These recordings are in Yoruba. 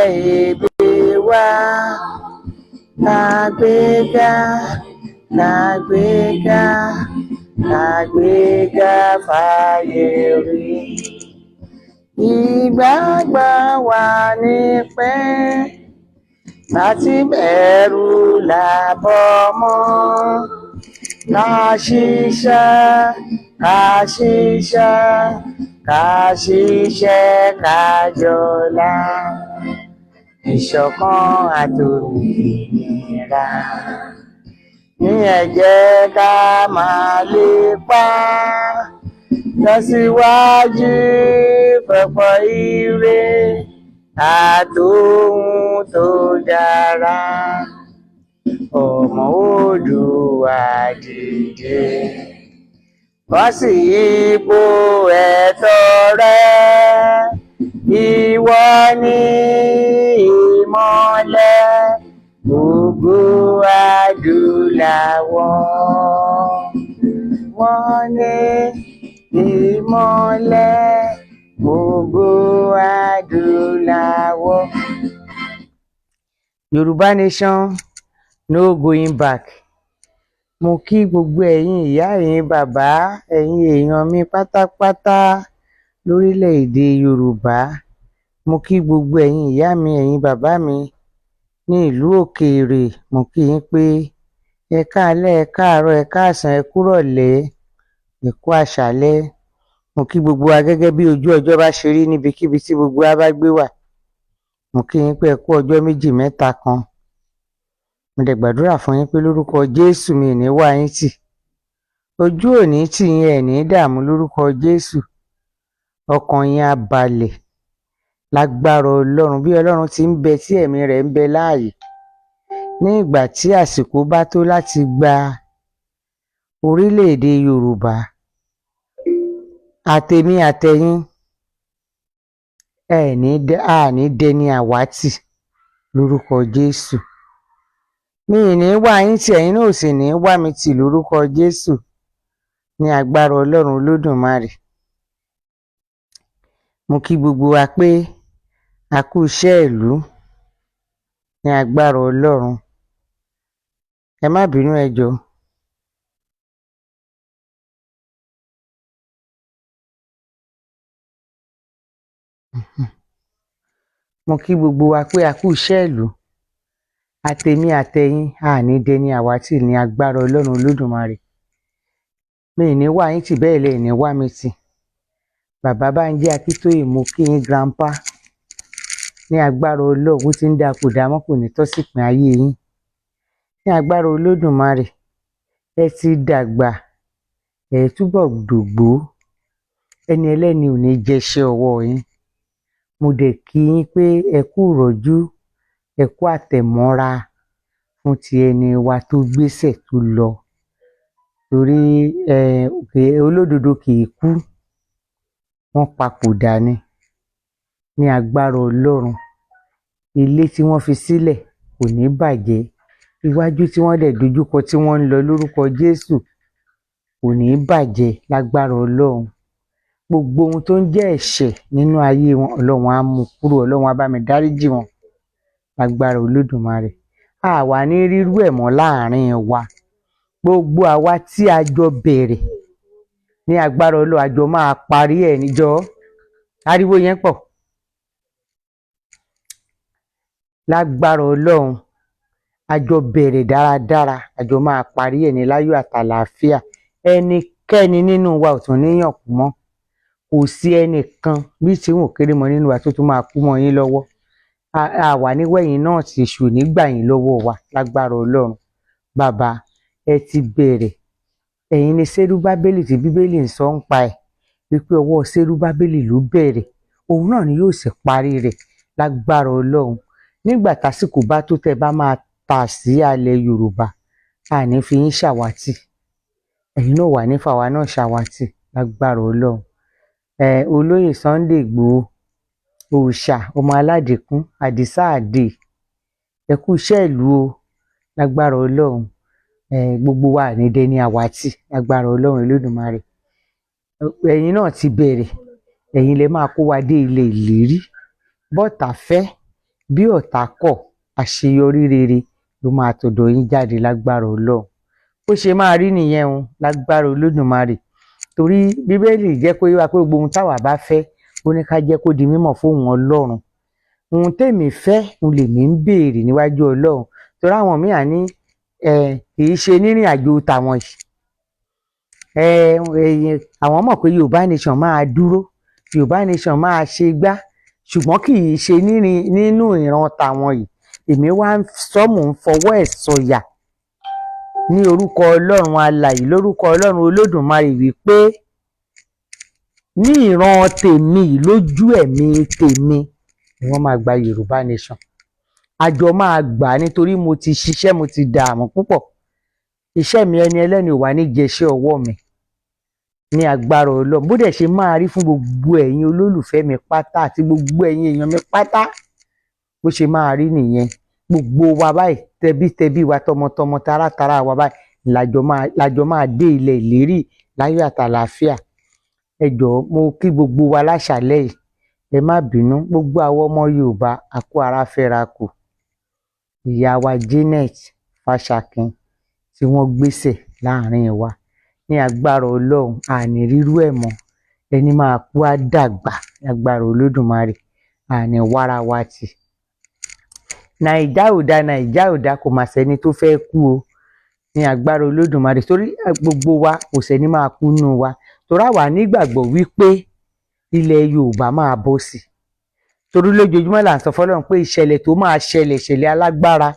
ìbí wa. Kàgbéga, kàgbéga, kàgbéga fáyé rí. Ìgbàgbọ́ wa ni pé láti bẹ̀rù làbọ̀ mọ́. Ká ṣiṣẹ́, ká ṣiṣẹ́, ká ṣiṣẹ́, ká jọlá. Ìṣọ̀kan àtòmìnira ní ẹ jẹ́ ká máa lépa, lọ síwájú fọ́pọ̀ ire àtòhun tó dára. Ọmọ Oòduà, dìde, bọ́ sí ipò ẹ̀tọ́ rẹ. Ìwọ ni ìmọ́lẹ̀ gbogbo adúláwọ̀. Wọ́n ní ìmọ́lẹ̀ gbogbo adúláwọ̀. Yorùbá nation, no going back. Mo kí gbogbo ẹ̀yin ìyá, ẹ̀yin bàbá, ẹ̀yin èèyàn mi pátápátá lórílẹ̀‐èdè Yorùbá. Mo kí gbogbo ẹ̀yin ìyá mi, ẹ̀yin bàbá mi ní ìlú òkèèrè. Mo kí yín pé ẹ káalẹ́, ẹ káàárọ̀, ẹ káàsán, ẹ kúrọ̀lẹ́, ẹ kú àṣálẹ́. Mo kí gbogbo wa gẹ́gẹ́ bí ojú ọjọ́ bá ṣe rí níbikíbi tí gbogbo wa bá gbé wà. Mo kí yín pé ẹ kú ọjọ́ méjì mẹ́ta kan. Mo dẹ̀ gbàdúrà fún yín pé lórúkọ Jésù, mi ò ní wá yín tì, ojú ò ní tì yín, ẹ̀ ní dààmú lórúkọ Jésù. Ọkàn yín á balẹ̀ lágbára Ọlọ́run. Bí Ọlọ́run ti ń bẹ tí ẹ̀mí rẹ̀ ń bẹ láàyè, ní ìgbà tí àsìkò bá tó láti gba orílẹ̀-èdè Yorùbá, àtèmi àtẹ̀yin ẹ̀ ní a ní dẹni àwátì lórúkọ Jésù. Mi ì ní wá yín tì, ẹ̀yin náà ò sì ní wá mi tì lórúkọ Jésù, ní agbára Ọlọ́run Olódùmarè. Mo kí gbogbo wa pé a kú iṣẹ́ ìlú. Ní agbára Ọlọ́run, ẹ má bínú, ẹ jọ̀ọ́. Mo kí gbogbo wa pé a kú iṣẹ́ ìlú. Àtèmi àtẹ̀yin, a ní dẹni àwátì ní agbára Ọlọ́run Olódùmarè. Mi ì ní wá yín tì, bẹ́ẹ̀ lẹ ní wá mi tì. Bàbá Bánjí Akíntóyè, mo kí yín, grandpa. Ní agbára Ọlọ́run, ó ti ń dáa, kò dáa mọ́, kò ní tọ́ sípìn ayé yín. Ní agbára Olódùmarè, ẹ ti dàgbà, ẹ túbọ̀ dògbó, ẹni ẹlẹ́ni ò ní jẹṣẹ́ ọwọ́ yín. Mo dẹ̀ kí yín pé ẹ kú ìrọ́jú, ẹ kú àtẹ̀mọ́ra fún ti ẹni wa tó gbéṣẹ̀ tó lọ, torí olódodo kì í kú, wọ́n papòdà ni. Ní agbára Ọlọ́run, ilé tí wọ́n fi sílẹ̀ kò ní bàjẹ́. Iwájú tí wọ́n dẹ̀ dojúkọ tí wọ́n ń lọ lórúkọ Jésù kò ní bàjẹ́ lágbára Ọlọ́run. Gbogbo ohun tó ń jẹ́ ẹ̀ṣẹ̀ nínú ayé wọn, Ọlọ́run á mú kúrò, Ọlọ́run á bá mi dáríjì wọn lágbára Olódùmarè. A wà ní rírú ẹ̀ mọ́ láàrin wa. Gbogbo àwa tí a jọ bẹ̀rẹ̀, ní agbára Ọlọ́run, a jọ máa parí ẹ̀ níjọ́. Ariwo yẹn pọ̀. Lágbára Ọlọ́run, a jọ bẹ̀rẹ̀ dáradára, a jọ máa parí ẹ̀ ní láyọ̀ àtàlàáfíà. Ẹnikẹ́ni nínú wa ò tún níyàn kú mọ́. Kò sí ẹnìkan bí tí wọn ò kéré mọ nínú wa tó tún máa kú mọ́ yín lọ́wọ́. A wà níwẹ̀yìn náà tí èṣù ò ní gbà yín lọ́wọ́ wa lágbára Ọlọ́run. Bàbá, ẹ ti bẹ̀rẹ̀. Ẹ̀yin ni Sérúbábélì tí Bíbélì ń sọ ń pa ẹ̀ wípé ọwọ́ Sérúbábélì ló bẹ̀rẹ̀, òun náà ni yóò sì parí rẹ̀ lágbára Ọlọ́run. Nígbà tásìkò bá tó, tẹ́ bá máa tà sí alẹ̀ Yorùbá, a ní fi yín ṣàwátì, ẹ̀yin náà wà ní fàwa náà ṣàwátì lágbára Ọlọ́run. Ẹ olóyè Sunday Ìgbòho òòṣà, ọmọ aládìkún, àdìsá àdè, ẹ kú iṣẹ́ ìlú o. Lágbára Ọlọ́run, ẹ gbogbo wa ní dẹni àwátì lágbára Ọlọ́run Olódùmarè. Ẹ̀yin náà ti bẹ̀rẹ̀, ẹ̀yin lè máa kó wa dé ilẹ̀ ìlérí. Bọ́tà fẹ́ Bí ọ̀tá kọ̀, àṣeyọrí rere ló máa tọ̀dọ̀ yín jáde lágbára Ọlọ́run. Bó ṣe máa rí nìyẹn o, lágbára Olódùmarè. Torí Bíbélì jẹ́ kó yé wa pé gbogbo ohun táwa bá fẹ́, ó ní ká jẹ́ kó di mímọ̀ fóun Ọlọ́run. Ohun tèmi fẹ́, òun lèmi ń béèrè níwájú Ọlọ́run. Torí àwọn míì á ní kì í ṣe nírìn àjò tàwọn yìí. Àwọn mọ̀ pé Yorùbá nation máa dúró, Yorùbá nation máa ṣe gbá, ṣùgbọ́n kì í ṣe nínú ìran tàwọn yìí. Èmi wá ń sọ, mò ń fọwọ́ ẹ̀ sọ̀yà ní orúkọ Ọlọ́run alààyè, lórúkọ Ọlọ́run Olódùmarè wípé ní ìran tèmi yìí, lójú ẹ̀mí tèmi ni wọ́n máa gba Yorùbá nation. Àjọ máa gbà á nítorí mo ti ṣiṣẹ́, mo ti dààmú púpọ̀. Iṣẹ́ mi, ẹni ẹlẹ́ni ò wá ní jẹṣẹ́ ọwọ́ mi ní agbára Ọlọ́run. Bó dẹ̀ ṣe máa rí fún gbogbo ẹ̀yin olólùfẹ́ mi pátá àti gbogbo ẹ̀yin èèyàn mi pátá, bó ṣe máa rí nìyẹn. Gbogbo wa báyìí, tẹbítẹbí wa, tọmọtọmọ, taratara wa báyìí lájọ máa dé ilẹ̀ ìlérí láyọ̀ àtàlàáfíà. Ẹ jọ̀ọ́, mo kí gbogbo wa láṣàlẹ̀ yìí. Ẹ má bínú, gbogbo àwọn ọmọ Yorùbá, a kú ara fẹ́ra kù. Ìyá wa Janet Fáṣàkin tí wọ́n gbéṣẹ̀ láàrin wa, ní agbára Ọlọ́run, àní rírú ẹ̀ mọ́. Ẹni máa kú á dàgbà ní agbára Olódùmarè, àní wára wa tì. Nàìjà ò da, Nàìjà ò da, kò mà sẹ́ni tó fẹ́ kú o, ní agbára Olódùmarè. Torí gbogbo wa, kò sẹ́ni máa kú nínú wa, torí àwa nígbàgbọ́ wípé ilẹ̀ Yorùbá máa bọ́ sí. Torí lójoojúmọ́ là ń sọ fọ́lọ́run pé ìṣẹ̀lẹ̀ tó máa ṣẹlẹ̀, ìṣẹ̀lẹ̀ alágbára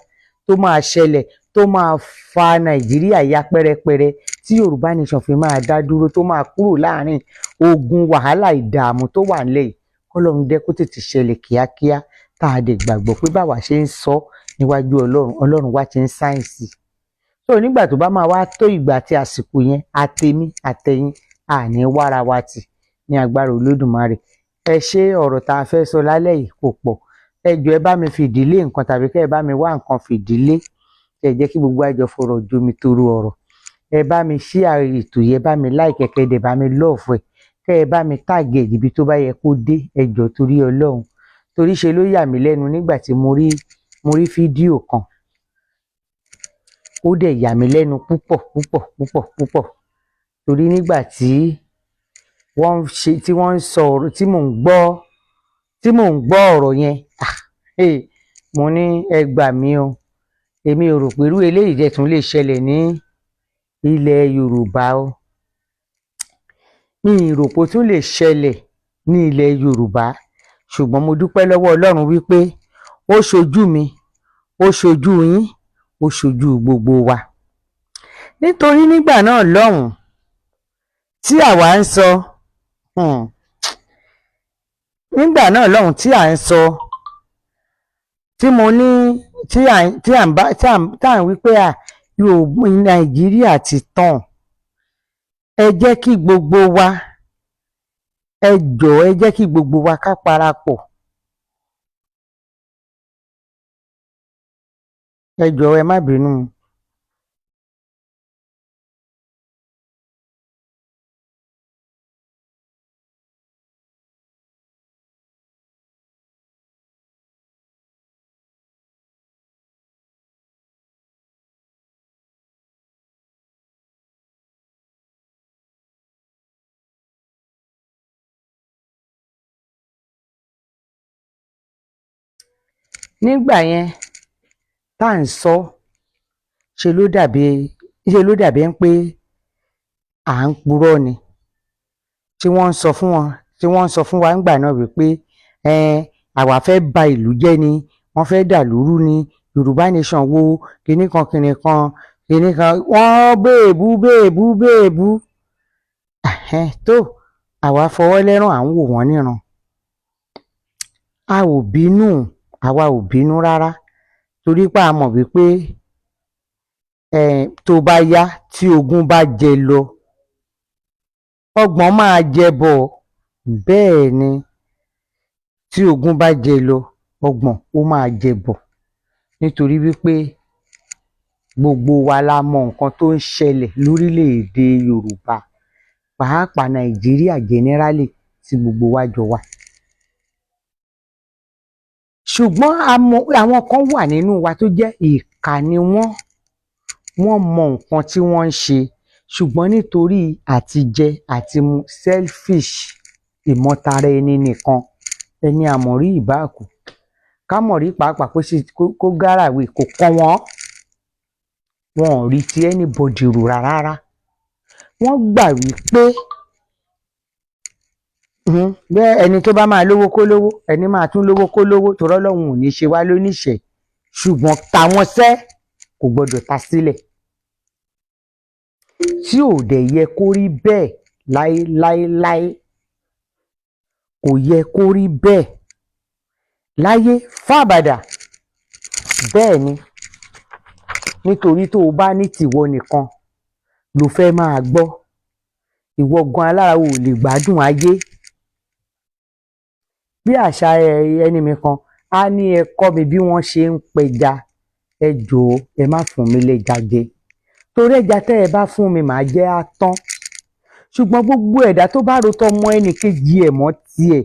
tó máa ṣẹlẹ̀, tó máa fa Nàìjíríà ya pẹ́rẹpẹ̀rẹ, tí Yorùbá nation fi máa dá dúró, tó máa kúrò láàrin ogun, wàhálà, ìdààmú tó wà nílẹ̀ yìí, kọ́lọ́run jẹ́ kó tètè ṣẹlẹ̀ kíákíá. Tá a dẹ̀ gbàgbọ́ pé báwa ṣe ń sọ níwájú Ọlọ́run, Ọlọ́run wa ti ń sáyẹ̀nsì. So nígbà tó bá máa wá tó ìgbà àti àsìkò yẹn, àtèmi àtẹ̀yin, àní wára wa tì ní agbára Olódùmarè. Ẹ ṣé. Ọ̀rọ̀ tá a fẹ́ sọ lálẹ́ yìí kò pọ̀. Ẹ jọ̀ọ́, ẹ bá mi fìdílé nǹkan tàbí kẹ́ ẹ bá mi wá nǹkan fìdílé, kẹ́ ẹ jẹ́ kí gbogbo àjọ fọ̀rọ̀ jomi toro ọ̀rọ̀. Ẹ bá mi share ètò yìí, ẹ bá mi like, kẹ́ ẹ dẹ̀ bá mi love ẹ, kẹ́ ẹ bá mi tag ẹ̀ níbi tó bá yẹ kó dé. Ẹ jọ̀ọ́, torí Ọlọ́run. Torí ṣe ló yà mí lẹ́nu nígbà tí mo rí fídíò kan, ó dẹ̀ yà mí lẹ́nu púpọ̀ púpọ̀ púpọ̀ púpọ̀. Torí nígbà tí wọ́n ń ṣe, tí wọ́n ń sọ ọ̀rọ̀, tí mò ń gbọ́ ọ̀rọ̀ yẹn, ah, hey, mo ní ẹ gbà mí o. Èmi ò rò pé irú eléyìí dẹ̀ tún lè ṣẹlẹ̀ ní ilẹ̀ Yorùbá o. Mi ì rò pé ó tún lè ṣẹlẹ̀ ní ilẹ̀ Yorùbá, ṣùgbọ́n mo dúpẹ́ lọ́wọ́ Ọlọ́run wípé ó ṣojú mi, ó ṣojú yín, ó ṣojú gbogbo wa. Nítorí nígbà náà lọ́hùn-ún tí àwa ń sọ, nígbà náà lọ́hùn-ún tí à ń sọ, tí mo ní tí à ń bá tí à ń wí pé à yóò Nàìjíríà ti tán, ẹ jẹ́ kí gbogbo wa, ẹ jọ̀ọ́, ẹ jẹ́ kí gbogbo wa ká parapọ̀. Ẹ jọ̀ọ́, ẹ má bínú. Nígbà yẹn tá à ń sọ, ṣe ló dàbí ẹni pé à ń purọ́ ni. Tí wọ́n ń sọ fún wọn, tí wọ́n ń sọ fún wa nígbà náà wípé àwa fẹ́ ba ìlú jẹ́ ni, wọ́n fẹ́ dàlú rú ni, Yorùbá nation wo, kinní kan kinní kan kinní kan, wọ́n béèbú béèbú béèbú. Tó àwa fọwọ́ lẹ́rán, à ń wò wọ́n níran. A ò bínú, àwa ò bínú rárá, torí pé a mọ̀ wípé tó bá yá, tí ogún bá jẹ lọ, ọgbọ̀n máa jẹ bọ̀. Bẹ́ẹ̀ ni, tí ogún bá jẹ lọ, ọgbọ̀n ó máa jẹ bọ̀. Nítorí wípé gbogbo wa la mọ nǹkan tó ń ṣẹlẹ̀ lórílẹ̀-èdè Yorùbá, pàápàá Nàìjíríà generally tí gbogbo wa jọ wà. Ṣùgbọ́n àwọn kan wà nínú wa tó jẹ́ ìkà ni wọ́n. Wọ́n mọ nǹkan tí wọ́n ń ṣe, ṣùgbọ́n nítorí àtijẹ àtimu, selfish, ìmọ̀tara ẹni nìkan, ẹni àmọ̀rí ìbáàkú kámọ̀rí pàápàá kó ṣe kó gáràwé kò kàn wọ́n. Wọn ò rí ti anybody rò rárá. Wọ́n gbà wípé bẹ́ẹ̀ ẹni tó bá máa lówó kó lówó, ẹni máa tún lówó kó lówó, torí Ọlọ́run ò ní ṣe wá lóníṣẹ̀ẹ́, ṣùgbọ́n tàwọn sẹ́ kò gbọdọ̀ ta sílẹ̀, tí ò dẹ̀ yẹ kó rí bẹ́ẹ̀ láéláéláé. Kò yẹ kó rí bẹ́ẹ̀ láyé fábàdà. Bẹ́ẹ̀ ni, nítorí tó o bá ní tìwọ nìkan ló fẹ́ máa gbọ́, ìwọ gan alára ò lè gbádùn ayé. Bí àṣà ẹni mi kan á ní, "Ẹ kọ́ mi bí wọ́n ṣe ń pẹja, ẹ jọ̀ọ́, ẹ má fún mi lẹ́ja jẹ, torí ẹja tẹ́ ẹ bá fún mi, màá jẹ́ á tán." Ṣùgbọ́n gbogbo ẹ̀dá tó bá ro tọmọ ẹnì kejì ẹ̀ mọ́ tiẹ̀,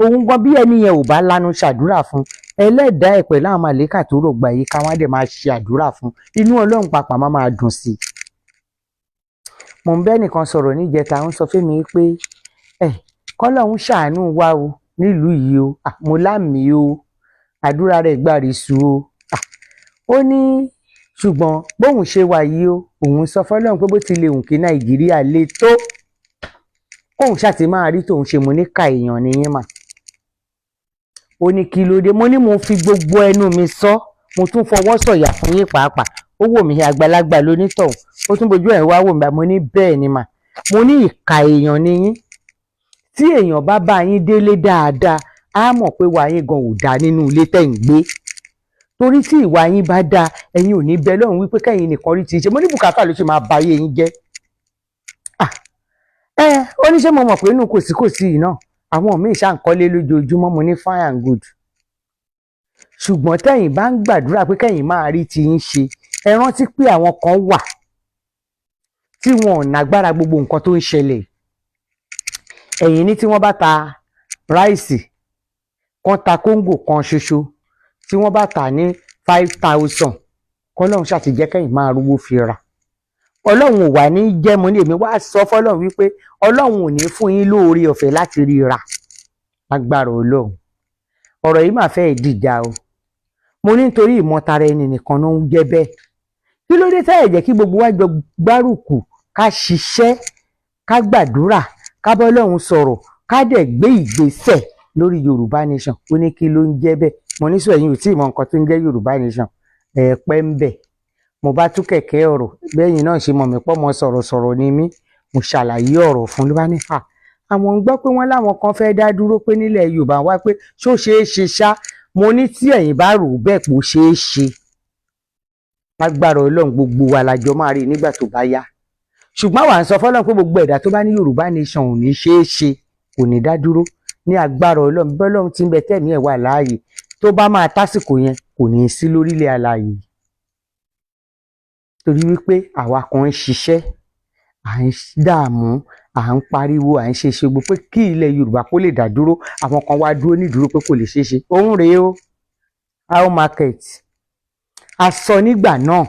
òun gan, bí ẹni yẹn ò bá lanu ṣàdúrà fún, ẹlẹ́dàá ẹ̀ pẹ̀lú àwọn màlẹ́kà tó rọ̀gbà yìí ká, wọ́n á dẹ̀ máa ṣe àdúrà fún, inú Ọlọ́run pàpà má máa dùn sí i. Mò ń bẹ́ nìkan sọ̀rọ̀ níjẹta, ń sọ fún mi pé ẹ kọ́lọ́hún ṣàánú wa o nílùú yìí o. Mo lámìí o, àdúrà rẹ̀ gbàrí su o. Ó ní ṣùgbọ́n bóun ṣe wà yìí o, òun sọ fọlọ́run pé bó ti lè hùn kí Nàìjíríà le tó, kóun ṣáà ti máa rí tòun ṣe. Mo ní ka èèyàn nìyẹn mà. Ó ní kí ló dé? Mo ní mo fi gbogbo ẹnu mi sọ, mo tún fọwọ́ sọ̀yà fún yín pàápàá. Ó wò mí, àgbàlagbà lónítọ̀hún, ó tún bójú ẹ̀ wá wò mí. Mo ní bẹ́ẹ̀ ni mà. Mo ní ìkà èèyàn ni yín. Tí èèyàn bá bá yín délé dáadáa, á mọ̀ pé wà yín gan ò dáa nínú ilé tẹ̀ ń gbé, torí tí ìwà yín bá dáa, ẹ̀yin ò ní bẹ lọ́run wípé kẹ́yìn nìkan rí ti ṣe. Mo ní bùkátà ló ṣe máa ba ayé yín jẹ́. Ẹ ó ní ṣé mo mọ̀ pé inú kòsíkòsí yìí náà, àwọn míì ṣáà ń kọ́lé lójoojúmọ́. Mo ní fine and good, ṣùgbọ́n tẹ̀yin bá ń gbàdúrà pé kẹ́yìn máa rí ti yín ṣe, ẹ rántí pé àwọn kan wà tí wọn ò nágbára gbogbo nǹkan tó ń ṣẹlẹ̀. Ẹ̀yin ní tí wọ́n bá ta rice kan, ta kóńgò kan ṣoṣo, tí wọ́n bá tà ní 5,000, kọ́lọ́run ṣàtìjẹ́ kẹ́yìn máa rówó fi rà. Ọlọ́run ò wà ní jẹ́. Mo ní èmi wá sọ fọlọ́run wípé Ọlọ́run ò ní fún yín lóore ọ̀fẹ́ láti rí rà lágbára Ọlọ́run. Ọ̀rọ̀ yìí mà fẹ́ẹ́ dìjà o. Mo ní nítorí ìmọ̀tara ẹni nìkan ló ń jẹ́ bẹ́ẹ̀. Kí ló dé táyà jẹ́ kí gbogbo wa jọ gbárùkù, ká ṣiṣẹ́, ká gbàdúrà, ká bá Ọlọ́run sọ̀rọ̀, ká dẹ̀ gbé ìgbésẹ̀ lórí Yorùbá Nation? Ó ní kí ló ń jẹ́ bẹ́ẹ̀? Mo ní sọ ẹ̀yin ò tí ì mọ nǹkan tó ń jẹ́ Yorùbá Nation, ẹ̀ pẹ́ ń bẹ̀. Mo bá tú kẹ̀kẹ́ ọ̀rọ̀ bẹ́yìn náà ṣe mọ̀ mí pọ́ mọ́ sọ̀rọ̀sọ̀rọ̀ ni mí. Mo ṣàlàyé ọ̀rọ̀ fún ló bá ní à àwọn ń gbọ́ pé wọ́n láwọn kan fẹ́ dá dúró pé nílẹ̀ Yorùbá wá, pé ṣó ṣeé ṣe ṣá? Mo ní tí ẹ̀yin bá rò bẹ́ẹ̀ pé ó ṣeé ṣe, lágbára Ọlọ́run, gbogbo wa la jọ máa rí nígbà tó bá yá. Ṣùgbọ́n wà ń sọ fọlọ́run pé gbogbo ẹ̀dá tó bá ní Yorùbá Nation ò ní ṣeé ṣe, kò ní dá dúró, ní agbára Ọlọ́run, bí Ọlọ́run ti ń bẹ tẹ̀mí ẹ̀ wà láàyè, tó bá máa tásìkò yẹn, kò ní í sí lórílẹ̀ alààyè. Torí wípé àwa kan ń ṣiṣẹ́, à ń dààmú, à ń pariwo, à ń ṣe ṣe gbogbo pé kí ilẹ̀ Yorùbá kó lè dá dúró, àwọn kan wá dúró nídúró pé kò lè ṣeé ṣe. Òun rèé o, how market a sọ nígbà náà,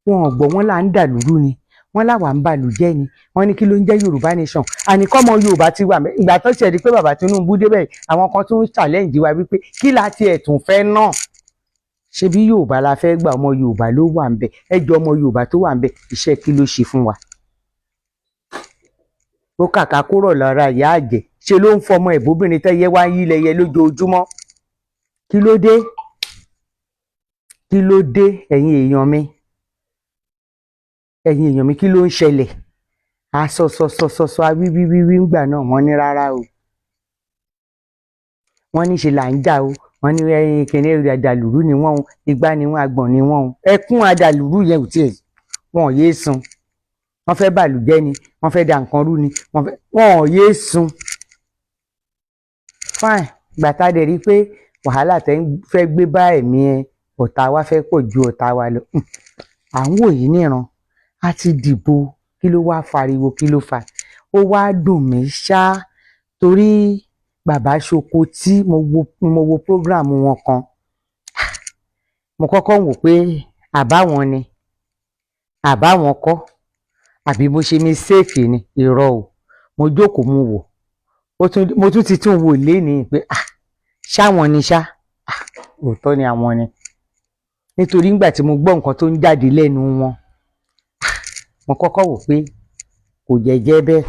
wọn ò gbọ́. Wọn là ń dàlúrú ni, wọ́n láwa ń bàlújẹ́ ni. Wọ́n ní kí ló ń jẹ́ Yorùbá Nation? Àní kọ́mọ Yorùbá ti wà. Ìgbà tó ṣe di pé bàbá Tinubu débẹ̀, àwọn kan tún ń challenge wa wípé kí la tiẹ̀ tún fẹ́ náà? Ṣe bí Yorùbá la fẹ́ gbà, ọmọ Yorùbá ló wà ń bẹ̀. Ẹ jọ, ọmọ Yorùbá tó wà ń bẹ̀, iṣẹ́ kí ló ṣe fún wa? Ó kàkà kúrò lára ìyá àjẹ́, ṣe ló ń fọmọ ìbóbìnrin tẹ́yẹ wá ń yí lẹ́yẹ lójoojúmọ́. Kí ló dé? Kí ló dé? Ẹ̀yin èèyàn mi, ẹ̀yin èèyàn mi, kí ló ń ṣẹlẹ̀? A sọ sọ sọ sọ sọ, a wí wí wí wí ńgbà náà, wọ́n ní rárá o, wọ́n ní ṣe là ń jà o. Wọ́n ní ẹyin kìnìún àdàlùrú ni wọ́n o, igbá ni wọ́n, agbọ̀n ni wọ́n o. Ẹkún àdàlùrú yẹn ò tiẹ̀ wọn ò yéé sun. Wọ́n fẹ́ bàlùjẹ́ ni, wọ́n fẹ́ da nǹkan rú ni, wọ́n fẹ́, wọn ò yéé sun. Fine, ìgbà tá a dẹ̀ rí i pé wàhálà tẹ́ ń fẹ́ gbé bá ẹ̀mí ẹ ọ̀tá wa fẹ́ pọ̀ ju ọ̀tá wa lọ, à ń wò yín níran. A ti dìbò, kí ló wá fariwo? Kí ló fa? Ó wá dùn mí ṣá, torí bàbá Tinubu náà ti sọ pé Bàbá Sokoti. Mo wo program wọn kan, mo kọ́kọ́ wò pé àbáwọn ni, àbáwọn kọ́, àbí mo ṣe mistake ni. Irọ́ o. Mo jókòó, mo wò ó tún, mo tún ti tún wò lénìí pé, ah, ṣáwọn ni ṣá. Ah, òótọ́ ni, àwọn ni, nítorí nígbà tí mo gbọ́ nǹkan tó ń jáde lẹ́nu wọn, ah, mo kọ́kọ́ wò pé kò jẹ́jẹ́ bẹ́ẹ̀.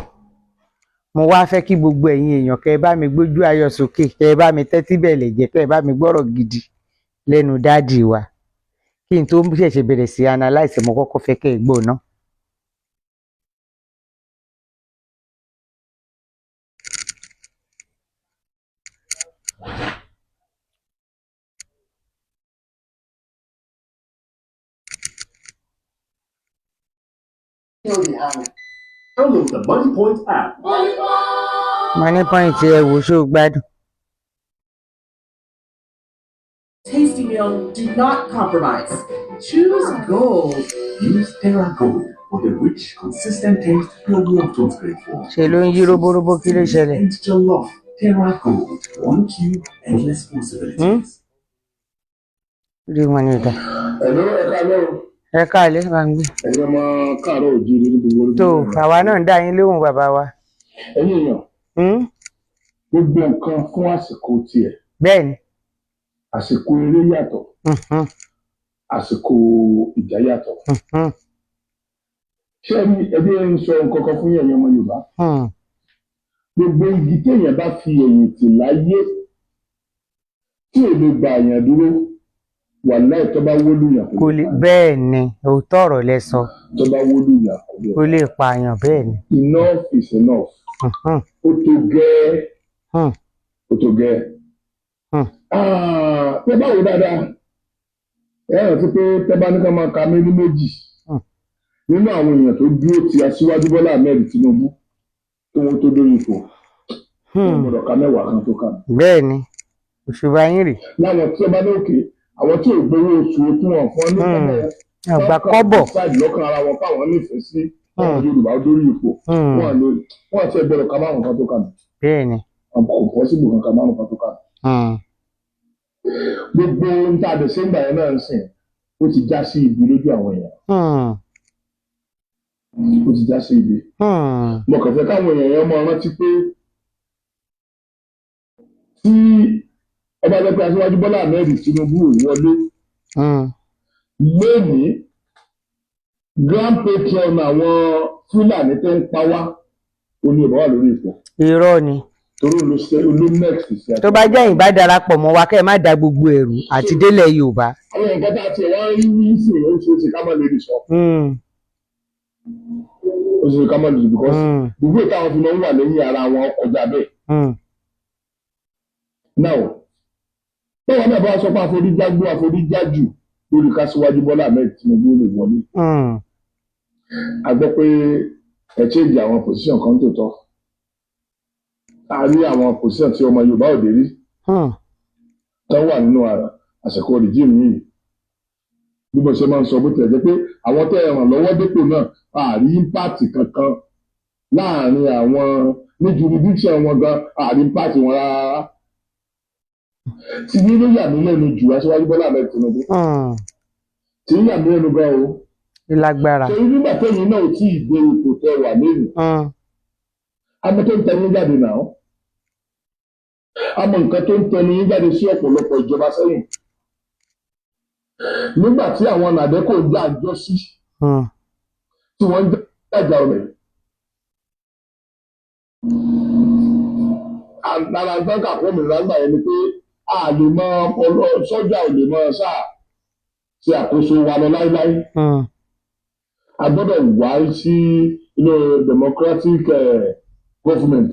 Mo wá fẹ́ kí gbogbo ẹ̀yin èèyàn kẹ́ ẹ bá mi gbójú ayọ̀ sókè, kẹ́ ẹ bá mi tẹ́tí bẹ̀lẹ̀ jẹ́, kẹ́ ẹ bá mi gbọ́rọ̀ gidi lẹ́nu daddy wa. Kí n tó ṣẹ̀ṣẹ̀ bẹ̀rẹ̀ sí analyse, mo kọ́kọ́ fẹ́ kẹ́ ẹ gbọ́ ná. Download the Money Point app. Money Point, ẹ wò, ṣó o gbádùn? Tasty meal, do not compromise. Choose gold. Use Terra Gold for the rich, consistent taste your loved ones crave for. Ṣe ló ń yí róbóróbó, kí ló ṣẹlẹ̀? And jollof. Terra Gold. One cube, endless possibilities. Rí wọn ní ìdá. Hello, ẹ káalẹ́ o. Ẹ káàlẹ́, bá ń gbé. Ẹ̀yin ọmọ káàárọ̀ òjíire ní gbogbo orí. Tó àwa náà ń dá yín lóhùn, bàbá wa. Ẹ̀yin èèyàn, gbogbo nǹkan fún àsìkò tiẹ̀. Bẹ́ẹ̀ ni. Àsìkò eré yàtọ̀, àsìkò ìjà yàtọ̀. Ṣé ẹni ẹbí ń sọ nǹkan kan fún ẹ̀yin ọmọ Yorùbá? Gbogbo igi téèyàn bá fi ẹ̀yìn tì láyé tí ò lè gba èèyàn dúró, wàláì, tó bá wó lùyàn kò lè. Bẹ́ẹ̀ ni, òótọ́ ọ̀rọ̀ lẹ sọ. Tó bá wó lùyàn kò lè. Kò lè pààyàn, bẹ́ẹ̀ ni. Enough is enough. Ó tó gẹ́ẹ́. Ó tó gẹ́ẹ́. Ah, tẹ́ bá wò dáadáa, ẹ rántí pé tẹ́ bá ní ká máa ka méjì méjì nínú àwọn èèyàn tó dúró ti Aṣíwájú Bọ́lá Ahmed Tinubu kí wọ́n tó dórí ipò, wọ́n gbọ́dọ̀ ka mẹ́wàá kan tó kà mí. Bẹ́ẹ̀ ni, òṣùbà yín rè. Láwọn tí wọ́n bá ní òkè, àwọn tí ò gbowó oṣù tí wọ́n fún ọ ní kọ́bọ̀, àgbà kọ́bọ̀. Ṣáàjì lọ́kàn ara wọn káwọn nífẹ̀ẹ́ sí ọmọ Yorùbá dórí ipò, wọ́n lè wọ́n àti ẹgbẹ́rún ka márùn kan tó kà mí. Bẹ́ẹ̀ ni. Kò possible kan ka márùn kan tó kà mí. Gbogbo ohun tá a dẹ̀ ṣe ń gbà yẹn náà ń sìn, ó ti já sí ibi lójú àwọn èèyàn. Ó ti já sí ibi. Mo kàn fẹ́ káwọn èèyàn yẹn máa rántí pé tí ọba jẹ́ pé Aṣíwájú Bọ́lá Ahmed Tinubu ò wọlé lónìí, grand patron àwọn Fúlàní tó ń pa wá, ó ní ìbá wà lórí ipò. Irọ́ ni. Torí ló ṣe ló next sí. Tó bá jẹ́ ìbá darapọ̀ mọ́ wa, kẹ́ ẹ má da gbogbo ẹ̀rù àti délẹ̀ Yorùbá. Àwọn nǹkan tá a ti wá rí wí sí, ó ṣe é ṣe ká má lè rí sọ. Ó ṣe é ṣe ká má lè rí because gbogbo ìtàwọn fi máa ń wà lẹ́yìn ara wọn kọjá bẹ́ẹ̀. Now, báwa náà bá sọ pé àforíjágbó àforíjájù lórí kásíwájú Bọ́lá Ahmed Tinubu lè wọlé, a gbọ́ pé ẹ change àwọn position kan tó tọ́, a rí àwọn position tí ọmọ Yorùbá ò dé rí tán wà nínú àsìkò regime yìí. Bí mo ṣe máa ń sọ, bó tilẹ̀ jẹ́ pé àwọn tẹ́ ẹ ràn lọ́wọ́ dépò náà, a rí impact kankan láàrin àwọn ní jurisdiction wọn gan, a rí impact wọn rárá. Tí yín ló yà mí lẹ́nu jù, Aṣíwájú Bọ́lá Ahmed Tinubu, tí yín yà mí lẹ́nu gan o. Lágbára. Torí nígbà tẹ́yìn náà ò tí ì gbé ipò tẹ́ wà lẹ́nu, àmọ́ tó ń tẹnu yín jáde náà, àmọ́ nǹkan tó ń tẹnu yín jáde sí ọ̀pọ̀lọpọ̀ ìjọba sẹ́yìn nígbà tí àwọn nàdẹ́kò ń jà jọ sí, tí wọ́n ń jàjà rẹ̀ lára nǹkan kà fún òmìnira ńgbà yẹn ni pé a lè mọ sọ́jà ò lè mọ sáà ṣe àkóso wa lọ láéláé. A gbọ́dọ̀ wá sí inú democratic government.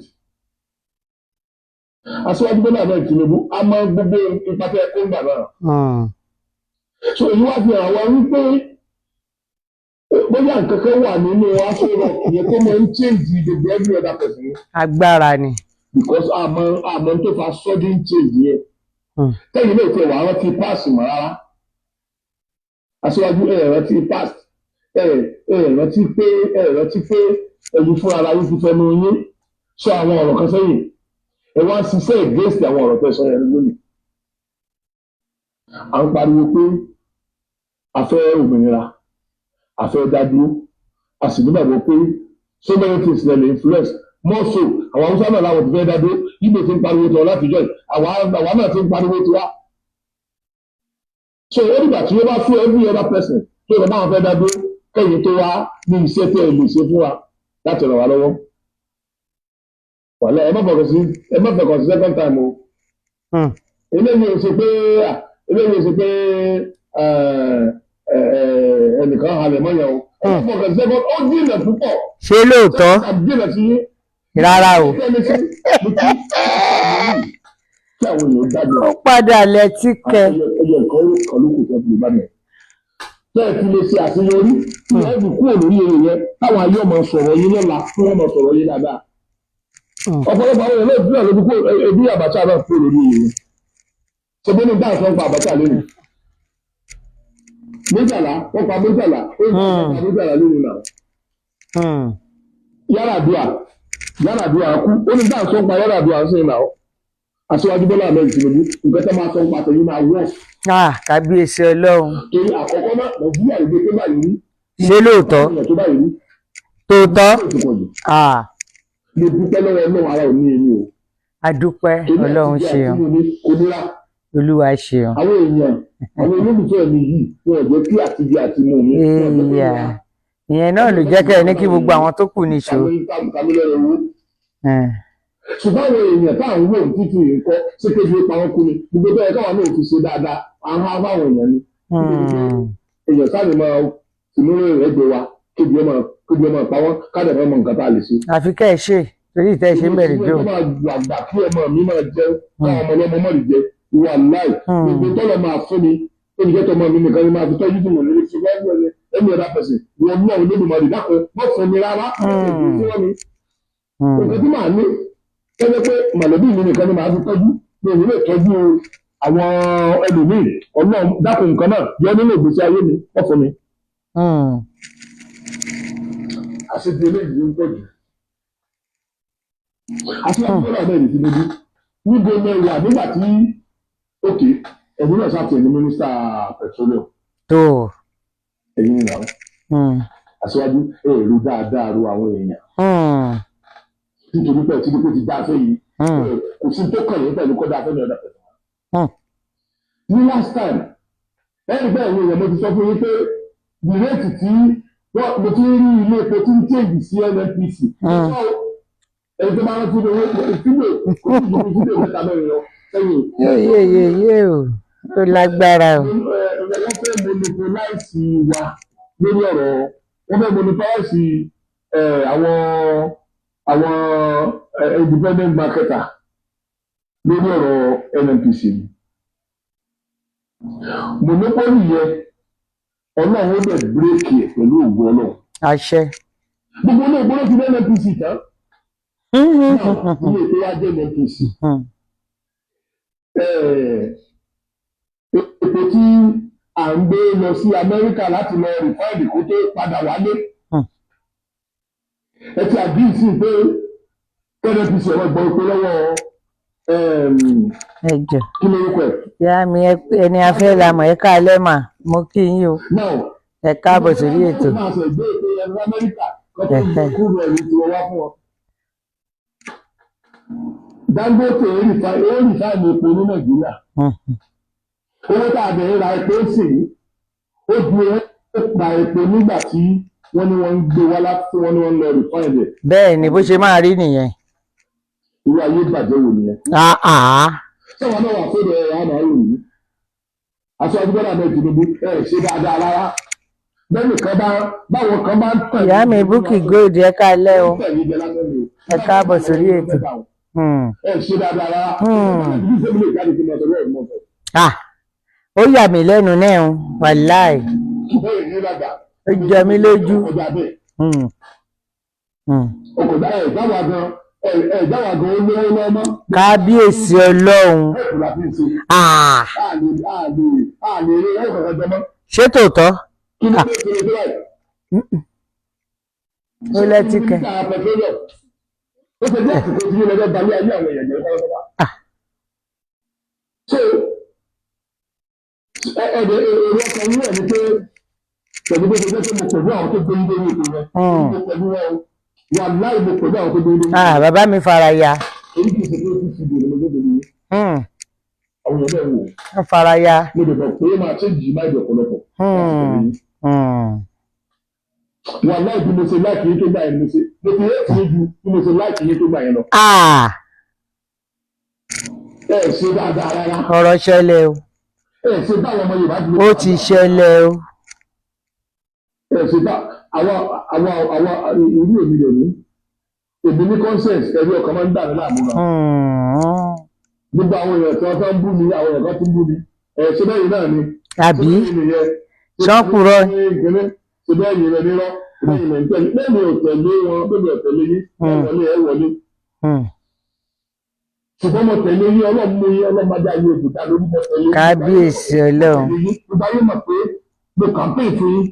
Aṣíwájú Bọ́lá Ahmed Tinubu, a mọ gbogbo ipa tẹ́ kó ń gbà náà. So èyí wá fi hàn wá wípé bóyá nǹkan kan wà nínú Aso Rock yẹn tó máa ń change gbogbo every other person, Agbára ni. because àmọ́ tó fa sudden change yẹn. Tẹ́yìn náà tẹ wàá rántí past mọ́ rárá. Aṣíwájú, ẹ̀ rántí past, ẹ̀ rántí pé ẹ̀yin fúnra ara yín ti fẹnu yín sọ àwọn ọ̀rọ̀ kan sẹ́yìn. Ẹ wá ń ṣiṣẹ́ against àwọn ọ̀rọ̀ tẹ́ sọ yẹn lónìí. À ń pariwo pé a fẹ́ òmìnira, a fẹ́ dá dúró, a sì nígbàgbọ́ pé so many things lè influence more so. Àwọn Haúsá náà làwọn ti fẹ́ dá dúró. Ìgbò ti ń pariwo tiwọn látijọ́ yìí, àwa náà ti ń pariwo tiwa. So ó dìgbà tí ó bá fún every other person tó yẹ báwọn fẹ́ dá dúró kẹ́yìn tó wá ní iṣẹ́ tẹ́ ẹ lè ṣe fún wa láti ràn wá lọ́wọ́. Wàlẹ́, ẹ má fọkàn sí second time o. Eléyìí ò ṣe pé ẹnìkan halẹ̀ mọ́yàn o. Ẹ má fọkàn sí second, ó jìnà púpọ̀. Ṣé lóòótọ́? Jìnà sí yín. Rárá o. Kí àwọn èèyàn dájọ́. Ó padà lẹ́tí kẹ. Ẹyẹ nǹkan kan ló kù tó fi lè bá mi tẹ́ ẹ fi lè ṣe àṣeyọrí tí ẹ fi kúrò lórí èrè yẹn, táwọn ayé ọmọ sọ̀rọ̀ yín lọ́la, kí wọ́n máa sọ̀rọ̀ yín dáadáa. Ọ̀pọ̀lọpọ̀ àwọn èèyàn náà ló fi kúrò. Ebi Abacha náà kúrò lórí èrè yẹn. Ṣe bí ní dáhùn sọ pa Abacha lónìí? Murtala, wọ́n pa Murtala, ó ń pa Murtala lónìí náà. Yar'Adua, Yar'Adua kú, ó ní dáhùn sọ pa Yar'Adua sí náà. Aṣíwájú Bọ́lá Ahmed Tinubu, nǹkan tó máa sọ pa tẹ̀yìn máa wọ̀. Ah, kábíyèsí Ọlọ́run. Torí àkọ́kọ́ náà, Nàìjíríà ìgbé tó báyìí rí. Ṣé lóòótọ́? Tó báyìí rí. Tòótọ́? Ó ti pọ̀ jù. Ah. Mo dúpẹ́ lọ́wọ́ Ọlọ́run, ara ò ní èmi o. Adúpẹ́, Ọlọ́run ṣeun. Kò nira. Olúwa ṣeun. Àwọn èèyàn, àwọn olólùfẹ́ mi yìí, wọn ò jẹ́ kí àtijọ́ àti mú mi. Ìyá, ìyẹn náà ló jẹ́ kẹ́ ẹ ní kí gbogbo àwọn tó kù níṣó. Kàmílẹ̀ owó. Ṣùgbọ́n àwọn èèyàn tá à ń wò títí nǹkan ṣé kéde pa wọn kú ni gbogbo tó yẹ káwọn náà fi ṣe dáadáa, à ń há fáwọn èèyàn ni. Èèyàn sáré máa tìmúrò rẹ̀ gbé wa kébi ọmọ pa wọn káàdì ọmọ nǹkan tá a lè ṣe. Àfi kẹ́ ẹ ṣe torí ìtẹ́ ṣe ń bẹ̀rẹ̀ jó. Ìwé máa gbàgbà kí ọmọ mi máa jẹ, káwọn ọmọ ọlọ́mọ mọ̀ lè jẹ ìwà láì. Gbogbo tọ́lọ̀ máa fún mi, ó ní kẹ́tọ́ ọmọ mi nìkan ni máa fi tọ́jú tí mo lè fi fẹ́ ẹni ọ̀dà pẹ̀sìn wọn náà. Olódùmarè, dákun, má fún mi rárá fún mi. Nǹkan tí màá ní tọ́jú pé mọ̀lẹ́bí mi nìkan ni màá fi tọ́jú, mi ò ní lè tọ́jú àwọn ẹlòmíì. Ọlọ́run, dákun, nǹkan náà yọ nínú ìgbésí ayé mi, wọ́n fún mi. Àṣejù eléyìí ń pọ̀ jù. Àti àbúrò náà ní Tinubu, níbo ni ẹ wà nígbà tí òkè ẹ̀yin náà ṣàtìyẹ ní mínísítà petroleum? Tó. Ẹ̀yin nìyàwó. Aṣíwájú, èrò dáadáa ro àwọn èèyàn nítorí pé Tinubu ti dá afẹ́ yìí, kò sí tó kàn yín pẹ̀lú kó dá afẹ́ ní ọ̀dà pẹ̀lú. Ní last time, ẹ̀rí bẹ́ẹ̀ ni èèyàn, mo ti sọ fún yín pé the rate tí wọ́n mo ti rí ilé epo tí ń change sí NNPC. Ẹni tó bá rántí ní owó ìfídíò, kò sí ju fídíò mẹ́ta mẹ́rin lọ sẹ́yìn. Yé yé yé o, ó lágbára o. Wọ́n fẹ́ monopolize wa lórí ọ̀rọ̀, wọ́n fẹ́ monopolize àwọn independent marketer lórí ọ̀rọ̀ NNPC ni. Monopoly yẹn, Ọlọ́run ó dẹ̀ break ẹ̀ pẹ̀lú ògùn Ọlọ́run. Àṣẹ. Gbogbo ilé ìgbóná ti ní NNPC tán. Ilé ètò wa jẹ́ NNPC. Epo tí à ń gbé lọ sí Amẹ́ríkà láti lọ refine kó tó padà wálé. Ẹ ti agree sí pé NNPC ọ̀rọ̀ gbọ́ epo lọ́wọ́ Ẹ jọ. Kí lórúkọ ẹ̀? Ìyá mi, ẹni afẹ́ la mọ̀, ẹ káalẹ́ mà, mo kí yín o. Now, Ẹ káàbọ̀ sórí ètò. máa sọ ìgbé ètò ẹ̀rọ Amẹ́ríkà kó tó gbé kúrò ẹ̀rí tiwọn wá fún wọn. Dangote ó refine epo ní Nàìjíríà. Owó tá a bẹ̀rẹ̀ ra epo sì ní ó ju owó ra epo nígbà tí wọ́n ní wọ́n ń gbé wá láti wọ́n ní wọ́n ń lọ refine ẹ̀. Bẹ́ẹ̀ ni, bó ṣe máa rí nìyẹn. Irú ayé ìbàjẹ́ wò nìyẹn? Ah, ah. Sọ́wọ́n náà wà fún ẹ̀ àmà rò yìí. Aṣíwájú Bọ́lá Ahmed Tinubu, ẹ̀ ṣe dáadáa rárá. Bẹ́ẹ̀ni kan bá báwọn kan bá ń tẹ̀lé. Ìyá mi Bukky Gold, ẹ káalẹ́ o. Ẹ káàbọ̀ sórí ètò. Ẹ ṣe dáadáa rárá. Ah, ó yà mí lẹ́nu náà o, wàláì. Ó jọ mí lójú. Ọkọ̀ ẹ̀ dáwà gan, ẹ̀ dáwà gan, ó lówó lọ́mọ́. Kábíyèsí Ọlọ́run. Ẹ̀kú la fi ń ṣe. Ah, Àlè eré ẹ̀ kankan jọmọ́. Ṣé tòótọ́? Kí ló dé kí ló dé báyìí? Ó lẹ́tí kẹ. Mínísítà petroleum. Ó ṣe bí àsìkò tí yín lọ́jọ́ balẹ̀ ayé àwọn èèyàn jẹ́ pátápátá. So ẹ ẹ èrò ọkàn yín ẹ̀ ni pé pẹ̀lú bó ṣe jẹ́ pé mo pẹ̀lú àwọn tó gbé yín lórí ètò yẹn, mo pẹ̀lú wọn o, wàláì, mo pẹ̀lú àwọn tó gbé yín lórí ètò. Ah, bàbá mi fara ya. Èyí kì í ṣe pé ó ti fi dèrò lójú lórí àwọn èèyàn bẹ́ẹ̀ wò. Wọ́n fara ya. Mo dẹ̀ mọ̀ pé ó máa change mind ọ̀pọ̀lọpọ̀ láti tẹ̀lé yín. Wàláì, bí mo ṣe like yín tó gbà yẹn, mo ti hate yín ju bí mo ṣe like yín tó gbà yẹn lọ. Ẹ ṣe dáadáa rárá. Ọ̀rọ̀ ṣẹlẹ̀ o. Ẹ ṣe báwọn ọmọ Yorùbá ti Ó ti ṣẹlẹ̀ o. Ẹ ṣe bá àwọn irú èmi rẹ̀ ní èmi ní conscience, ẹ̀rí ọkàn máa ń dà mí láàmú gan. Gbogbo àwọn èèyàn tí wọ́n fẹ́ ń bú mi, àwọn èèyàn kan ti ń bú mi, ẹ ṣe bẹ́ẹ̀ náà ni. Àbí? Ṣe bẹ́ẹ̀ nìyẹn? Ṣọ́kùrọ̀. Ṣe bẹ́ẹ̀ yìí rẹ nírọ́, ṣe bẹ́ẹ̀ yìí rẹ ń tẹ̀lé, bẹ́ẹ̀ mi ò tẹ̀lé wọn, bẹ́ẹ̀ mi ò tẹ̀lé yín, ẹ wọlé, ẹ wọlé. Ṣùgbọ́n mo tẹ̀lé yín, Ọlọ́run mú yín, Ọlọ́run máa dá yín òkúta lórí, mo tẹ̀lé yín. Kábíyèsí Ọlọ́run. Gbogbo ayé mọ̀ pé mo campaign fún yín.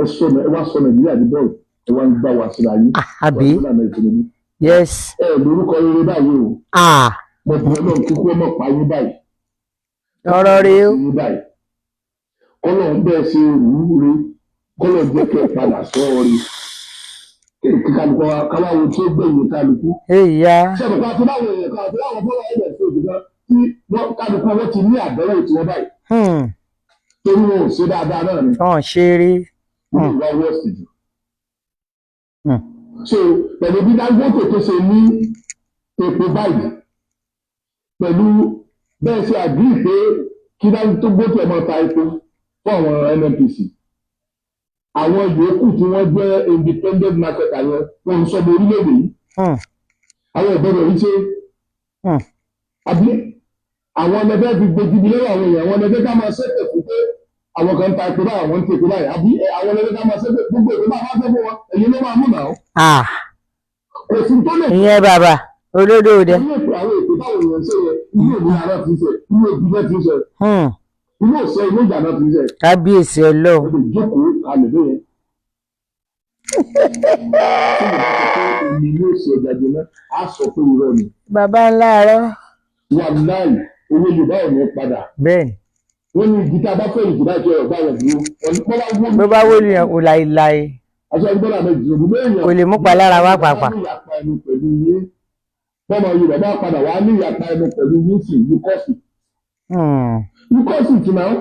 Ẹ sọ, ẹ wá sọ Nàìjíríà di bọ́ọ̀lù, ẹ wá ń gbá wa síra yín. Ah, àbí? Wàá tó Tinubu. Yes. Ẹ lórúkọ rere báyìí o. Mo bí Ọlọ́run kíkú ọmọ pa yín báyìí. Ọ̀rọ̀ rèé o. Yín báyìí. Kọ́lọ̀ ń bẹ́ẹ̀ ṣe rú re, kọ́lọ̀ jẹ́ kẹ́ ẹ padà sọ ọ́ rí. Kí kálukú wa káwá wo tí ó gbẹ̀yìn kálukú. Èyà. Ṣé ẹ̀rọ kan àti láwọn èèyàn kan àti láwọn fọlọ́ ẹ̀rẹ̀ sí òbí kan tí wọ́n kálukú wọn ti ní àbẹ̀wò tí wọ́n báyìí. Torí wọn ò ṣe dáadáa náà ni. Wọ́n ṣe rí. Ní ìwà wọ́ọ̀sì jù. So pẹ̀lú bí Dangote tó ṣe ní epo báyìí, pẹ̀lú bẹ́ẹ̀ ṣe agree pé kí Dangote máa ta epo fún àwọn NNPC, àwọn yòókù tí wọ́n jẹ́ independent marketer yẹn, wọ́n ń sọmọ orílẹ̀-èdè yìí, àwọn ìbẹ̀rẹ̀ yìí ṣe, àbí àwọn ẹlẹgbẹ́ fi gbójú mi lọ́wọ́ àwọn èèyàn, àwọn ẹlẹgbẹ́ ká máa ṣépè fún pé àwọn kan ń ta epo báyìí, àwọn ń ta epo báyìí, àbí àwọn ẹlẹgbẹ́ ká máa ṣépè gbogbo èpo bá máa fẹ́ fún wọn, èyí ló máa mú náà. Kò sí tó lè Ìyẹn bàbá olódò dẹ. Ilé ètò, àwọn ètò táwọn èèyàn ṣe yẹ, inú òmìnira náà ti ń ṣe, inú òbí náà ti ń ṣe, inú òṣè, inú ìjà náà ti ń ṣe. Kábíyèsí Ọlọ́run. Ó lè jókòó kalẹ̀ bẹ́ẹ̀. Tí mo bá sọ pé omi yóò ṣe ọjà jẹ náà, á sọ pé irọ́ ni. Bàbá ńlá rọ. Wàláì, owó Yorùbá ò ní padà. Bẹ́ẹ̀ni. Wọ́n ní igi tá a bá fẹ́ ìjìbá ìjọ ọ̀gbà rẹ̀ dúró. Wọ́n Bó bá wó lu yàn kò láìláì. Aṣọ ìgbọ́dọ̀ àmọ́ ìdìbò bẹ́ẹ̀. Kò lè mú palára wá pàápàá. Ní ìyapa ẹnu pẹ̀lú yín. Bọ́mọ Yorùbá bá padà wá ní ìyapa ẹnu pẹ̀lú yín sí yúkọ́sì. Yúkọ́sì ti náà.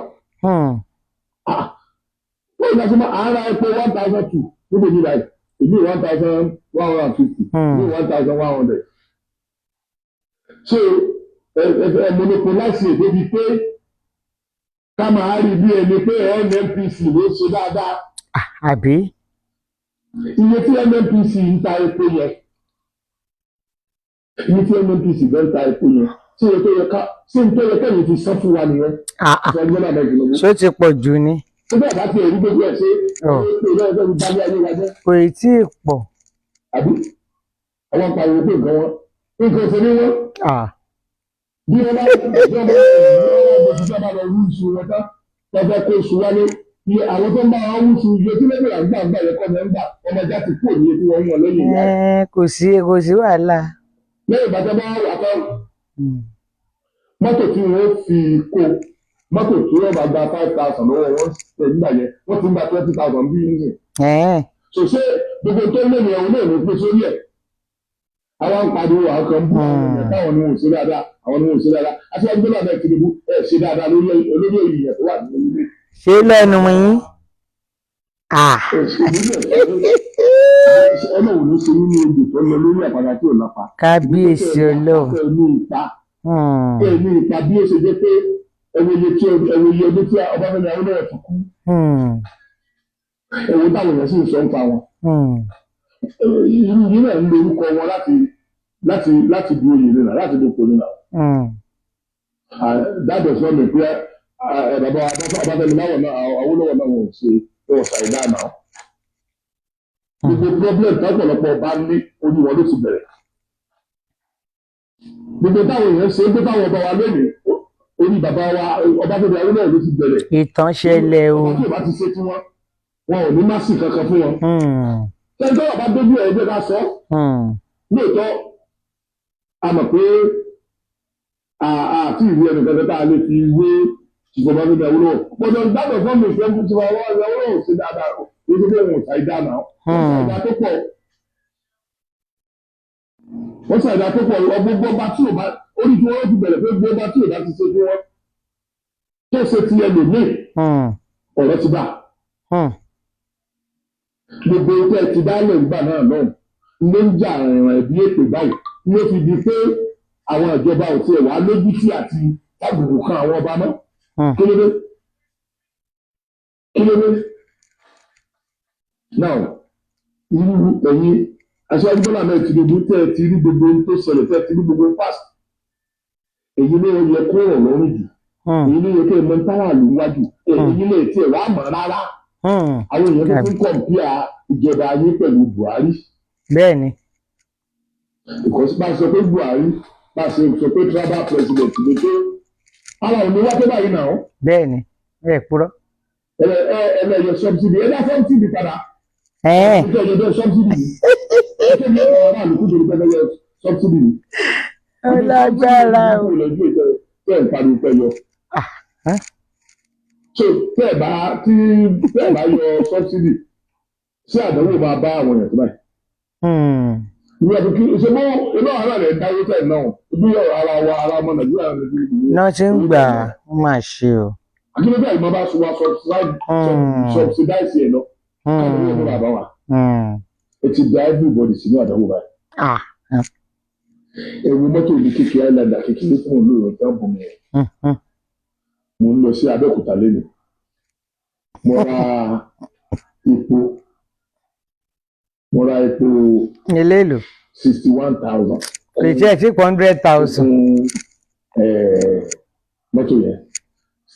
Wọ́n ìgbà tí wọ́n ra epo 1,002 níbo ní báyìí. Èmi 1,150. Ní 1,100. So ẹ monopolize ẹ̀ débi pé ká máa rí bí ẹni pé NNPC ló ṣe dáadáa. Àbí? Iye tí NNPC ń ta epo yẹn, iye tí NNPC bẹ́ẹ̀ ń ta epo yẹn, ṣé iye tó yẹ ká ṣé n tó yẹ kẹ́yìn fi san fún wa nìyẹn? Ṣé ẹgbẹ́ náà bẹ́ẹ̀ jùlọ? Ṣó ti pọ̀ jù ni? Ṣé bẹ́ẹ̀ bá ti ẹ̀rí gbogbo ẹ̀ ṣe é pé ìlú ẹ̀fẹ́ fi balẹ̀ ayé wa jẹ́? Kò ì tí ì pọ̀. Àbí àwọn pariwo pé nǹkan wọn, nǹkan ṣe ní wọn. Bí wọ́n bá lọ rú iṣu wọn tán, wọ́n fẹ́ kó iṣu wálé, iye àwọn tó ń bá wọn wúṣu, iye tí lẹ́gbẹ̀rẹ̀ àgbà ń gbà yẹ kọ́ ni ń gbà, ọmọ ìjà ti kúrò ní iye tí wọ́n ń wọ̀n lẹ́yìn ìyá rẹ̀. Kò sí wàhálà. Lẹ́yìn ìgbà tó bá wà tán, mọ́tò tí wọ́n fi kó, mọ́tò tí wọ́n bá gba 5,000 lọ́wọ́ wọn nígbà yẹn, wọ́n ti ń gba 20,000 bí nìyẹn. So ṣé gbogbo tó lé ní ẹ̀hún náà ló pé sórí ẹ̀? Àwọn ń pariwo, àwọn kan bú àwọn èèyàn táwọn ni wọn ò ṣe dáadáa, àwọn ni wọn ò ṣe dáadáa. Àti ẹgbẹ́ náà bẹ́ẹ̀, Tinubu, ẹ̀ ṣe dáadáa lórí olórí èèyàn tó wà nínú ilé. Ṣé lẹ́nu yín? Ọlọ́run ló ṣe nínú odò tó lọ lórí àpáta tí ò lápa. Kábíyèsí Ọlọ́run. Ẹ ní ipa, ẹ ní ipa bí ó ṣe jẹ́ pé ẹwọ iye ọdún tí Ọbáfẹ́mi Awólọ́wọ̀ ti kú. Ẹwọ táwọn èèyàn sì ń sọ ń pa wọn. Irú yìí náà ń lo orúkọ wọn láti du oyè nínà, láti dupò nínà. That does not mean pé bàbá Ọbáfẹ́mi Awólọ́wọ̀ náà wọ́n ṣe wọ́n ṣàìdá náà. Gbogbo problem tọ́pọ̀lọpọ̀ bá ní, orí wọn ló ti bẹ̀rẹ̀. Gbogbo táwọn èèyàn ṣe é gbé táwọn ọba wa lónìí, orí bàbá wa Ọbáfẹ́mi Awólọ́wọ̀ ló ti bẹ̀rẹ̀. Ìtàn ṣẹlẹ̀ o. Ọba tí ò bá ti ṣe tí wọn, wọn ò ní má sí kankan fún wọn. Ṣé tó bá dójú ẹ̀, ẹgbẹ́ ká sọ. Lóòótọ́, a mọ̀ pé àti ìwé ẹnìkan tá a lè fi wé ìjọba Fẹ́mi Awólọ́wọ̀. Gbọ́dọ̀ gbàgbọ́ fún mi ìfẹ́ fún tiwa Awólọ́wọ̀ ṣe dáadáa o. Èyí tó fẹ́ wọn ò ṣàìdá náà. Wọ́n ṣàìdá tó pọ̀. Wọ́n ṣàìdá tó pọ̀. Gbogbo ọba tí ò bá orí tí wọ́n ti bẹ̀rẹ̀ pé gbogbo ọba tí ò bá ti ṣe fún wọn tó ṣe ti ẹlòmíì, ọ̀rọ̀ ti bá. Gbogbo tẹ́ ti dálẹ̀ nígbà náà lọ́hùn ló ń jà ìrìn ẹ̀bí èpè báyìí, ló fi di pé àwọn ìjọba ò tiẹ̀ wá lójútì àti tábùkù kan àwọn ọba mọ́. Kí ló dé? Kí ló dé? Now, irú ẹ̀yin Aṣíwájú Bọ́lá Ahmed Tinubu, tẹ́ ẹ ti rí gbogbo ohun tó ṣẹlẹ̀, tẹ́ ẹ ti rí gbogbo past, èyí ló yẹ kó rọ̀ lọ́rùn jù. Èyí ló yẹ kó ẹ mọ tára lù wájú. Èyí lè tiẹ̀ wá mọ̀ rárá. Àwọn èèyàn tó tún compare ìjọba yín pẹ̀lú Buhari. Bẹ́ẹ̀ ni. Because bá a sọ pé Buhari, bá a sọ pé tribal president ló tó ara ò ní wá tó báyìí náà. Bẹ́ẹ̀ ni, ẹ purọ́. Ẹ ẹ ẹ yọ subsidy, ẹ dá subsidy padà. Ẹ̀ẹ́n. Ẹ yọ subsidy yìí, ẹ tó ní ọ̀rọ̀ aráàlú kúndùn pé ẹ yọ subsidy yìí. Ó lágbára o. Tẹ́ ẹ̀ pariwo pẹ́ yọ. Ah, ẹ́. So tẹ́ ẹ̀ bá yọ subsidy, ṣé àdánwò máa bá àwọn èèyàn tó báyìí? Ìwé àti kí ṣe mọ́ iná ara rẹ̀ dáwó tẹ̀ náà bí ọ̀rọ̀ ara wa, ara ọmọ Nàìjíríà rẹ̀ ti rí. Náà ti ń gbà ó, máa ṣe o. Akíndé àìmọ́ bá sọ wa subsidize ẹ̀ lọ káwọn owó bàbá wa. Ẹ ti da everybody sínú àdánwò báyìí. Ah. Ẹ wo mọ́tò mi kékeré, Highlander kékeré fún olóòrùn tí wọ́n bọ̀ mí yẹn. Mo ń lọ sí Abẹ́òkúta lẹ́nu, mo ra epo. Eléèlò? 61,000. Kò tí ẹ̀ tí 100,000. Fún mọ́tò yẹn,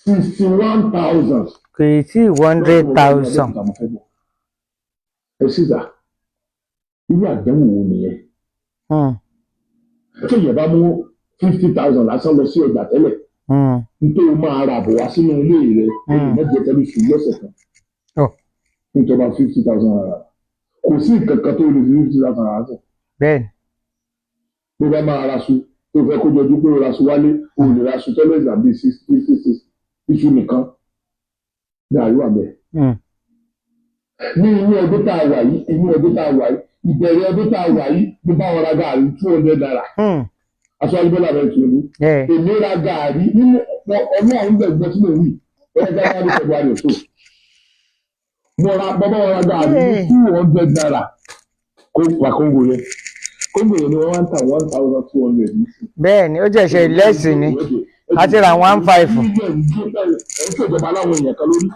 61,000. Kò tí 100,000. Ẹ sísà, irú àdánwò wo nìyẹn? Téèyàn bá mú 50,000 lásán lọ sí ọjà tẹ́lẹ̀, nítorí máa ra àbọ̀ wá sínú ilé rẹ̀, ó lè má jẹ tẹ́lẹ̀ sùn lọ́sẹ̀ kan. Nítorí bá 50,000 naira, kò sí nǹkan kan tó lè fi 50,000 naira sọ. Bẹ́ẹ̀ni. Bó bá máa ra su tó fẹ́ kó jọjú pé o ra su wálé, o lè ra su tẹ́lẹ̀ ìgbà six fifty six, iṣu nìkan, gàrí wà bẹ́ẹ̀. Ní inú ọdún tá a wà yìí, inú ọdún tá a wà yìí, ìbẹ̀rẹ̀ ọdún tá a wà yìí, mo bá wọn ra gàrí ₦200. Aṣíwájú Bọ́lá rẹ̀ Tinubu, èmi ra gàrí nínú ọdún àwọn ìgbẹ́ tí mo wí wọ́n January, February or so, mo ra bàbá wọn ra gàrí ní ₦200. Kó wà kóńgò yẹn, kóńgò yẹn ni wọ́n wá ń ta 1,200 ní sí. Bẹ́ẹ̀ni, ó jẹ́ ṣe lẹ́sìn ni a ti ra 1,500. Ẹ̀ ń ṣèjọba láwọn èèyàn kan lórí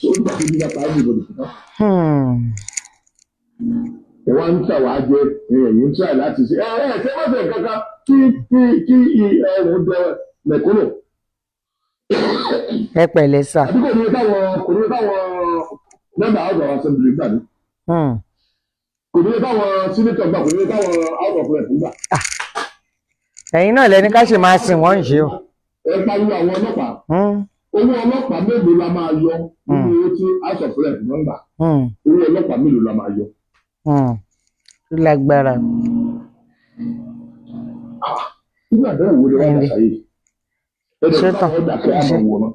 tó ń gbà tó ní bàtà everybody fún. Ẹ wá ń tà wá jẹ, ẹ̀yìn ń tà láti ṣe ẹ ẹ ṣé wọ́n ṣe kankan kí ẹrùn jẹ mẹ̀kúnnù. Ẹ pẹ̀lẹ́ sà. Àbí kò ní káwọn member House of Assembly gbà ní. Kò ní káwọn senator gbà, kò ní káwọn House of Rep gbà. Ẹ̀yin náà lẹni ká ṣe máa sìn wọ́n ń ṣe o. Ẹ pariwo àwọn ọlọ́pàá. Owó ọlọ́pàá mélòó la máa yọ nínú owó tí House of Rep náà ń gbà? Owó ọlọ́pàá mélòó la máa yọ? Ó lágbára. Nígbà àdánwò wo ni wọ́n dà sáyé? Ẹ̀dẹ̀ Ṣé tán? káwọn dàkẹ́ àmọ̀ wòran.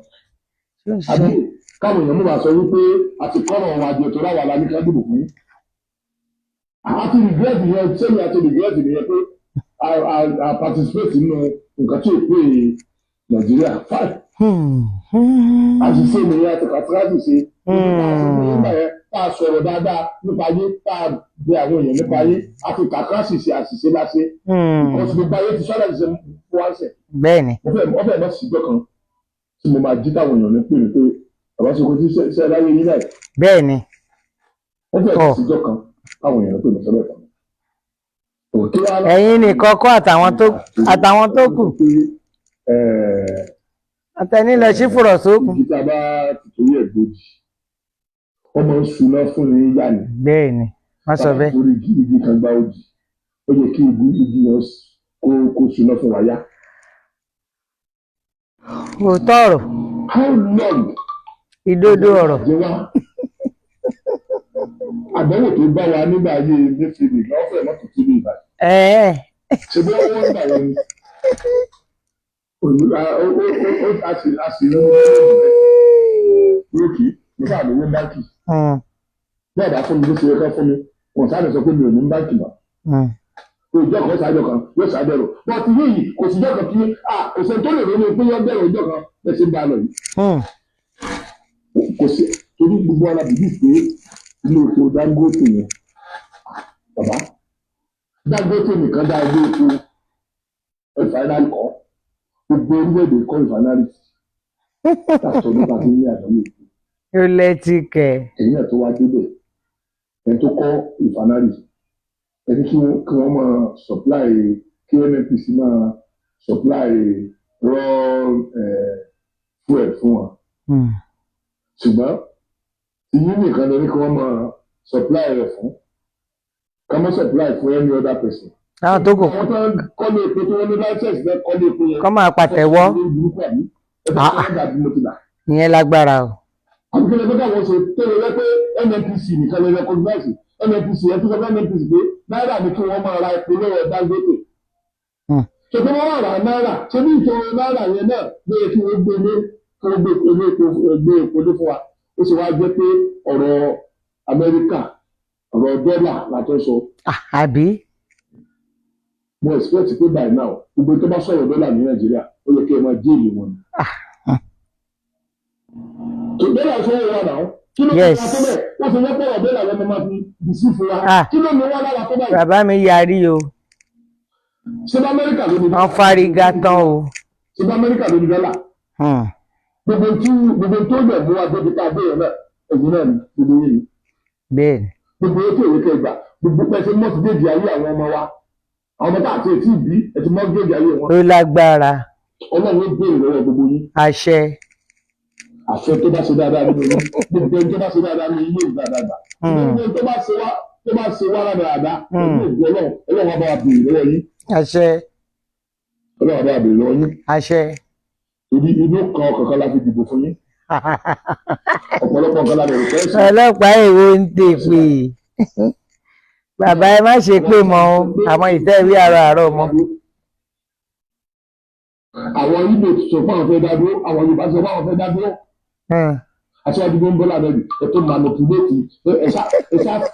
Ṣé ń Àbí ṣe? káwọn èèyàn mú wa sọ wípé àti kọ́rọ̀ wa jẹ tó láwa la ní ká dìbò fún. Àti regret yẹn sẹ́yìn, àti regret yẹn pé a participate nínú nǹkan tí ò pé Nàìjíríà, fine. Àṣìṣe nìyẹn, àti kàtíráàtì ṣe nígbà yẹn tá a sọ̀rọ̀ dáadáa nípa ayé, tá a bẹ àwọn èèyàn nípa ayé, àti kàtíráàtì ṣe àṣìṣe láṣẹ. Because gbogbo ayé ti sọ́dọ̀ ṣe fún wa ṣe. Bẹ́ẹ̀ni. Wọ́n fẹ́ mọ̀ sí ìjọ kan tí mo máa jí táwọn èèyàn ní pè mí pé bàbá sọ pé ṣe ẹ láyé yín náà. Bẹ́ẹ̀ni. Wọ́n fẹ́ mọ̀ sí ìjọ kan táwọn èèyàn pè mí sọ́dọ̀ kan. Òkè wá. Ẹ̀yin nìkan kọ́, àtàwọn tó kù àtẹni lọ sí fùrọ̀ sókun. Ibi tá a bá ti torí ẹ̀ gbòdì, wọ́n máa ń suná fún ní yá ni. Bẹ́ẹ̀ni, wọ́n sọ bẹ́ẹ̀. Torí igi kan gba òdì, ó yẹ kí igi yẹn kó suná fún wa yá. Òótọ́ ọ̀rọ̀. How long? Ìdodo ọ̀rọ̀. Jẹ wá. Àdánwò tó bá wa nígbà ayé Emefiele lọ́fẹ̀ẹ́ mọ́tò tó ní Ìbàdàn. Ẹ̀ẹ́. Ṣe bí wọ́n ń gbà yẹn ni. A sì ń lókì nígbà lówó báńkì. Bí ọ̀bá fún mi bó ṣe yẹ kán fún mi, wọ́n sáré sọ pé mi ò ní báńkì mọ́. Ìjọ kan ṣáájọ kan yóò ṣàbẹ̀rù. Wọ́n ti yéyìí kò sí ìjọ kan kí kò sẹ́ni tó lè ronú pé yọ bẹ̀rù ìjọ kan bẹ́ẹ̀ ṣe ń bá a lọ yìí. Kò sí torí gbogbo ara bìbí pé ilé epo Dangote yẹn, bàbá Dangote nìkan dá ilé epo refinery kọ́, gbogbo orílẹ̀-èdè kọ́ refinery láti ọdún tá a ti ní àdánwò epo. Ó lẹ́tí kẹ̀. Èyí náà tó wá débẹ̀, ẹni tó kọ́ refinery, ẹni kí wọ́n máa supply, kí NNPC máa supply raw fuel fún wọn, ṣùgbọ́n tí yín nìkan ló ní kí wọ́n máa supply rẹ̀ fún, ká má supply fún any other person. Àwọn tó kù Àwọn tó ń kọ́lé epo, tó wọ́n ní license náà kọ́lé epo yẹn. Kọ́ máa pàtẹ́wọ́. Burúkú àbí ẹ fẹ́ kí wọ́n dàbí mo ti là. Ìyẹn lágbára o. Àbí kí lè fẹ́ káwọn ṣe tó lè rẹ́ pé NNPC nìkan lè recognize NNPC? Ẹ tún sọ fún NNPC pé náírà ni kí wọ́n máa ra epo lọ́wọ́ Dangote. Ṣe kí wọ́n rà náírà, ṣé bí ìṣòro náírà yẹn náà ló yẹ kí wọ́n gbé lé, kí wọ́n gbé epo epo gbé epo lé fún wa? Ó sì wá jẹ́ pé ọ̀rọ̀ Amẹ́ríkà, ọ̀rọ̀ dọ́là la tó sọ. Ah, àbí. Mo expect pé by now, gbogbo tó bá sọ̀rọ̀ dọ́là ní Nàìjíríà, ó yẹ kí ẹ máa jail wọn ni. Tó dọ́là sọ̀rọ̀ wa náà, kí ló ní wa tó bẹ́ẹ̀? Wọ́n ti wọ́pọ̀ ọ̀rọ̀ dọ́là lọ́mọ máa fi bìsí fún wa. Kí ló ní wá lára tó báyìí? Bàbá mi yarí o. Ṣé bá Amẹ́ríkà ló ní dọ́là? Wọ́n fárígá tán o. Ṣé bá Amẹ́ríkà ló ní dọ́là? Gbogbo tí gbogbo tó yẹ mú wa débi tá a dé yẹn náà, ẹ̀yìn náà ni gbogbo yìí ni. Bẹ́ẹ̀ ni. Gbogbo ètò ìwé kẹgbà, gbogbo pẹ̀sẹ̀ mortgage ayé àwọn ọmọ wa, àwọn ọmọ tá àti ètí ìbí ẹ̀tí mortgage ayé wọn. Ó lágbára. Ọlọ́run ó béèrè lọ́wọ́ gbogbo yín. Àṣẹ. Àṣẹ. Tó bá ṣe dáadáa nínú yín, gbogbo ẹni tó bá ṣe dáadáa ní ilé ìgbà dáadáa, gbogbo ẹni tó bá ṣe wá dáadáa pẹ̀lú ògùn Ọlọ́run, Ọlọ́run á bá wa béèrè lọ́wọ́ yín. Àṣẹ. Ọlọ́run á bá wa béèrè lọ́wọ́ yín. Àṣẹ. Torí inú kan ọkàn kan la fi dìbò fún yín, ọ̀pọ̀lọpọ̀ nǹkan la bẹ̀rù fẹ́ sí. Ọlọ́pàá èwo ń tèpè? Bàbá, ẹ má ṣe pé mọ́ o, àwọn ìtẹ́wé àárọ̀ àárọ̀ mọ́. Àwọn Ìgbò sọ fún àwọn fẹ́ dá dúró, àwọn Yorùbá sọ fún àwọn fẹ́ dá dúró. Aṣíwájú tó ń bọ́lá rẹ̀ ẹ̀ tó manipulate ẹ̀ṣá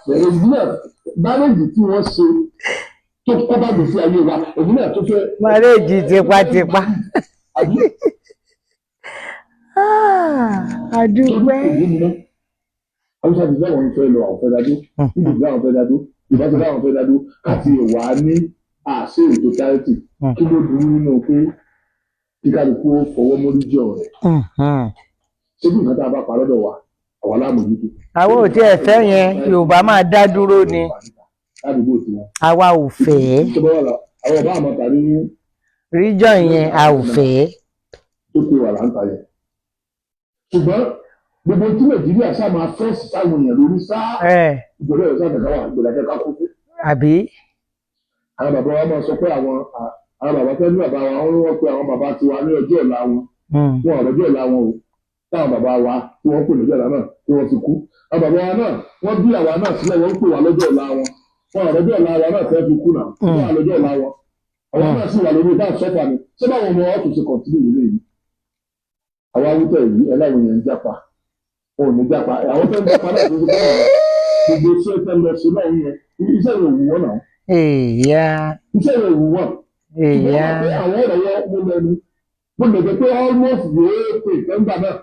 fẹ́rẹ̀ náà, marriage tí wọ́n ṣe tó kọ́ bá gbèsè ayé wa, èyí náà tó fẹ́. Marriage tipátipá. Àbí? Ah, àdúpẹ́. Haúsá ti fẹ́, wọn fẹ́ lọ, àwọn fẹ́ dá dúró. Ìgbò ti fẹ́, àwọn fẹ́ dá dúró. Yorùbá ti fẹ́, àwọn fẹ́ dá dúró. Káàtì wà ní àṣẹ ètò charity, kí ló burú nínú pé kí kálukú ó fọwọ́ mórí jẹ́ ọ̀rẹ́? Ṣé bí nǹkan tá a bá pa lọ́dọ̀ wa, àwa láàmójútó. Àwọn ò tiẹ̀ fẹ́ yẹn. Yorùbá máa dá dúró ni. Ládùúgbò tiwọn. Àwa ò fẹ́. Tó bá wà lá, àwọn ọba àmọ́ tàbí ní region yẹn, a ò fẹ́. Tó pé wà láǹtà yẹn. Ṣùgbọ́n gbogbo tí Nàìjíríà ṣáà máa force sáwọn èèyàn lórí sáà, ìjọba ẹ̀rọ sáà kàkà wà ìgbèlà kẹ́kọ̀ọ́ kú fún. Àbí. Àwọn bàbá wa máa sọ pé àwọn bàbá tẹ́lú bàbá wa, wọ́n wọ́n pé àwọn bàbá tiwa ní ọjọ́ ọ̀la wọn. Wọn ò lọ́jọ́ ọ̀la wọn o. Táwọn bàbá wa tí wọ́n pè lọ́jọ́ ọ̀la náà tí wọ́n ti kú. Àwọn bàbá wa náà, wọ́n bí àwa náà sílẹ̀, wọ́n ń pè wá lọ́jọ́ ọ̀la wọn. Wọn ò lọ́jọ́ ọ̀la wa náà fẹ́ fi kú náà. Wọ́n wà lọ́jọ́ ọ̀la wọn. Àwọn náà sì wà lórí bá sọ́fà ni. Ṣé báwọn ọmọ wa tún ṣe continue nílé yìí? Àwọn awútọ̀ yìí ẹ láwọn èèyàn ń jápa. Wọn ò ní jápa. Àwọn tó ń jápa náà tó ń jápa gbogbo iṣẹ́ tẹ́ lọ sí náà yẹn, iṣẹ́ yẹn ò wù wọ́n náà. Èèyà. Iṣẹ́ yẹn ò wù wọ́n. Èèyà. Ṣùgbọ́n àwọn ọ̀rọ̀ yẹn mú lẹ́nu. Mo lè jẹ́ pé almost the whole thing nígbà náà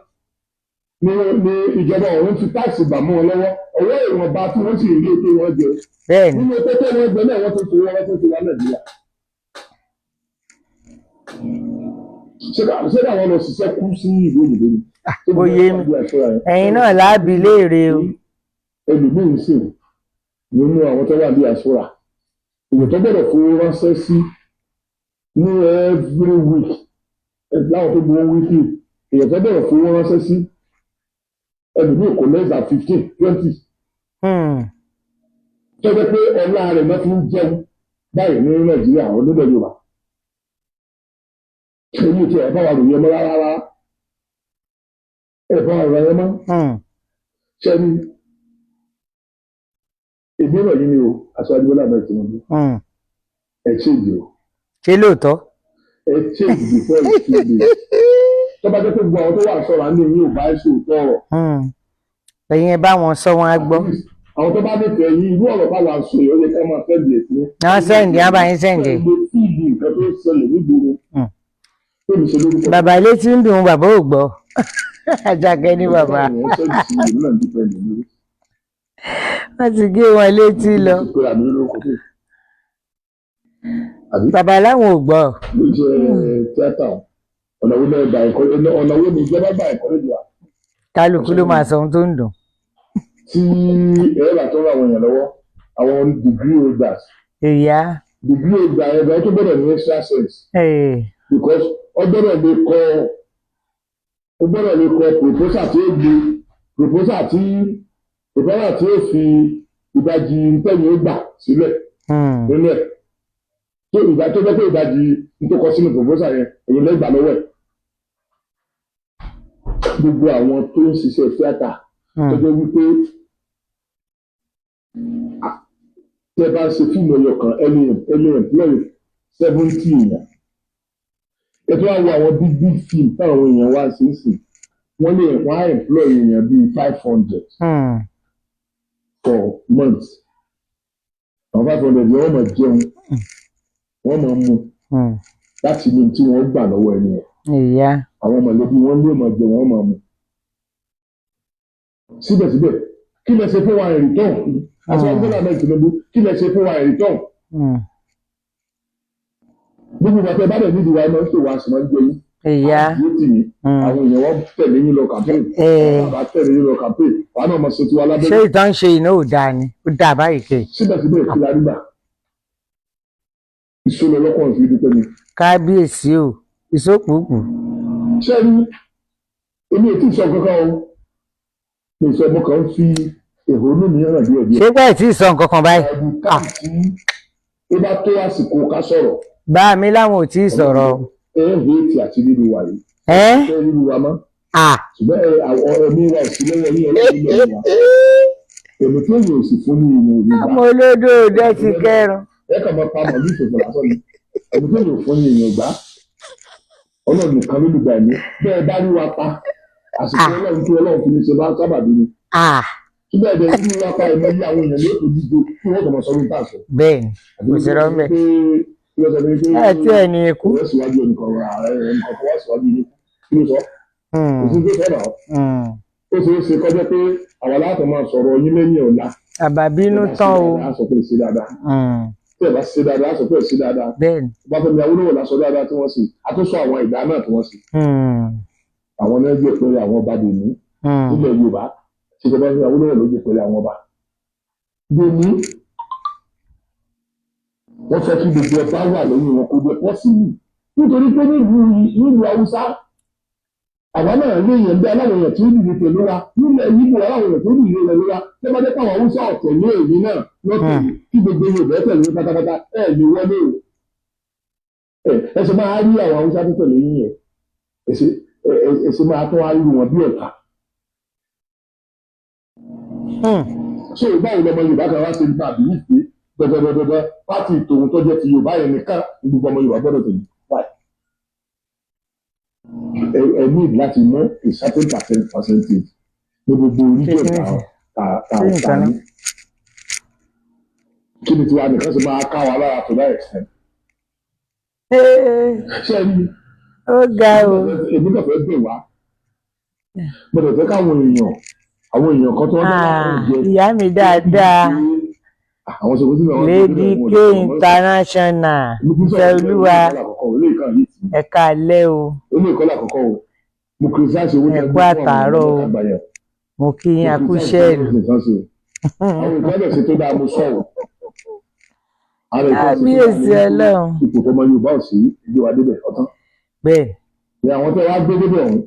ni ìjọba ọ̀hún fi tax gbà mọ́ wọn lọ́wọ́, ọwọ́ ìwọ̀nba tí wọ́n sì rí ètò wọn jẹ. Bẹ́ẹ̀ni. Nínú ètò tó wọ́n jẹ náà, wọ́n tó fi wọ́n tó fi wá Nàìjíríà. Ṣé káwọn lọ ṣiṣẹ́ kú sí ìlú òyìnbó ni? Oyè mi, ẹ̀yin náà láàbì léèrè o. Ẹlòmíín sì nínú àwọn tó wà ní àṣọra, èèyàn tó gbọ́dọ̀ fowó ránṣẹ́ sí ní every week, láwọn tó gbowó weekly, èèyàn tó gbọ́dọ̀ fowó ránṣẹ́ sí, ẹlòmíín kò less than 15, 20, tó jẹ́ pé ọlá rẹ̀ náà fi ń jẹun báyìí ní Nàìjíríà, àwọn onílẹ̀ Yorùbá. Èyí tí ẹ bá wà lóye mọ́ rárá, ẹ bá wà lóye mọ́. Ṣẹ́ni Èmi rọ̀ yín ni o, Aṣíwájú Bọ́lá Ahmed Tinubu, ẹ change o. Ṣé lóòótọ́? Ẹ change before it's too late. Tó bá jẹ́ pé gbogbo àwọn tó wà sọ̀rọ̀ àní yín ò bá ẹ̀ sòótọ́ ọ̀rọ̀, Ẹ̀yin ẹ bá wọn sọ, wọn á gbọ́. at least àwọn tó bá nífẹ̀ẹ́ yín, irú ọ̀rọ̀ báwa ń sọ yìí, ó yẹ ká máa fẹ́ di ẹ̀sìn. Wọ́n send, wọ́n bá yín send. Ẹ lè fíìdì nǹkan tó ń ṣẹlẹ̀ nígboro tó ní ṣe lórúkọ. Bàbá ilé tí ń dùn, bàbá ò gbọ́. Àjàkẹ́ ní bàbá. Àwọn èèyàn send sí ìlú náà dúpẹ́ nìyí. Wọ́n ti gé wọn létí lọ. Pé àmì lórúkọ tó àbí Bàbá láwọn ò gbọ́. Ló jẹ́ tíátà, ọ̀nà wo náà gba ẹ̀kọ́, ọ̀nà wo ni ìjọba gba ẹ̀kọ́ lójú wa? Kálukú ló máa sọ ohun tó ń dùn. Tí ẹ̀rọ bá tó ń ra àwọn èèyàn lọ́wọ́, àwọn degree holders, Ìyá. degree holder ẹ̀rọ tó gbọ́dọ̀ ní extra sense because ó gbọ́dọ̀ lè kọ proposal tí ó gbé proposal tí ó fi ìdajì ntẹ́yìn ó gbà sílẹ̀ nínú ẹ̀, tó ìgbà tó jẹ́ pé ìdajì tó kọ sínú proposal yẹn, èyí lẹ́gbàá lọ́wọ́ ẹ̀. Gbogbo àwọn tó ń ṣiṣẹ́ tíátà tó jẹ́ wípé tẹ́ bá ń ṣe fíìmù ẹyọ kan, ẹni employ 70 èèyàn. Ẹ tó wá wo àwọn big big film táwọn èèyàn wá sí ń sìn, wọ́n á employ èèyàn bíi 500 for months. Àwọn 500 yẹn, wọ́n máa jẹun, wọ́n máa mu láti inú tí wọ́n gbà lọ́wọ́ ẹni yẹn. Àwọn mọ̀lẹ́bí wọn ló máa jẹ, wọ́n máa mu. Síbẹ̀síbẹ̀, kí lẹ ṣe fún wa in return? Aṣíwájú Bọ́lá Ahmed Tinubu, kí lẹ ṣe fún wa in return? Gbogbo ìgbà tẹ bá dẹ̀ nídìí wa, ẹ máa ń pè wá, sì máa ń jẹ yín. Àdúró tì yín. Àwọn èèyàn wọn tẹ̀lé yín lọ campaign. Bàbá tẹ̀lé yín lọ campaign, wàá náà máa ṣe tiwa Ṣé lábẹ́lẹ̀. ìtàn ń ṣe iná ò dáa ni? Ó dáa báyìí kè. Síbẹ̀síbẹ̀, kí la rí gbà? Ìṣòro ọlọ́kùnrin fi dúpẹ́ ni. Kábíyèsí o, ìsókùkù. Ṣé rí, èmi ò tí ì sọ kankan o, mi ò sọ, mo kàn ń fi ẹ̀hónú mi hàn díẹ̀ díẹ̀. Ṣé pẹ́ẹ́ tí ì sọ nǹkan kan báyìí? Ẹ̀bùn káàkiri tí ó bá tó àsìkò ká sọ̀rọ̀. Bá mi láwọn ò tí ì sọ̀rọ̀ o. Ẹ ń hate àti ríru wa yìí. Ẹ́. Ẹ ríru wa mọ́. À. Ṣùgbọ́n ẹ àwọn ẹ̀mí wa ò sí lọ́wọ́ yín, ọlọ́run lọ́wọ́ wa. Èmi tó yẹ ò sì fún ní ìmọ̀ òní gbà. Ọmọ olódò òde ti kẹrun. Ẹ kàn máa pa màálù ìṣòfò lásán ni. Èmi tó yẹ ò fún ní ìyẹn gbà. Ọlọ́run nìkan ló lùgbà ẹ̀mí. Bẹ́ẹ̀ bá rí wa pa, àsìkò ọlọ́run tó ọlọ́run fi ní ṣe bá sábàbí ni. À. Síbẹ̀ ẹ̀dẹ̀ rí wa pa, ẹ̀mí yí àwọn èèyàn ló dìde kí wọ́n kàn máa sọ lóun tá à sọ. Bẹ́ẹ̀ ni, kò sí rọ́ńbẹ́. Ẹ tí ẹ ní ikú. Ọ̀rẹ́ síwájú ẹnìkan, ààrẹ ẹnìkan kan wá síwájú ní kí ló sọ? Kò sí tó sọ̀rọ̀. Ó ṣeé ṣe kọjá pé àwa láti máa sọ̀rọ̀ yín lẹ́yìn ọ̀la. Àbàbínú tán o. A sọ pé ṣe dáadáa. Tí ẹ bá ṣe dáadáa, a sọ pé ṣe dáadáa. Bẹ́ẹ̀ ni. Ọbáfẹ́mi Awólọ́wọ̀ la sọ dáadáa tí wọ́n ṣe, a tún sọ àwọn ìdá náà tí wọ́n ṣe. Àwọn náà jẹ́ pé àwọn ọba dèmí nílẹ̀ Yorùbá, ṣe Ọbáfẹ́mi Awólọ́wọ̀ ló jẹ́ pé àwọn ọba dèmí. Wọ́n fẹ́ kí gbogbo ọba wà lẹ́yìn wọn, kó jẹ́ pọ́sibú, nítorí pé nílùú Haúsá, àwa náà ní èèyàn bí aláwọ̀ èèyàn tí ó dìde pẹ̀lú wa. Nílẹ̀ Yíbò, aláwọ̀ èèyàn tó dìde pẹ̀lú wa. Lẹ́bàá pé àwọn Haúsá ọ̀tẹ̀ ní èyí náà lọ́tẹ̀, kí gbogbo Yorùbá tẹ̀lé pátápátá, ẹ̀ lè wọlé o. Ẹ ṣe máa rí àwọn Haúsá tó tẹ̀lé yín yẹn, ẹ ṣe máa tún wá rí wọn bí ọ̀tá. So báwo lọmọ Yorùbá kan wá ṣe nípa àbí wípé dandandandandan party tòun tó jẹ́ ti Yorùbá yẹn nìkan ní gbogbo ọmọ Yorùbá gbọ́dọ̀ tẹ̀lé? Why? Ẹ need láti mú a certain percentage ní gbogbo region ta ta ta ní. Kí ni tiwa nìkan ṣe máa ká wa lára to that extent? Ṣé ẹ rí? Ó ga o. Èmi kàn fẹ́ bẹ̀ wá, mo dẹ̀ fẹ́ káwọn èèyàn, àwọn èèyàn kan tó ń Ah, ìyá mi dáadáa. Àwọn ṣe kó sínú àwọn Lady K International, ìfẹ́ olúwa, ẹ̀ka alẹ́ o. Olú ìkọlà àkọ́kọ́ o, mo criticize owó Ẹ kú àtàárọ̀ o. Mo kí yín, akúṣẹ́ ìlú. Àwọn ìkọlẹ̀ ṣe tó dáa, mo sọ o. Kábíyèsí Ọlọ́run. Ipò tọmọ Yorùbá ò sí, ìgbé wa débẹ̀ ọ̀tán. Bẹ́ẹ̀. Ní àwọn tó wá gbé débẹ̀ ọ̀hún,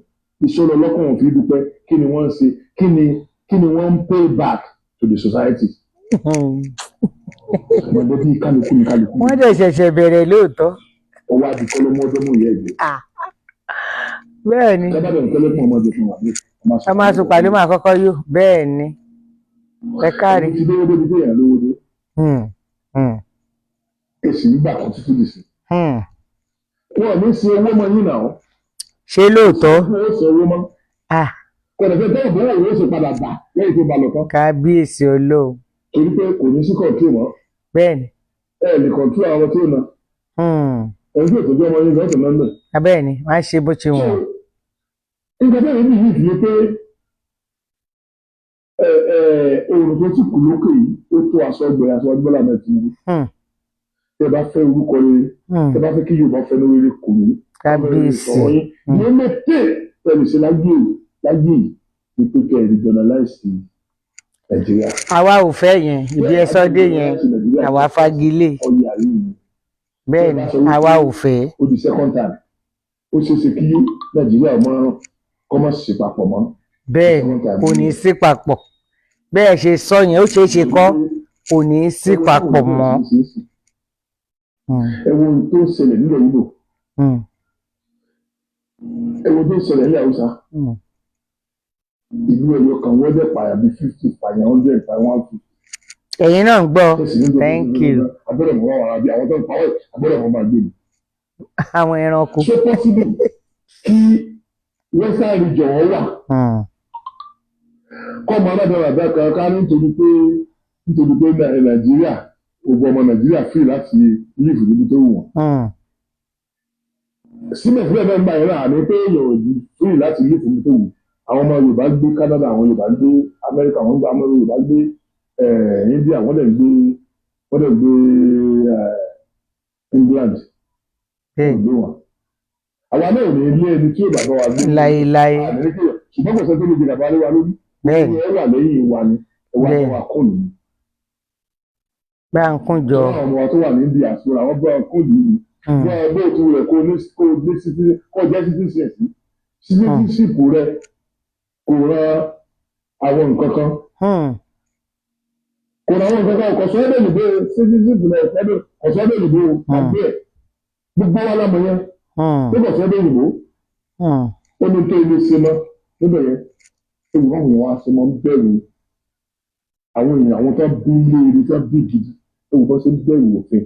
ìṣòro ọlọ́kùnrin fi dúpẹ́. Kí ni wọ́n ń ṣe? Kí ni wọ́n ń pay back to the society? Ọmọdé bíi kálukú ní kálukú. Wọ́n dẹ̀ ṣẹ̀ṣẹ̀ bẹ̀rẹ̀ lóòótọ́. Ọwọ́ adìkọ́ ló mú ọdún mú ìyá ẹ̀jẹ̀. Bẹ́ẹ̀ ni. Sábà bẹ̀rẹ̀ tẹ́lẹ̀ fún ọmọdé fún wa ní. Ọmọ àsùpàdé máa kọ́kọ́ yó. Bẹ́ẹ̀ ni, ẹ káre. Ti lówó débi téèyàn lówó dé. Èsì ń gbà kan títí dì sí. Wọn ò ní sin owó mọ́ yín náà. Ṣé lóòótọ́? Wọn ò sin owó mọ́. Ah. Kò dẹ̀ fẹ́ bẹ́ẹ̀ bó òun ó sì padà gbà lẹ́yìn tó bá lọ tán. Kábíyèsí Ọlọ́run. Torí pé kò ní sí control mọ́. Bẹ́ẹ̀ni. Ẹ lè control àwọn tí ó na. Ẹni tí òtòjú ọmọ yín lọ́sọ̀ lọ́nà. Bẹ́ẹ̀ni, wọ́n á ṣe bó ṣe wọ̀n. Nǹkan bẹ́ẹ̀ ni yìí fi pé oòrùn tó ti kù lókè yìí ó tó aṣọ ọgbẹ̀rẹ̀ aṣọ Bọ́lá Ahmed Tinubu. Tẹ bá fẹ́ orúkọ rere, tẹ bá fẹ́ kí Yorùbá fẹ́ rere kò ní. Kábíyèsí. Ní mẹ́tẹ́ pẹ̀lú ṣe láyé láyé yìí ní pé kẹ́ ẹ̀ regionalize Nàìjíríà. Àwa ò fẹ́ yẹn, ibi ẹ sọ dé yẹn, àwa fagilé. Ọyẹ àyè yìí. Bẹ́ẹ̀ni, àwa ò fẹ́. Ó di second time. Ó ṣeé ṣe kí Nàìjíríà mọ́ kọ́ mọ́ sí papọ̀ mọ́. Bẹ́ẹ̀ni, kò ní sí papọ̀. Bẹ́ẹ̀ ṣe sọ yẹn, ó ṣeé ṣe kọ́, kò ní sí papọ̀ mọ́. Ẹ wo ohun tó ń ṣẹlẹ̀ nílẹ̀ Ìgbò. Ẹ wo ohun tó ń ṣẹlẹ̀ nílẹ̀ Haúsá. Ìlú ẹyọ kan wọ́n dẹ̀ pààyàn bíi 50, pààyàn 100, pààyàn 150. Ẹ̀yin náà ń gbọ́. Thank you. Agbọ́dọ̀ mọ̀ wọn àbí àwọn tó ń pawọ́ agbọ́dọ̀ mọ̀ máa gbé mi. Àwọn ẹranko. Ṣé possible kí Western region wà? Kọ́ ọmọ aládàáda kan ká nítorí pé Nàìjíríà, gbogbo ọmọ Nàìjíríà free láti live níbi tó wù wọ́n. Síbẹ̀síbẹ̀ náà ń gbà yẹn náà ní pé èèyàn ò free láti live níbi tó wù. Àwọn ọmọ Yorùbá gbé Canada, àwọn Yorùbá gbé Amẹ́ríkà, àwọn ọmọ Yorùbá gbé India, wọ́n dẹ̀ gbé England. Gbé wọn. Àwa náà ò ní ilé ẹni tí yóò bàbá wa gbé. Láéláé. Ṣùgbọ́n kò sẹ́ni tó lè jẹ gàba lé wa lórí. Bẹ́ẹ̀ni. Ẹ wà lẹ́yìn wa ni ẹ wá bá wa kún lù. Bá ń kún jọ. Àwọn ọmọ wa tó wà ní India àti àwọn bá wa kún lù ní. Wọ́n bó tu rẹ̀ kó ní kó ní kó jẹ́ citizenship. Citizenship rẹ̀ kò ran àwọn nǹkan kan. Kò ran àwọn nǹkan kan, kò sọ ẹ́ lè gbé citizenship rẹ̀ kò sọ ẹ́ lè gbé o gbàgbé ẹ̀. Gbogbo wa lámọ̀ yẹn. Ó kò sọ ẹ́ lè gbó. Ó ní tó ilé ṣe mọ́ níbẹ̀ yẹn. Ewu àwọn èèyàn wa ṣe máa ń bẹ̀rù àwọn èèyàn, àwọn tó bí léere tó bí gidi, ewu bá ṣe ń bẹ̀rù òfin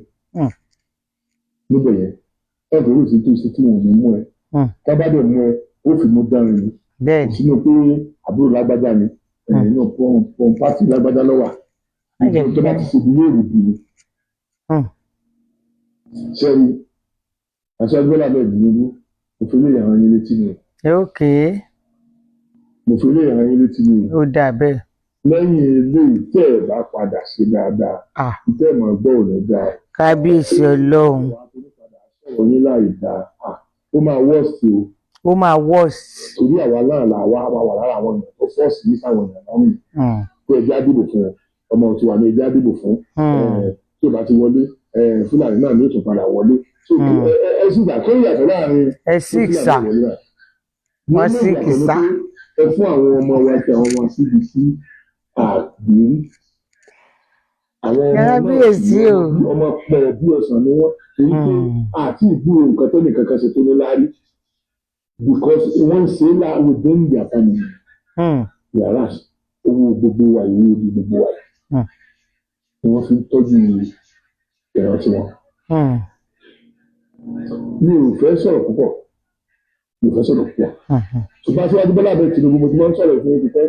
níbẹ̀ yẹn. Ẹ̀fọ́ yóò ṣe tó ṣe tí wọn ò ní mú ẹ. Tá bá dẹ̀ mú ẹ, ó fi mú dánrin ni. Sínú pé àbúrò lágbájá ni, ẹ̀yìn náà pọ́n pátì lágbájá lọ́wà tó bá ti ṣe bí yóò rù bí ni. Sẹ́ni aṣáájú Bọ́lá bẹ́ẹ̀ Tinubu, mo fi lè ràn yín létí ni. Mo fi lè ràn yín létí ni. Ó dà bẹ́ẹ̀. Lẹ́yìn eléyìí, tẹ́ ẹ̀ bá padà ṣe dáadáa, tẹ́ ẹ̀ mọ̀ gbọ́ ò ní dáa. Kábíyèsí Ọlọ́run. Sọ̀rọ̀ yín láì dáa, ó máa wọ́ọ̀sì o. Ó máa wọ́ọ̀sì. Torí àwa náà là wá wà lára àwọn èèyàn tó force ní sáwọn èèyàn náà nì pé ẹjẹ́ á dìbò fún ọmọ tiwa ní ẹjẹ́ á dìbò fún. Tí ò bá ti wọlé, Fúlàní náà ní ó tún padà wọlé. Ẹ sì gbà kó ìyàtọ̀ láàrin. Ẹ sì sà wọ́n sì kì sá. Ẹ fún àwọn ọmọ wa àti àwọn ọmọ CBC àgbérí. Àwọn ọmọ náà ọmọ pẹ̀ bí ọ̀sán ni wọ́n, torí pé àti ìgbúrò nǹkan tó nìkan kan ṣe tó ní láárí, because wọ́n ń ṣe é lá within their family. Yàrá owó gbogbo wa, ìwé orí gbogbo wa ni wọ́n fi ń tọ́jú ìrántí wọn. Mi ò fẹ́ sọ̀rọ̀ púpọ̀, mi ò fẹ́ sọ̀rọ̀ púpọ̀. Ṣùgbọ́n aṣíwájú Bọ́lá Ahmed Tinubu, mo ti máa ń sọ̀rọ̀ fún yín pé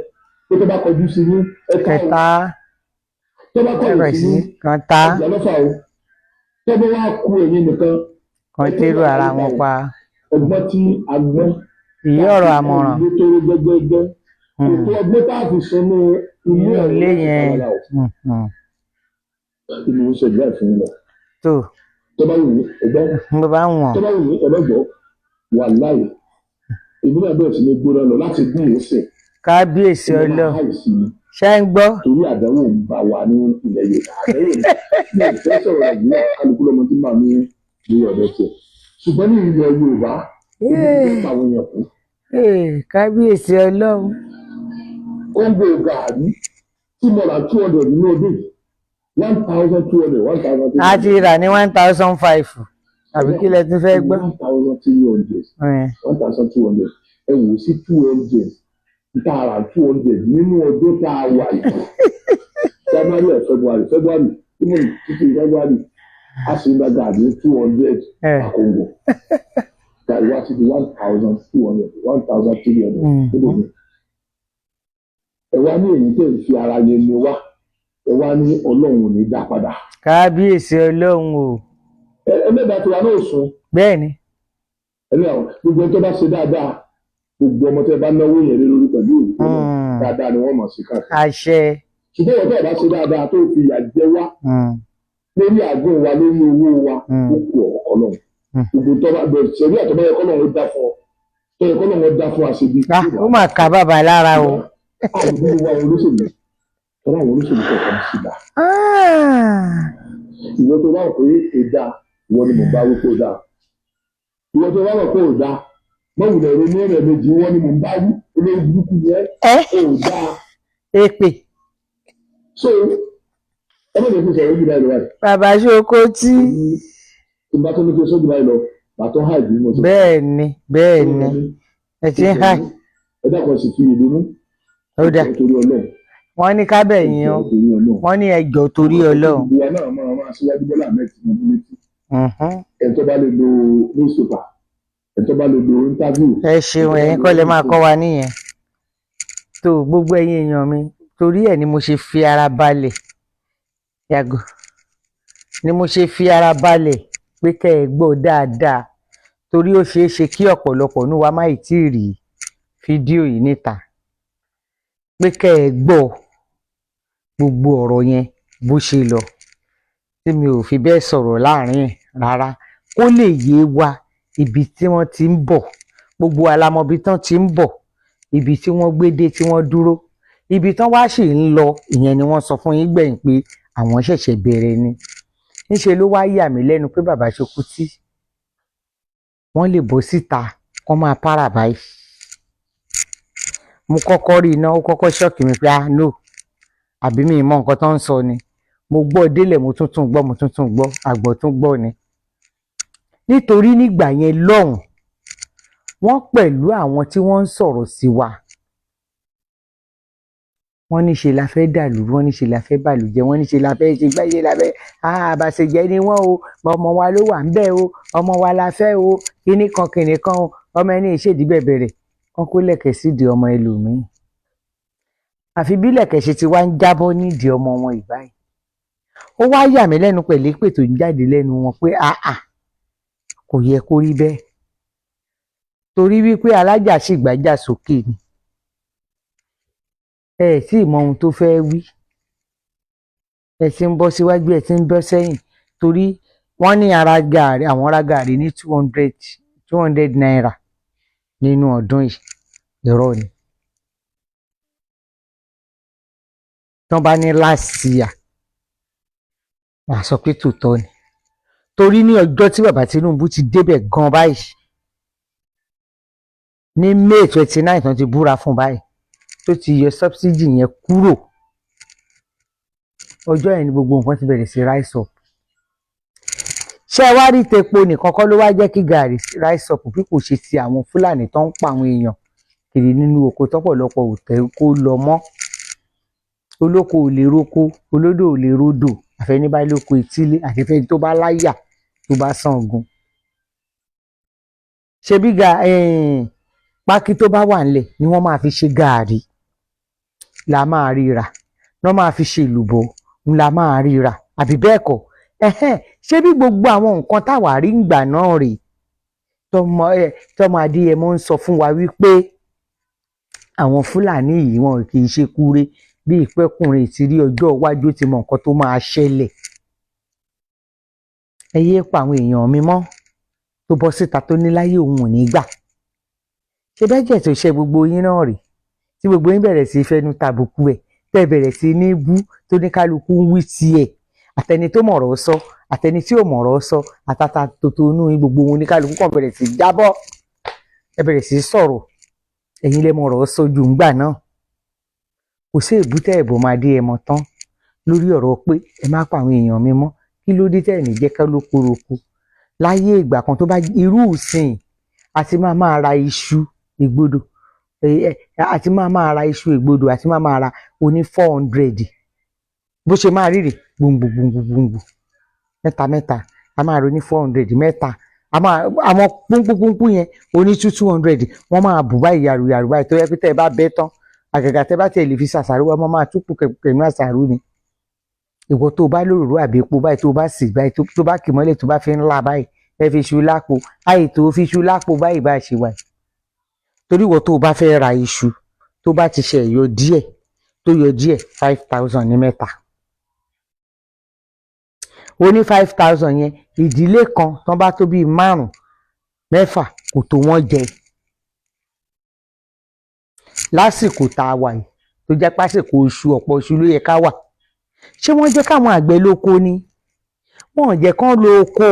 tó bá kọjú sí yín, ẹ̀ka o, tó bá kọjú sí yín, kan ẹ̀jà lọ́fà o, tó bá wá ku ẹ̀yin nìkan. Kan tẹ́rù ara wọn pa. Ọgbọ́n tí a gbọ́n. Ìyí ọ̀rọ̀ àmọ̀ràn. Ìlú tó rẹ gbẹgbẹgbẹ kò tó ọgbọ́n tá a fi sọnù ilé yẹn. Ìlú ń ṣẹ̀dá ìfún lọ. Tó. Tó bá wù yín ẹgbẹ́. Bó bá wọ̀n. Tó bá wù yín ẹlẹ́gbọ́ wà láì. Èmi náà bẹ̀rẹ̀ sí ní gbóná lọ láti bí ìsìn. Kábíyèsí Ọlọ́run, ṣé ń gbọ́. Torí àdánwò ń bá wa ní ilẹ̀ Yorùbá, àdánwò ní ìfẹ́ sọ̀rọ̀ Nàìjíríà, kálukú lọ́mọ tí màá ní ní ọ̀dọ̀ tiẹ̀, ṣùgbọ́n ní ilẹ̀ Yorùbá, ibi tó àwọn èèyàn kú. Kábíyèsí Ọlọ́run. Kóńgò gàárì tí mo rà 200 nínú ọdún yìí, 1,200, 1,300. A ti rà ní 1,500, àbí kí lẹ tún fẹ́ gbọ́. 1,300, 1,200, ẹ wò ó sí 200 tá a rà 200 nínú ọdún tá a wà yìí, January or February, February Even títí February, a sì ń gba gàrí 200 àkóńgò. Gàrí wa ti di 1,200, 1,300 níbo ni. Ẹ wá ní èyí tẹ̀ ń fi ara yẹn ni wá, ẹ wá ní Ọlọ́run ò ní dá padà. Kábíyèsí Ọlọ́run o. Ẹlẹ́dàá tiwa náà sùn. Bẹ́ẹ̀ ni. Ẹni àwọn gbogbo ẹni tó bá ṣe dáadáa, gbogbo ọmọ tẹ́ bá náwó yẹn lé lórí pẹ̀lú òkú dáadáa ni wọ́n mọ̀ sí káàkiri. Àṣẹ. Ṣùgbọ́n ìwọ tó bá ṣe dáadáa, tó fi ìyà jẹ wá lórí àgọ́ wa, lórí owó wa, ó kù Ọlọ́run. Gbogbo tó bá bẹ̀rẹ̀ sẹ́rí àtọ́ yẹ kọ́lọ́run dá fún ọ, tó yẹ kọ́lọ́run dá fún àṣebí. Ó mà ká bàbá lára o. Àwọn ìlú wa, àwọn olóṣèlú tọ́lá, àwọn olóṣèlú kọ̀ọ̀kan sì dá. Ìwọ tó bá wọ̀ pé ó dáa, ìwọ ni mò ń bá wí pé ó dáa. Ìwọ tó bá wọ̀ pé ó dáa, mọ̀wùlẹ̀ ronú ẹ̀rẹ̀ méjì, ìwọ ni mò ń bá wí. Olórí burúkú yẹn, ó dáa. Èpè. So ẹ má jẹ́ kí n sọ̀rọ̀ jù báyìí lọ báyìí. Bàbá Ṣókótì. Tí n bá tó ní kí n sọ jù báyìí lọ, màá tó háì bí mo ṣe. Bẹ́ẹ̀ ni, bẹ́ẹ̀ ni, ẹ ti ń háì. Ẹ dákun, sì fi ìlú mú. Ó dà. Torí Ọlọ́run. Wọ́n ní kábẹ̀yìn o, wọ́n ní ẹjọ́ torí Ọlọ́run. Gbogbo wa náà máa máa síwájú Bọ́lá Ahmed Tinubu létí. Ẹ̀ tó bá lè lo newspaper, ẹ̀ tó bá lè lo interview. Ẹ ṣeun, ẹ̀yin kọ́ lẹ máa kọ́ wa nìyẹn. Tó gbogbo ẹ̀yin èèyàn mi, torí ẹ̀ ni mo ṣe fi ara balẹ̀ yàgò, ni mo ṣe fi ara balẹ̀ pé kẹ́ ẹ gbọ́ dáadáa, torí ó ṣeé ṣe kí ọ̀pọ̀lọpọ̀ ní wa má ì tí ì rí fídíò yìí níta, pé kẹ́ ẹ gbọ́ gbogbo ọ̀rọ̀ yẹn bó ṣe lọ, tí mi ò fi bẹ́ẹ̀ sọ̀rọ̀ láàrin ẹ̀ rárá, kó lè yé wa ibi tí wọ́n ti ń bọ̀. Gbogbo alamọbi tán ti ń bọ̀, ibi tí wọ́n gbé dé, tí wọ́n dúró, ibi tán wá sì ń lọ. Ìyẹn ni wọ́n sọ fún yín gbẹ̀yìn pé àwọn ṣẹ̀ṣẹ̀ bẹ̀rẹ̀ ni. Níṣe ló wá yà mí lẹ́nu pé bàbá Ṣókútì, wọ́n lè bọ́ síta kán máa para báyìí. Mo kọ́kọ́ rí iná, ó kọ́kọ́ shock mi pé, ah no, àbí mi mọ nǹkan tó ń sọ ni? Mo gbọ́ délẹ̀, mo tún tún gbọ́, mo tún tún gbọ́, àgbọ̀ tún gbọ́ ni. Nítorí nígbà yẹn lọ́hùn, wọ́n pẹ̀lú àwọn tí wọ́n ń sọ̀rọ̀ sí wa, wọ́n ní ṣe la fẹ́ dàlú, wọ́n ní ṣe la fẹ́ bàlújẹ́, wọ́n ní ṣe la fẹ́ ṣe gbáyé la fẹ́ àbàṣejẹ́ ni wọ́n o. Ọmọ wa ló wà ń bẹ̀ o, ọmọ wa la fẹ́ o, kíní kan kíní kan o, ọmọ ẹni ìṣèdí bẹ̀bẹ̀rẹ̀ kán kó lẹ̀kẹ̀ sídìí ọmọ ẹlòmíín. Àfi bí lẹ̀kẹ̀ ṣe ti wá ń jábọ́ nídìí ọmọ wọn ìbáyìí, ó wá yà mí lẹ́nu pẹ̀lú èpè tó ń jáde lẹ́nu wọn pé àà, kò yẹ kó rí bẹ́ẹ̀, torí wípé alájà sì gbájà sókè ni. Ẹ ẹ̀ tí ì mọ ohun tó fẹ́ wí, ẹ ti ń bọ́ síwájú, ẹ ti ń bọ́ sẹ́yìn, torí wọ́n ní ara gààrí, àwọn ra gààrí ní 200 200 naira nínú ọdún yìí. Irọ́ ni. Tán bá ní last year, màá sọ pé tòótọ́ ni, torí ní ọjọ́ tí bàbá Tinubu ti débẹ̀ gan báyìí, ní May 29 tán ti búra fún báyìí, tó ti yọ subsidy yẹn kúrò, ọjọ́ yẹn ni gbogbo nǹkan ti bẹ̀rẹ̀ sí rise up. Ṣé ẹ wá rí tepo nìkan kọ́ ló wá jẹ́ kí gàrí rise up, bí kò ṣe ti àwọn Fúlàní tó ń pa àwọn èèyàn kiri nínú oko, tọ́pọ̀lọpọ̀ ò tẹ́ kó lọ mọ́. Olóko ò lè roko, olódò ò lè rodò, àfẹnibá lóko etílé, àti fẹ́ni tó bá láyà, tó bá sàngun. Ṣebí ga pákí tó bá wà ńlẹ̀ ni wọ́n máa fi ṣe gàárì la máa ríra, wọ́n máa fi ṣe èlùbọ́ la máa ríra, àbí bẹ́ẹ̀ kọ́? Ẹ̀hẹ́n, ṣé bí gbogbo àwọn nǹkan táwa rí ń gbà náà rèé, tọmọ ẹ tọmọ Adéyẹmọ ń sọ fún wa wípé àwọn Fúlàní yìí, wọn kì í ṣe kúre bí ìpẹ́kùnrin ti rí ọjọ́ iwájú, ti mọ nǹkan tó máa ṣẹlẹ̀. Ẹ yéé pa àwọn èèyàn mi mọ́, tó bọ́ síta tó ní láyé òun ò ní gbà. Ṣe bẹ́ẹ̀ jẹ́ tó ṣe gbogbo yín náà rèé, tí gbogbo yín bẹ̀rẹ̀ sí í fẹnu tàbùkù ẹ̀, tẹ́ bẹ̀rẹ̀ sí ní bú, tó ní kálukú ń wí tiẹ̀, àtẹni tó mọ̀rọ̀ sọ, àtẹni tí ò mọ̀rọ̀ sọ, àtàtà tòtò inú yín, gbogbo wọn ní kálukú kàn bẹ̀rẹ̀ sí í jábọ́, ẹ bẹ̀rẹ̀ sí í sọ̀rọ̀. Ẹ̀yin lẹ mọ̀rọ̀ sọ ju ńgbà náà. Kò sí èbúté ẹ̀bùn máa dé ẹmọ tán lórí ọ̀rọ̀ pé ẹ má pa àwọn èèyàn mi mọ́. Kí ló dé tẹ̀ ní jẹ́ ká ló koroko láyé ìgbà kan tó bá irú ìsìn àti máa máa ra iṣu ìgbodò, àti máa máa ra iṣu ìgbodò, àti máa máa ra oní 400, bó ṣe máa rí rèé. Gbòǹgbò gbòǹgbò gbòǹgbò mẹ́ta mẹ́ta, a máa ro ní 400 mẹ́ta. A máa àwọn púnpúnpúnpú yẹn oní 200, wọ́n máa bù báyìí yàrú yàrú báyìí, tó yẹ pé tẹ́ ẹ bá bẹ́ tán, àgàgà tẹ́ bá tiẹ̀ lè fi ṣàṣàrò, wọ́n máa tún pùkẹ̀pùkẹ̀ nínú àṣàrò ni. Ìwọ tó bá lóròró àbí epo báyìí, tó bá sì báyìí, tó bá kì mọ́lẹ̀, tó bá fi ńlá báyìí, ẹ fi iṣu lápò àì tó fi iṣu lápò báyìí bá ṣe wà yìí. Torí ìwọ tó bá fẹ́ ra iṣu, tó bá ti ṣe yọ díẹ̀, tó yọ díẹ̀, 5,000 ní mẹ́ta. Ó ní 5,000 yẹn, ìdílé kan tán bá tó bíi márùn mẹ́fà, kò tó wọ́n jẹ lásìkò tá a wà yìí, tó jẹ́ pásìkò oṣù ọ̀pọ̀ oṣù ló yẹ ká wà. Ṣé wọ́n jẹ́ káwọn àgbẹ̀ lóko ni? Wọ́n ò jẹ́ kán lo oko.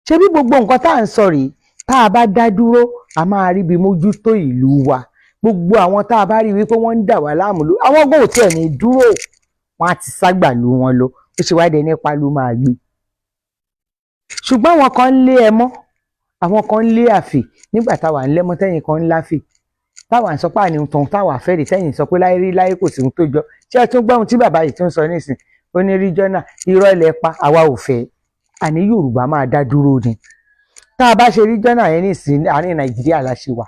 Ṣé bí gbogbo nǹkan tá à ń sọ rèé? Tá a bá dá dúró, a máa ríbi mójútó ìlú wa. Gbogbo àwọn tá a bá rí wípé wọ́n ń dà wá láàmú ló, àwọn gbọ́ ò tiẹ̀ ní dúró, wọ́n á ti ságbàlú wọn lọ. Ó ṣe wáá dé nípa ló máa gbé. Ṣùgbọ́n àwọn kan ń lé ẹ mọ́, àwọn kan ń lé àfè nígbà táwa ń lẹ́mọ́, tẹ́yìn kan ń láfè, táwa ń sọ pé àní tàn táwa fẹ́rẹ̀, tẹ́yìn sọ pé láyé rí láyé kò sí ohun tó jọ. Ṣé ẹ tún gbọ́ ohun tí bàbá yìí tún sọ nísìn? Ó ní regional, irọ́ lẹ pa, àwa ò fẹ́. Àní Yorùbá máa dá dúró ni. Tá a bá ṣe regional yẹn nísìn, àárín Nàìjíríà la ṣe wà,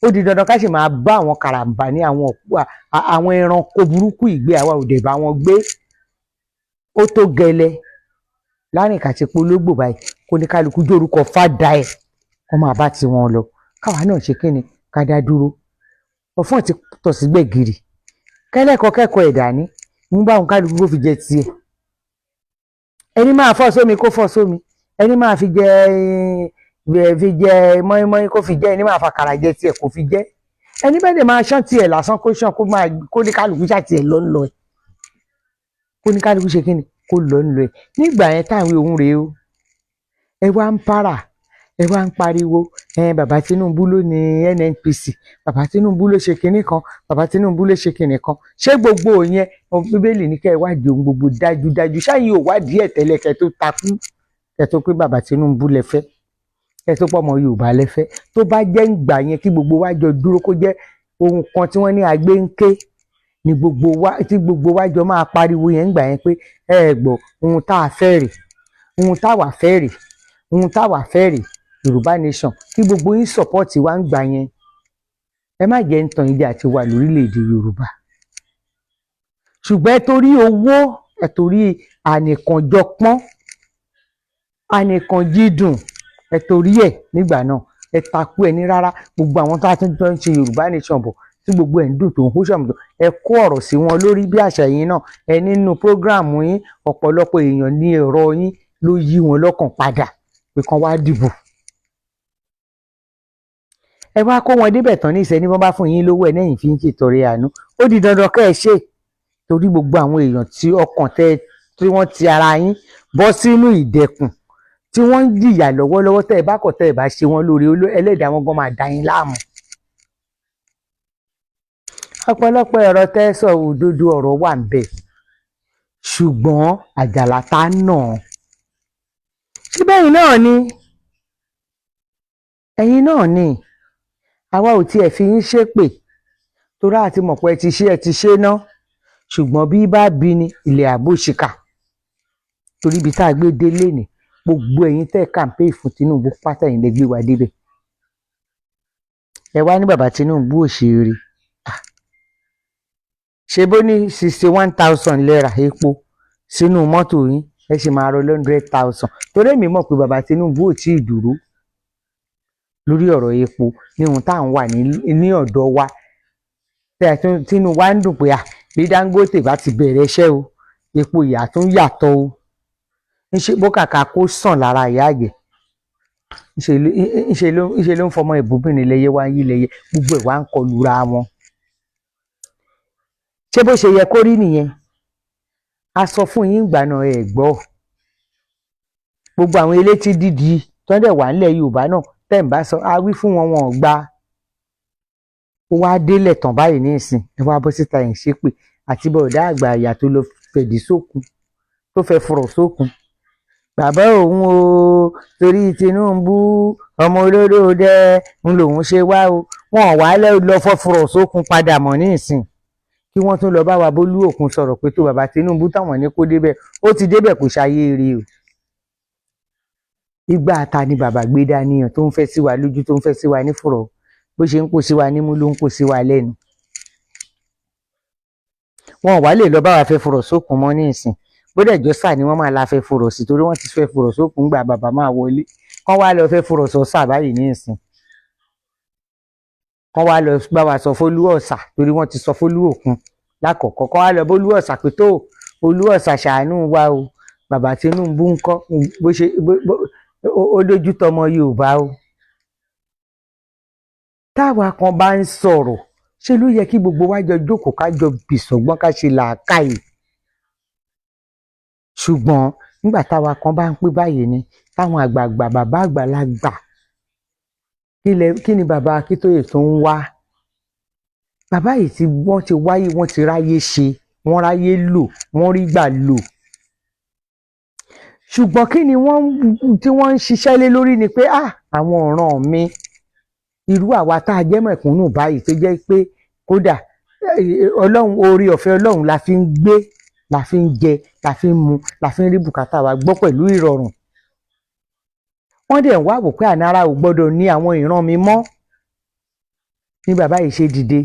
ó di dandan ká sì máa bá àwọn karambà ní àwọn àwọn ẹranko burúkú ìgbé. Àwa ò dẹ̀ bá wọn gbé. Ó tó gẹlẹ láàrin kàti pológbò báyìí, kó ní kálukú jórúkọ fádà ẹ, kó máa bá tiwọn lọ, káwa náà ṣe kíni, ká dá dúró. Ọfọ́n ti tọ̀ sí gbẹ̀gìrì kẹ́lẹ́kọ̀ọ́ kẹ́kọ̀ọ́ ẹ̀dá ní mú báwọn, kálukú kó fi jẹ tiẹ̀. Ẹni máa fọ́ sómi, kó fọ́ sómi. Ẹni máa fi jẹ fi jẹ mọ́ínmọ́ín, kó fi jẹ. Ẹni máa fàkàrà jẹ tiẹ̀, kó fi jẹ. Ẹni bẹ́ẹ̀ dẹ̀ máa ṣán tiẹ̀ lásán, kó ṣán, kó máa kó ní kálukú ṣá tiẹ̀ lọ́ ń lọ ẹ̀, kó ní kálukú ṣe kíni, kó lọ́ ń lọ ẹ̀. Nígbà yẹn táwọn ohun rèé o, ẹ wá ń para, ẹ wá ń pariwo, ẹ bàbá Tinubu ló ní NNPC, bàbá Tinubu ló ṣe kinní kan, bàbá Tinubu ló ṣe kinní kan. Ṣé gbogbo yẹn, Bíbélì ní kẹ́ ẹ wádìí ohun gbogbo dájúdájú. Ṣáàyìn ò wádìí ẹ̀ tẹ́lẹ̀ kẹ́ tó takú, kẹ́ tó pé bàbá Tinubu lẹ fẹ́, kẹ́ tó pọ̀ mọ́ Yorùbá lẹ fẹ́? Tó bá jẹ́ ń gbà yẹn, kí gbogbo wa jọ dúró, kó jẹ́ ohun kan tí wọ́n ní agbé ń ké ni gbogbo wa, tí gbogbo wa jọ máa pariwo yẹn ń gbà yẹn pé ẹ gbọ́, ohun tá a fẹ́ rè, ohun táwa fẹ́ rè, ohun táwa fẹ́ rè, Yorùbá nation, kí gbogbo yín support wa ń gbà yẹn. Ẹ má jẹ́ ń tàn yín jẹ àti wà lórílẹ̀‐èdè Yorùbá, ṣùgbọ́n ẹ torí owó, ẹ torí ànìkànjọpọ́n, ànìkànjídùn, ẹ torí ẹ̀ nígbà náà, ẹ takú, ẹ ní rárá. Gbogbo àwọn tó a tún jọ ń ṣe Yorùbá nation bọ̀, tí gbogbo ẹ̀ ń dùn, tó ń hó ṣọ̀mùtò, ẹ kó ọ̀rọ̀ sí wọn lórí bí àṣà yín náà. Ẹ nínú program yín, ọ̀pọ̀lọpọ̀ èèyàn ní ọ̀rọ̀ yín ló yí wọn lọ́kàn padà pé kán wá dìbò. Ẹ wá kó wọn débẹ̀ tán ní ìsẹ́ni, wọ́n bá fún yín lówó ẹ̀ lẹ́yìn fi ń ṣètọrẹ àánú. Ó di dandan kẹ́ ẹ ṣe, torí gbogbo àwọn èèyàn tí ọkàn tẹ, tí wọ́n ti ara yín bọ́ sínú ìdẹ̀kùn, tí wọ́n ń jìyà lọ́wọ́lọ́wọ́, tẹ́ ẹ bá kọ̀, tẹ́ ẹ bá ṣe wọ́n lóore, ẹlẹ́dàá wọn gan máa dá yín láàmú. Ọ̀pọ̀lọpọ̀ ẹ̀rọ tẹ́ ẹ sọ, òdodo ọ̀rọ̀ wà ń bẹ̀, ṣùgbọ́n àjàlá tá nà ṣé bẹ́yìn náà ni, ẹ̀yin náà ni. Àwa ò tiẹ̀ fi yín ṣépè, torí àti mọ̀ pé ẹ ti ṣe, ẹ ti ṣe ná. Ṣùgbọ́n bí bá bí ni ilẹ̀ àbòṣìkà, torí ibi tá a gbé délé ni gbogbo ẹ̀yin tẹ́ campaign fún Tinubu pátá, ẹ̀yin lè gbé wa débẹ̀. Ẹ wá ní bàbá Tinubu ò ṣe eré. Ṣe bó ní 61,000 lẹ́ra epo sínú mọ́tò yín, ẹ sì máa rọ 100,000? Torí èmi mọ̀ pé bàbá Tinubu ò tí ì dúró lórí ọ̀rọ̀ epo ní ohun tá à ń wà ní ọ̀dọ̀ wa tínú wa ń dùn pé à bí Dangote bá ti bẹ̀rẹ̀ iṣẹ́ o, epo ìyà tún yàtọ̀ o. Ńṣe bó kàkà kó sàn lára ìyá àjẹ́, ńṣe ló ń fọmọ ìbúbìnrin lẹ́yẹ wá ń yí lẹ́yẹ, gbogbo ẹ̀ wá ń kọlura wọn. Ṣé bó ṣe yẹ kó rí nìyẹn? A sọ fún yín ìgbà náà, ẹ gbọ́. Gbogbo àwọn elétí dídì tó ń dẹ̀ wà nílẹ̀ Yorùbá náà tẹ́ ń bá sọ, a wí fún wọn, wọn ò gbà. Ó wá délẹ̀ tán báyìí ní ìsìn, ẹ wá bọ́ síta, ẹ̀ ń ṣépè àti bọ̀dá àgbà àyà tó lọ fẹ̀dí sókun, tó fẹ́ fọ̀rọ̀ sókun bàbá òun o, torí Tinubu ọmọ olóró dẹ ń lòun ṣe wá o. Wọn ò wá lọ fọ́ fọ̀rọ̀ sókun padà mọ́ ní ìsìn. Kí Kí wọ́n tún lọ bá wa bólú òkun sọ̀rọ̀ pé tó bàbá Tinubu táwọn ní kó débẹ̀, ó ti débẹ̀, kò ṣayé rí o. Ìgbà ta ni bàbá gbé dání hàn tó ń fẹ́ sí wa lójú, tó ń fẹ́ sí wa nífùrọ̀? Bó ṣe ń kó sí wa nímú ló ń kó sí wa lẹ́nu. Wọn ò wá lè lọ bá wa fẹ́ fùrọ̀ sókun mọ́ ní ìsìn. Bódẹ̀jọ́ sà ni wọ́n máa la fẹ́ fùrọ̀ sí, torí wọ́n ti fẹ́ fùrọ̀ sókun gbà bàbá máa wọlé. Kán wá lọ fẹ́ fùrọ̀ sọ sà báyìí ní ìsìn, kán wá lọ bá wa sọ fólú ọ̀sà, torí wọ́n ti sọ fólú òkun lákọ̀ọ́kọ́. Kán wá lọ bólú ọ̀sà pé tó olú ọ̀sà, ṣàánú wa o, bàbá Tinubu ń kọ́ bó ṣe ó lójú tọmọ Yorùbá o. Táwa kan bá ń sọ̀rọ̀, ṣe ló yẹ kí gbogbo wa jọ jókòó, ká jọ bìsọ̀gbọ́n, ká ṣe làákàyè. Ṣùgbọ́n nígbà táwa kan bá ń pé báyìí ni táwọn àgbààgbà, bàbá àgbàlagbà, kí ni bàbá Akíntóyè tó ń wá? Bàbá yìí tí wọ́n ti wáyé, wọ́n ti ráyé ṣe, wọ́n ráyé lò, wọ́n rí gbà lò. Ṣùgbọ́n kí ni wọ́n tí wọ́n ń ṣiṣẹ́ lé lórí ni pé, ah, àwọn ọ̀ràn mi, irú àwa tá a jẹ́ mẹ̀kúnnù báyìí, tó jẹ́ pé kódà Ọlọ́run, oore ọ̀fẹ́ Ọlọ́run la fi ń gbé, la fi ń jẹ, la fi ń mu, la fi ń rí bùkátà wa gbọ́ pẹ̀lú ìrọ̀rùn. Wọ́n dẹ̀ ń wá wò pé ànára ò gbọ́dọ̀ ní àwọn ìran mi mọ́ ní bàbá yìí ṣe dìde.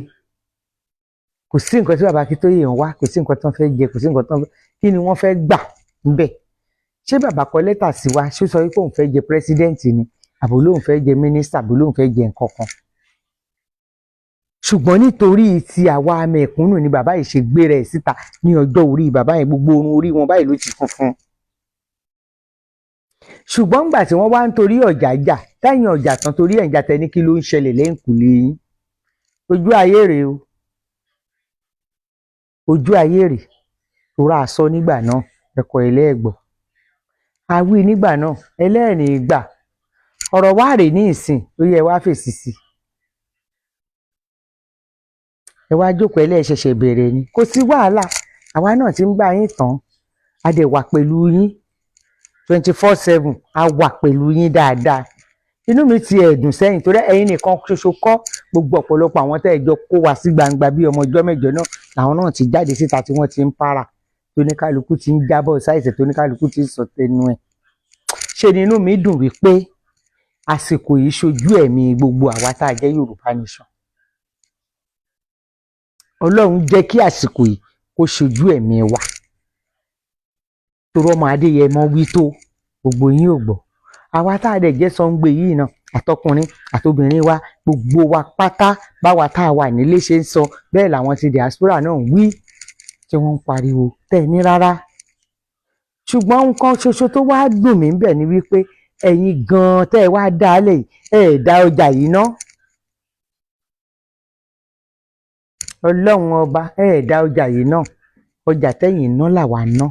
Kò sí nǹkan tí bàbá Akíntóyè ń wá, kò sí nǹkan tí wọ́n fẹ́ jẹ, kò sí nǹkan tí wọ́n fẹ́. Kí ni wọ́n fẹ́ gbà ńbẹ̀? Ṣé bàbá kọ lẹ́tà sí wa? Ṣó sọ wípé òun fẹ́ jẹ president ni, àbò lóun fẹ́ jẹ mínísítà, àbò lóun fẹ́ jẹ nǹkan kan? Ṣùgbọ́n nítorí ti àwa mẹ̀kúnnù ni bàbá yìí ṣe gbéra ẹ̀ síta. Ní ọjọ́ orí bàbá yẹn, gbogbo orun orí wọn báyìí ló ti funfun. Ṣùgbọ́n ńgbà tí wọ́n wá ń torí ọ̀jà jà, tẹ́yìn ọ̀jà tán, torí ẹ̀ ń jà, tẹ́ ní kí ló ń ṣẹlẹ̀ lẹ́yìnkùlé yín? Ojú ayé rèé o, ojú ayé rèé. Torá a sọ nígbà náà, ẹ̀kọ́ ẹlẹ́ẹ̀gbọ́ àwí nígbà náà, ẹlẹ́rìn ìgbà ọ̀rọ̀ wá rèé ní ìsìn. Ó yẹ wá fèsì sí ẹ. Wá jókòó, ẹlẹ́ẹ̀ṣẹ̀ṣẹ̀ bẹ̀rẹ̀ ni, kò sí wàhálà. Àwa náà ti ń bá yín tán, a dẹ̀ wà pẹ̀lú yín 24/7, a wà pẹ̀lú yín dáadáa. Inú mi ti ẹ̀dùn sẹ́yìn, torí ẹ̀yin nìkan ṣoṣo kọ́, gbogbo ọ̀pọ̀lọpọ̀ àwọn tẹ́ ẹ jọ kó wa sí gbangba bí ọmọ ọjọ́ mẹ́jọ náà làwọn náà ti jáde síta, tí wọ́n ti ń para, tóníkálukú ti ń jábọ̀ sáìsẹ̀, tóníkálukú ti ń sọ tẹnu ẹ̀. Ṣe ni inú mi dùn wípé àsìkò yìí ṣojú ẹ̀mí gbogbo àwa tá a jẹ́ Yorùbá nation. Ọlọ́run jẹ́ kí àsìkò yìí kó ṣojú ẹ̀mí wa, torí ọmọ Adéyẹmọ wí tó gbogbo yín ò gbọ́. Àwa tá a dẹ̀ jẹ́ sọ́ngbè yìí náà, àtọkùnrin àtobìnrin wa, gbogbo wa pátá, báwa tá a wà nílé ṣe ń sọ, bẹ́ẹ̀ làwọn ti diaspora náà ń wí, tí wọ́n ń pariwo tẹ́ ẹ ní rárá. Ṣùgbọ́n nǹkan ṣoṣo tó wá dùn mí bẹ̀ ni wípé ẹ̀yin gan-an tẹ́ ẹ wá dá a lẹ̀ yìí, ẹ ẹ̀ dá ọjà yìí ná. Ọlọ́run ọba, ẹ ẹ̀ dá ọjà yìí ná. Ọjà tẹ́yìn ná làwa ná.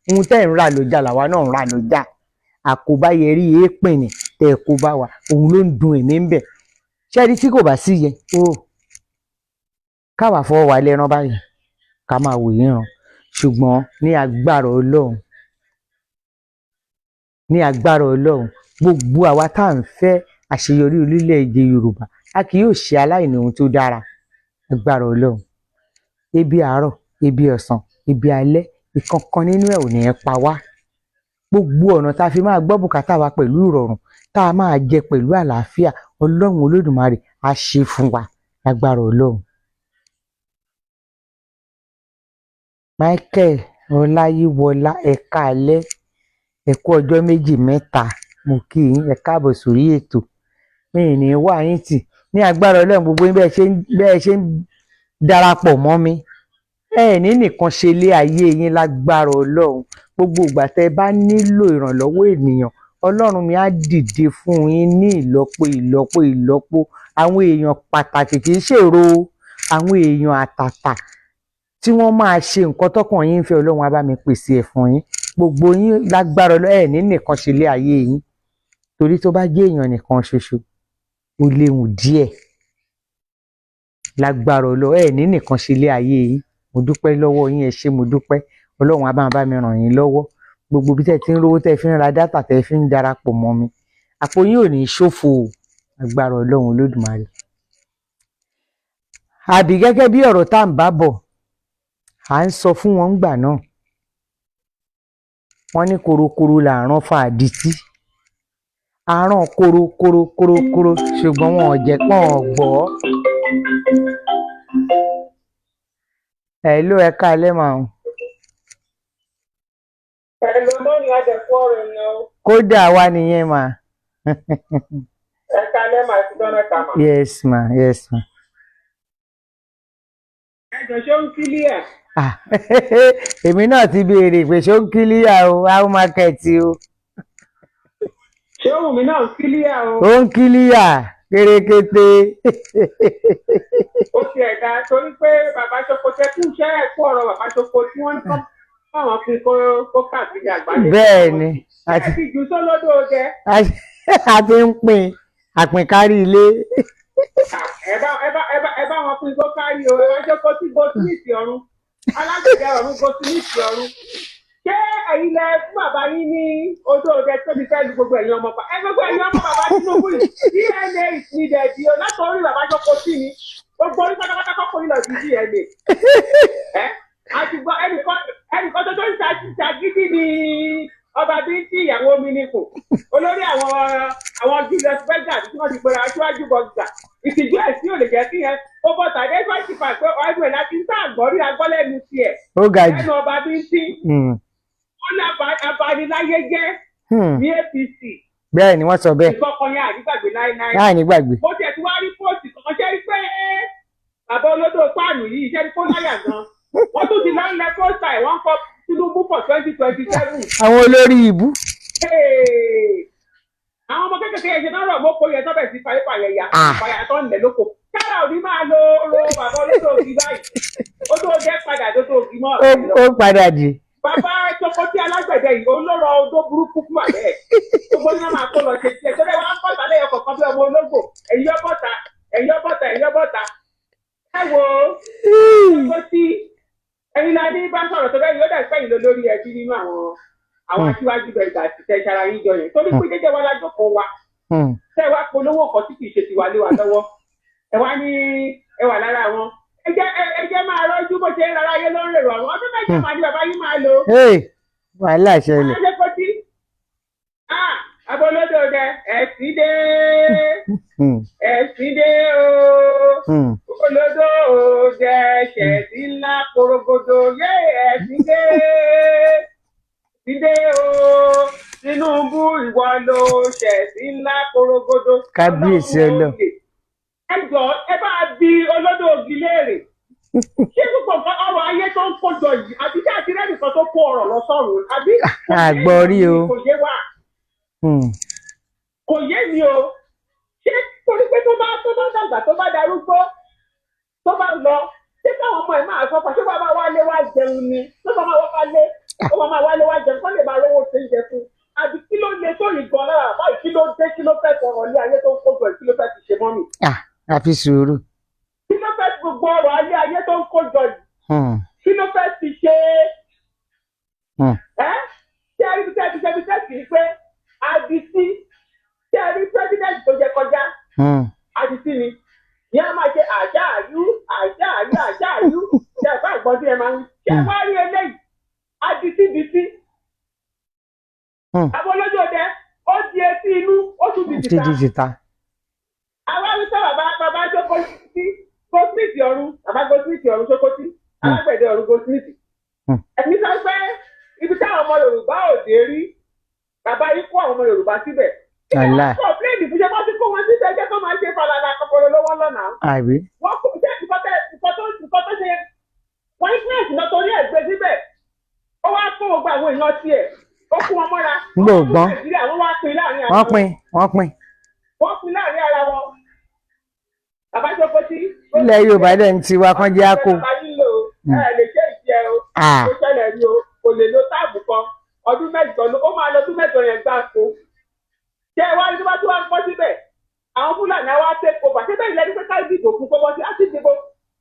Ohun tẹ́ ẹ̀ ń rà lọ́jà làwa náà ń rà lọ́jà. Àkóbá yẹrí èépìnì tẹ́ ẹ kó bá wa, òun ló ń dun èmi ń bẹ̀. Ṣé ẹni tí kò bá sí yẹn o, káwa fọwọ́ wa lẹ́rán báyìí, ká máa wò yín ràn. Ṣùgbọ́n ní agbára Ọlọ́run, ní agbára Ọlọ́run, gbogbo àwa tá à ń fẹ́ àṣeyọrí orílẹ̀-èdè Yorùbá, a kì yóò ṣe aláìní ohun tó dára. Agbára Ọlọ́run, ebi àárọ̀, ebi ọ̀sán, ebi alẹ́, ìkankan nínú ẹ̀ ò ní í pa wá. Gbogbo ọ̀nà tá a fi máa gbọ́ bùkátà wa pẹ̀lú ìrọ̀rùn, tá a máa jẹ pẹ̀lú àlàáfíà, Ọlọ́run Olódùmarè á ṣe fún wa lágbára Ọlọ́run. Michael Ọláyíwọlá, ẹ káalẹ́, ẹ kú ọjọ́ méjì mẹ́ta, mo kí yín, ẹ káàbọ̀ sórí ètò. Mi ì ní wá yín tì ní agbára Ọlọ́run. Gbogbo yín, bẹ́ẹ̀ ṣe ń darapọ̀ mọ́ mi, ẹ ní nìkan ṣe lé ayé yín lágbára Ọlọ́run. Gbogbo ìgbà tẹ́ ẹ bá nílò ìrànlọ́wọ́ ènìyàn, Ọlọ́run mi á dìde fún yín ní ìlọ́po ìlọ́po ìlọ́po. Àwọn èèyàn pàtàkì, kì í ṣèrò, àwọn èèyàn àtàtà tí wọ́n máa ṣe nǹkan tọkàn yín ń fẹ́, Ọlọ́run á bá mi pèsè ẹ̀ fún yín, gbogbo yín lágbára Ọlọ́run. Ẹ ní nìkan ṣe lé ayé yín, torí tó bá jẹ́ èèyàn nìkan ṣoṣo, ó léwu díẹ̀. Lágbára Ọlọ́run, ẹ ní nìkan ṣe lé ayé yín. Mo dúpẹ́ lọ́wọ́ yín, ẹ ṣé, mo dúpẹ́. Ọlọ́run á máa bá mi ràn yín lọ́wọ́. Gbogbo bí tẹ́ ti ń rówó, tẹ́ fi ń ra dátà, tẹ́ fi ń darapọ̀ mọ́ mi, àpò yín ò ní ṣòfò o, agbára Ọlọ́run Olódùmarè. Àbí gẹ́gẹ́ bí ọ̀rọ̀ tá à ń bá bọ̀, À ń sọ fún wọn gbà náà, wọ́n ní korokoro là ń rán fa àdìtí, àrùn koro koro koro koro, ṣùgbọ́n wọn ò jẹ́ pọ́n ọ̀ gbọ́. Ẹ ló ẹ káalẹ́ mà o. Pẹ̀lú lónìí adẹ̀kú ọ̀rọ̀ èèyàn o. Kódà wa nìyẹn mà. Ẹ kalẹ́ màá ti dán mẹ́ta mà. Yes ma, yes ma. Ẹ jọ, ṣé ó ń kílíà? Ah, èmi náà ti béèrè pé ṣó ń clear o, how market o? Ṣé òun mi náà ń clear o? Ó ń clear kérékété. Ó ti ẹ̀dá torí pé bàbá Sokoto kú iṣẹ́ ẹ̀kú ọ̀rọ̀ bàbá Sokoto tí wọ́n ń tọ́ fáwọn fi kó káàkiri àgbáyé. Bẹ́ẹ̀ ni. Ẹ ti jù sólódò jẹ. A ti ń pín àpín kárí ilé. Ẹ bá wọn pín kó kárí o. Bàbá Sokoto goldsmith ọ̀run. Alágbẹ̀dẹ ọ̀run, goldsmith ọ̀run. Ṣé ẹ̀yin lẹ fún bàbá yín ní odó ọdẹ tó fi fẹ́ lu gbogbo ẹ̀yin ọmọ pa? Ẹ gbogbo ẹ̀yin ọmọ bàbá Tinubu yìí, DNA is needed o látọ̀rí bàbá Sokoto ni. Gbogbo orí pátápátá kọ́kọ́ yìí lọ sí DNA. Ẹ àti gbọ́ ẹnìkan tó ń ṣàgídí ni ọba bí ń tí ìyàwó mi ní kù. Olórí àwọn Julius Berger tí wọ́n ti gbéra aṣíwájú bọ́gà. Ìtìjú ẹ̀sìn ò lè jẹ́ kí yẹn. Ó bọ̀ tàdé fásitì pé ọdún ẹ̀ láti ń sá àgbọ̀rí agbọ́lẹ́nu tiẹ̀. Ó ga jù. Ẹnu ọba bí ń tí. Ó ní abaniláyé jẹ́ ní APC. Bẹ́ẹ̀ ni wọ́n sọ bẹ́ẹ̀. Ìkọ̀kan yẹn àdígbàgbé láéláé. Láì ní gbàgbé. Mo tiẹ̀ ti wá rí post kan, ṣé rí pé bàbá olódò páànù yìí, ṣé rí pé ó láyà gan. Wọ́n tún ti lọ ń lẹ poster ẹ̀, wọ́n kọ Tinubu for 2027. Àwọn olórí ìbú. Àwọn ọmọ kékeré yẹn ṣe náà rọ̀ mọ́kò yẹn tọ́bẹ̀ sí fàyè fàyè ya fàyà tó ń lẹ̀ lóko. Kára òní máa lo ro bàbá olódò ògì báyìí. Odò jẹ́ padà dódò ògì mọ́. Ó padà dì. Bàbá Sokoto alágbẹ̀dẹ yìí, olóró odó burúkú fún àbẹ́ ẹ̀. Gbogbo ní wọ́n máa kó lọ ṣe tiẹ̀. Torí wọn ń bọ̀tà lẹ́yọ kọ̀ọ̀kan bí ọmọ ológbò. Ẹ̀yin ọbọ̀ta, ẹ̀yin ọbọ̀ta, ẹ̀yin ọbọ̀ta. Ẹ wo Sokoto, ẹ̀yin la ní bá sọ̀rọ̀ tó bẹ́ẹ̀ yóò dẹ̀ pẹ́yìn lọ lórí ẹbí nínú àwọn aṣíwájú bẹ̀rẹ̀ ìgbà àti tẹ̀ ṣara yín jọ yẹn. Torí pé jẹ́jẹ́ wa la jókòó wa. Tẹ́ wá polówó kan tí kìí ṣe tiwa lé wa lọ́wọ́. Ẹ wá ní ẹ wà lára wọn. Ẹ jẹ́ máa rọ́jú bó ṣe ń rárá ayé ló ń rèrò àwọn ọdún 8 máa ní bàbá yín máa lò. Wàhálà ṣẹlẹ̀. Alájẹkọtì, abolódò dẹ ẹ̀sìn dé, ẹ̀sìn dé o. Olódò dẹ ṣẹ̀sìn ńlá korogodo yé, ẹ̀sìn dé, ẹ̀sìn dé o. Tinubu, ìwọ ló ṣẹ̀sìn ńlá korogodo. Kábíyèsí Ọlọ́run. Ẹ jọ, ẹ bá bi olódò ògì léèrè, ṣé gbogbo nǹkan ọrọ̀ ayé tó ń kójọ yìí, àbí ṣé àti rẹ́nìkan tó kó ọrọ̀ lọ sọ́run, àbí? Àgbọ̀ rí o. Kò yé wa, kò yé mi o. Ṣé torí pé tó bá dàgbà, tó bá darúgbó, tó bá lọ, ṣé káwọn ọmọ ẹ̀ máa sọ fún ṣé bàbá wálé wá jẹun ni? Tó bá máa wálé, ó máa wálé wá jẹun kó lè máa rówó ṣe ń jẹ fún, àbí kí ló lè tó yìí gan lára báyìí? Kí ló dé? Kí ló fẹ́ sọ̀rọ̀ ilé ayé tó ń kójọ yìí? Kí ló fẹ́ fi ṣe mọ́ mi? Àfi sùúrù. Kí ló fẹ́ fi gbogbo ọrọ̀ ayé tó ń kójọ yìí? Kí ló fẹ́ fi ṣe é? Ṣé ẹ rí bí tẹ́tí ṣe bí tẹ́tí pé adití? Ṣé ẹ rí president tó jẹ kọjá? Adití ni ní a máa ṣe àṣà àyú, àṣà àyú, àṣà àyú. Ṣe ẹ bá gbọ́n tí ẹ máa ń ṣe wá rí eléyìí, adití dití. Àwọn olójú ọdẹ, ó di etí inú, ó tún di Ti di tìta. tìta. Àwa wípé bàbá Sokoto goldsmith ọ̀run, bàbá goldsmith ọ̀run Sokoto alágbẹ̀dẹ ọ̀run goldsmith. Ẹ̀mí sọ pé ibi táwọn ọmọ Yorùbá ò dé rí, bàbá yìí kó àwọn ọmọ Yorùbá síbẹ̀. Kí ni Wàláì. wọ́n complain fún? Ṣe bá ti kó wọn síbẹ̀, jẹ́ kó máa ṣe falala kọkọrọ lọ́wọ́ lọ́nà. Àbí. Wọ́n kó ṣe nǹkan tó ṣe weakness náà torí ẹ̀ gbé síbẹ̀. Ó wá kó gbogbo àwọn èèyàn tiẹ̀, ó kó wọn mọ́ra. Ngbò Wọ́n tún gbọ́n. Nàìjíríà, wọ́n wá pín láàrin ara Wọ́n wọn. pín, wọ́n pín. Wọ́n pín láàrin ara wọn. Bàbá Sokoto. Ilẹ̀ Yorùbá dẹ̀ ń tiwa kán jẹ́ àkó. Bàbá yín lò ó, ẹ lè ṣe ìṣe o. Ó ṣẹlẹ̀ ní o, kò lè lo term kan. Ọdún 8 ló ó máa lọ, ọdún 8 yẹn gbáko. Ṣé ẹ wá rí tó bá tó wá ń bọ́ síbẹ̀? Àwọn Fúlàní á wá take over. Ṣé bẹ́ẹ̀ lẹ́ni pé ká dìbò fún kó bọ́ sí? Á sì dìbò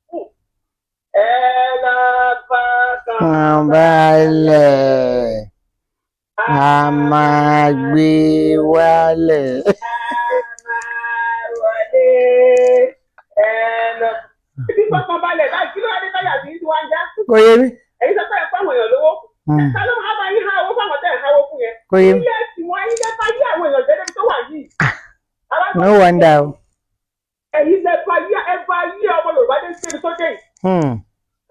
fún. Ẹ lọ bá kan. Kàn balẹ̀, a máa gbé wálẹ̀. Máa wọlé ẹ lọ. Ibi fọkàn balẹ̀ báyìí, kí ló wá dé táyà sí wá ń já? Kò yé mi. Ẹ̀yin sọ pé ẹ fáwọn èèyàn lówó. Ta ló máa bá yín há owó fáwọn tẹ́ ẹ̀ háwó fún yẹn? Kò yé mi. Ilé tí wọ́n ilé bá yí àwọn èèyàn jẹ́ débi tó wà yìí. No wonder o. Ẹ̀yin lẹ bá yí ẹ bá yí ọmọ Yorùbá dé débi tó dé yìí.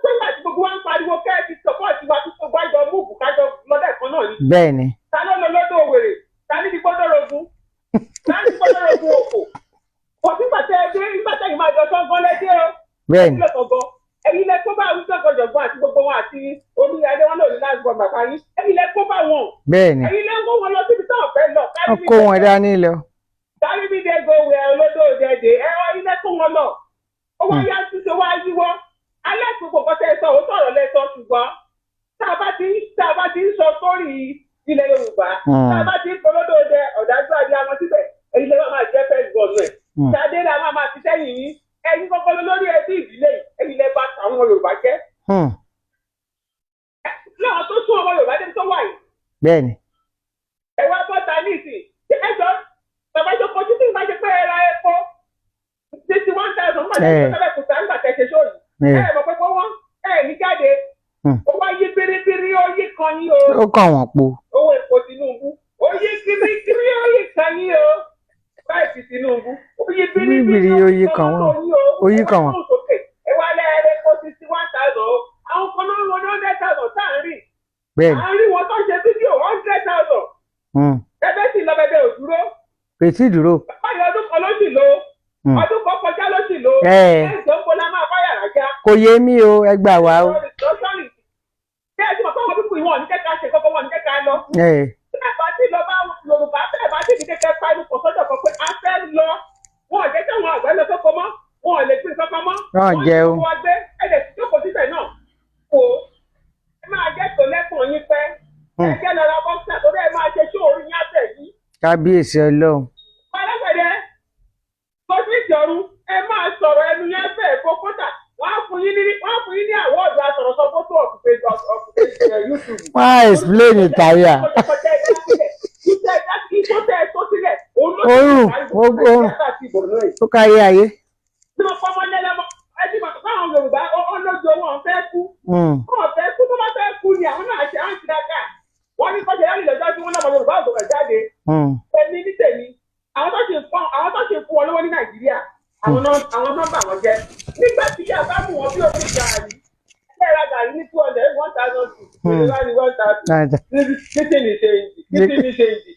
Nígbà tí gbogbo wa ń pariwo kẹ́ẹ̀tì sọ́pọ́ọ̀tì wa tó gbogbo àjọ múùbù kájọ lọ́dẹ̀ kan náà ni. Bẹ́ẹ̀ ni. Ta ló lọ lọ́dọ̀ Òwèrè? Ta ní ti gbọ́dọ̀ rogun? Ta ní ti gbọ́dọ̀ rogun òkò? Kò sí pàtẹ ẹdẹ nígbà tẹ̀yìn máa jọ sọ́ngán lẹ́dẹ́ o. Bẹ́ẹ̀ ni. Ẹ̀yin lẹ kó bá àwùjọ gbọ̀jọ̀gbọ́n àti gbogbo wọn àti orí adé wọn lòdì láti gbọ́ bàbá yín. Ẹ̀yin lẹ kó bá wọn. Bẹ́ẹ̀ ni. Ẹ̀yin lẹ ń kó wọn lọ síbi táwọn fẹ́ lọ. Wọ́n kó wọn dání lọ. Kárí mi dé go wẹ̀ olódò òdẹ̀dẹ̀. Ẹ ẹ̀yin lẹ kó wọn lọ. Ó wá yá ṣíṣe wá yíwọ́. Alẹ́ gbogbo nǹkan tẹ́ ẹ sọ, òótọ́ ọ̀rọ̀ lẹ sọ, ṣùgbọ́n tá a bá ti ń sọ sórí ilẹ̀ Yorùbá, tá a bá ti ń polódò òde ọ̀dájú àbí àwọn síbẹ̀, ẹ̀yin lẹ máa jẹ́ fẹ́ gbọ̀nù ẹ̀. Ṣadé la máa fi sẹ́yìn yín. Ẹ̀yin kọ́kọ́ lórí ẹbí ìdílé yìí, ẹ̀yin lẹ bá àwọn Yorùbá jẹ́. Láwọn tó sún ọmọ Yorùbá débi tó wà yìí. Bẹ́ẹ̀ni. Ẹ wá bọ́ta ní ìsìn. Ẹ jọ bàbá ìjọkọ̀ títí ìbá ṣe pé ẹ ra epo 61,000 nígbà tí wọ́n fẹ́ kùtà nígbà tẹ̀ ṣe sóòyì. Ẹ mọ̀ pé kó wọ́n ẹ ní jáde. Ó wá yí biribiri ó yí kan yín o. Ó kàn wọ́n po. Owó epo Tinubu. Ó yí kirikiri ó yí kan yín o. Báyìí Tinubu. Ó yí biribiri ó yí kan wọ́n. Ó yí kan wọ́n. Ẹ wá lẹ́ẹ̀rẹ́ epo 61,000 o. Àwọn kan náà wọ́n 100,000 tá à ń rí. Bẹ́ẹ̀ni. À ń rí wọn tó ṣe fídíò 100,000. Ẹbẹ́ sì lọ bẹbẹ ò dúró. Pèsè ìdúró. Báyìí ọdún kan ló sì lò. Ọdún kan kọjá ló sì lò. Ẹ̀sìn ń bọ́lá máa bá yàrá já. Kò yé mi o, ẹ gbà wá o. Ṣé ẹ ti mọ̀ pé àwọn pípù ìwọ̀n ní kẹ́kẹ́ ṣe kọ́kọ́ wọn ní kẹ́kẹ́ lọ. Bẹ́ẹ̀ bá ti lọ bá Yorùbá bẹ́ẹ̀ bá ti ní kẹ́kẹ́ pariwo pọ̀ sọ́dọ̀ kan pé a fẹ́ lọ. Wọn ò jẹ́ kí àwọn àgbẹ̀ lọ sóko mọ́. Wọn ò lè gbé kankan mọ́. Wọn jẹ́ o. Wọ́n gbé ẹ̀dẹ̀ tí jókòó síbẹ̀ náà. Kò ẹ máa jẹ́ tó lẹ́kùn yín pẹ́. Ẹ jẹ́ lọ ra bọ́ksà torí ẹ máa ṣe ṣó orí yín àbẹ̀ yìí. Kábíyèsí Ọlọ́run. Alágbẹ̀dẹ gọ́sìtì ọ̀run ẹ máa sọ̀rọ̀ ẹnu yẹn fẹ́ kó kódà wọ́n á fún yín ní àwọ́ọ̀dù asọ̀rọ̀sọ fótó ọ̀fùfẹ́ YouTube. Wọ́n á explain ìtàríà. Orun orun ó kárí ayé. Tí mo fọmọ lẹ́lẹ́mọ ẹ ti mọ̀ pé àwọn Yorùbá ọlọ́jọ́ wọn fẹ́ kú. Wọn fẹ́ kú tó bá fẹ́ kú ni àwọn náà ṣe à ń tiraka. Wọ́n ní kọ́ṣẹ́ láti lọ́jọ́ tí wọ́n náà mọ Yorùbá ògbọ̀n jáde. Èmi ní tèmi àwọn tó ṣe fún wọn lọ́wọ́ ní Nàìjíríà àwọn náà bà wọ́n jẹ́. Nígbà tí yà bá mú wọn bí omi gàrí ẹ ra gàrí ní 200 1,002 ìrora ní 1,000 títí ní ṣe ìjì títí ní ṣe ìjì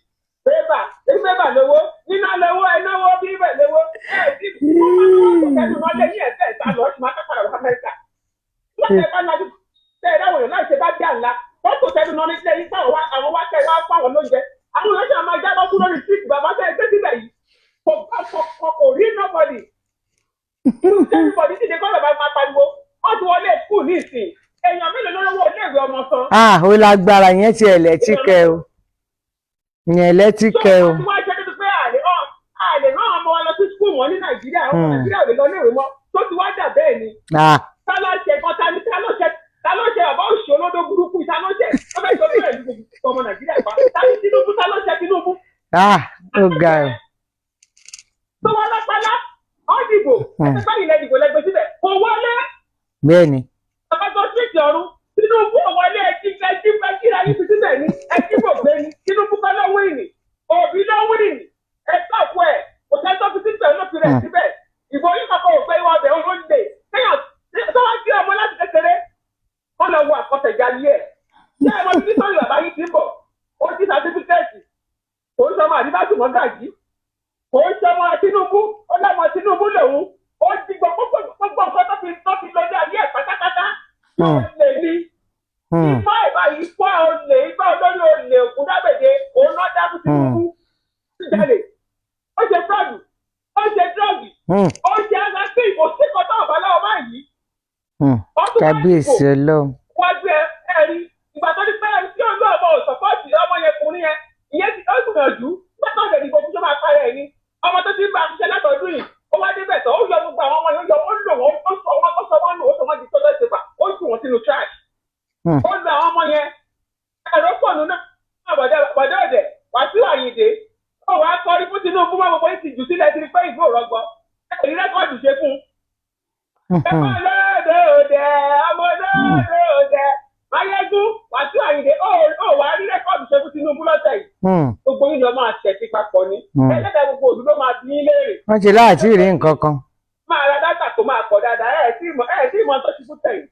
pépà pépà lówó níná lówó ẹnáwó bíbẹ̀ lówó ẹ ti wọ́n máa ń wọ́n kẹ́nu wọn lé ní ẹ̀fẹ́ ìta lọ sí máa kápára wọ Amẹ́ríkà. Láti ẹ̀ bá lajú tẹ́ ẹ dáwọ̀ yẹn láì ṣe bá bí àlá fọ́tò tẹnu náà ní ilé yìí fáwọn àwọn wá kẹ́ wá fáwọn lóúnjẹ. Àwọn olóṣèlú àmọ́ jábọ́ kú lórí síìtì bàbá tẹ́ ẹ gbé síbẹ̀ yìí kò rí nobody. Everybody ti dé kọ́ bàbá máa pariwo wọ́n ti wọlé skul ní ìsìn èèyàn mélòó ló lówó iléèwé ọmọ san. Ó lágbára yẹn ti ẹ̀lẹ́tíkẹ́ o yẹn ẹ̀lẹ́tíkẹ́ o. Tó wọ́n ti wá jẹ́ débi pé àlè rán ọmọ wa lọ sí skul wọn ní Nàìjíríà ọmọ Nàìjíríà ò lè lọ iléèwé mọ́ tó ti wá dà bẹ́ẹ̀ ni. Ta ló ṣe kan ta ni ta ló ṣe bàbá òṣì olódó burúkú ta ló ṣe tó fẹ́ sọ bẹ́ẹ̀ ní gbogbo ọmọ Nàìjíríà pa ta ni Tinubu ta ló ṣe Tinubu. Ó ga o. Tó wọ́n lápálá ọ́ dìbò ẹgbẹ́ báyìí lẹ dìbò lẹgbẹ́ síbẹ̀ kò wọlé. Bẹ́ẹ̀ni. Bàbá tó síìtì ọ̀run Tinubu wọlé ẹtí ẹtí ẹtí ayé fi síbẹ̀ ni ẹtí kò gbé ni Tinubu kọ́ ló wí ni Òbí ló wí ni ẹ tọ́pù ẹ̀ kò sẹ́ tó fi síbẹ̀ ló fi rẹ̀ síbẹ̀ ìbò yìí kọ̀ọ̀kan ò gbé ìwọ ọbẹ̀ òun ló ń lè kéèyàn tó wá gbé ọmọ láti kékeré kọ́ lọ wo àkọsẹ̀jáde ẹ̀ ṣé ẹ mọ títí sọ́ọ̀rì bàbá yìí ti ń bọ̀ ó ti sàtífíkẹ́ẹ̀tì kò ń sọmọ àdìbàtú mọ́gàjì kò ń sọmọ Tinubu ó lọ́mọ Tinubu lòun ó ti gbọ́ gbogbo nǹkan tó fi lọ ní ayé ẹ̀ pátápátá lè ní. Ifá ìbá yìí fọ́ olè ifá olórí olè ògùn dábẹ̀dẹ̀ òun náà dákú Tinubu jalè ó ṣe fraud ó ṣe drug ó ṣe aláṣẹ ìbò sí kan tó ọ̀bá lọ́wọ́ báyìí. Kábíyèsí Ọlọ́run. Wọ́n gbé ẹ rí ìgbà tó ní pẹ́ tí òun náà mọ̀ sọ́pọ́ọ̀tì ọmọ yẹn kùnrin yẹn ìyẹn ti ó gbìyànjú nígbà tó ń dẹ̀ ní gbogbo tó máa parẹ́ ẹ̀ ni ọmọ tó ti ń bá aṣiṣẹ́ látọ̀dún yìí ó wá débẹ̀ tán ó yọ gbogbo àwọn ọmọ yẹn ó yọ ó lò wọ́n ó sọ wọ́n ó sọ wọ́n nù ó sọ wọ́n di toilet paper ó jù wọ́n sínú trash. Ó lo àwọn ọmọ yẹn ẹ̀rọ pọ̀ nínú náà bọ̀dọ̀ ọ̀dẹ̀ Wàsíù Àyìndé ó wàá kọrí fún Tinubu mọ́ gbogbo yìí ti jù sílẹ̀ ti pé ìlú òrọ́gbọ́ ẹ̀rí rẹ́kọ̀dù ṣe fún un. Ẹ̀fọ́ lóde òde ọmọ lóde Àyìndé, ó wà á rí record ṣe fún Tinubu lọ́tẹ̀ yìí. Gbogbo yín lọ máa tẹ̀sí papọ̀ ni. Ẹlẹ́dàá gbogbo òdú ló máa bí yín léèrè. Wọ́n ti láàtì rí nǹkan kan. Máa ra data kó máa pọ̀ dáadáa. Ẹ̀ tí ì mọ tó ṣubú tẹ̀yìn.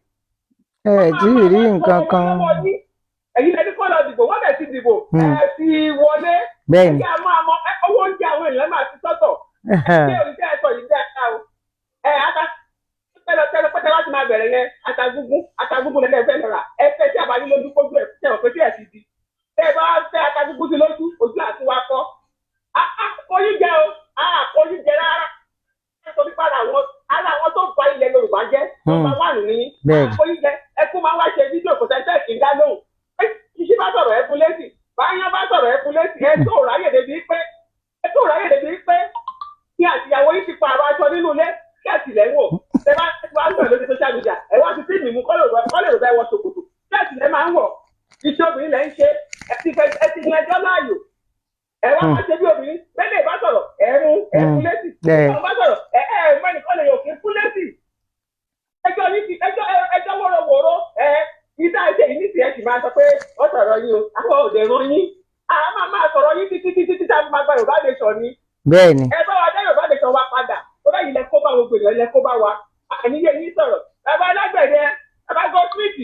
Ẹ tí ì rí nǹkan kan. Ẹ̀yin lẹni kọ́ lọ dìbò, wọ́n dẹ̀ ti dìbò. Ẹ ti wọlé. Bẹ́ẹ̀ ni. Ẹ jẹ́ máa mọ owó oúnjẹ àwọn èèyàn máa ti sọ́tọ̀. Ṣé òṣìṣẹ́ ẹ̀sọ́ yìí dáa o? Ẹ ata tẹ́lọ pẹ́tẹ́ láti máa bẹ̀rẹ̀ yẹn, atagúngún atagúngún lẹ́lẹ́ fẹ́ lọ́ra. Ẹ fẹ́ tí àbáyé lójú kójú ẹ̀ tẹ̀ ọ̀pẹ tí ẹ̀ ti di. Tẹ́ ẹ bá fẹ́ atagúngún sí lójú, ojú àti wa kọ́. Àkóyí jẹ o, àkóyí jẹ rárá. Nítorí pé ara àwọn tó ba ilẹ̀ Yorùbá jẹ́, wọ́n máa wà nìyí. Àkóyí jẹ, ẹkún máa wá ṣe fídíò kò sẹ́ńtẹ̀ kì í dá lóhùn. Iṣẹ́ bá sọ̀rọ̀ ẹkún lẹ́sì, báyọ̀ bá sọ̀rọ̀ ẹkún lẹ́sì, ẹ tó ráyè débi pé ní àtìyàwó yìí ti pààrọ̀ aṣọ nínú ilé kẹ́ẹ̀sì lẹ́ ń wò. Ẹ bá wá sọ̀rọ̀ lórí social media, ẹ wá ti fíìmù mú kọ́lé rò bá wọ ṣòkòtò. Kẹ́ẹ̀sì lẹ́ máa ń wọ̀. Iṣẹ́ obìnrin lẹ́ ń ṣe. Ẹ ti yan ẹjọ́ láàyò. Ẹ wá máa ṣe bí obìnrin. Bẹ́ẹ̀ bá sọ̀rọ̀, ẹ mú ẹ fún lẹ́sì. Ẹ bá sọ̀rọ̀, ẹ ẹ mẹ́rin kọ́lé yóò kí fún lẹ́sì. Ẹjọ́ ní ti ẹjọ́ wóróworó ẹ ìdá ẹsẹ̀ yìí ní tiẹ̀ sì máa sọ pé ó sọ̀rọ̀ yín o, àwọn òde rán yín. Àá máa máa sọ̀rọ̀ yín títí títí títí tá a fi máa gba Yorùbá nation ni. Bẹ́ẹ̀ni. Ẹ bá wa dá Yorùbá nation wa padà. Tó bá yìí lẹ kó bá gbogbo èèyàn lẹ kó bá wa. Àníyé yín sọ̀rọ̀. Bàbá alágbẹ̀dẹ, bàbá Goldsmith,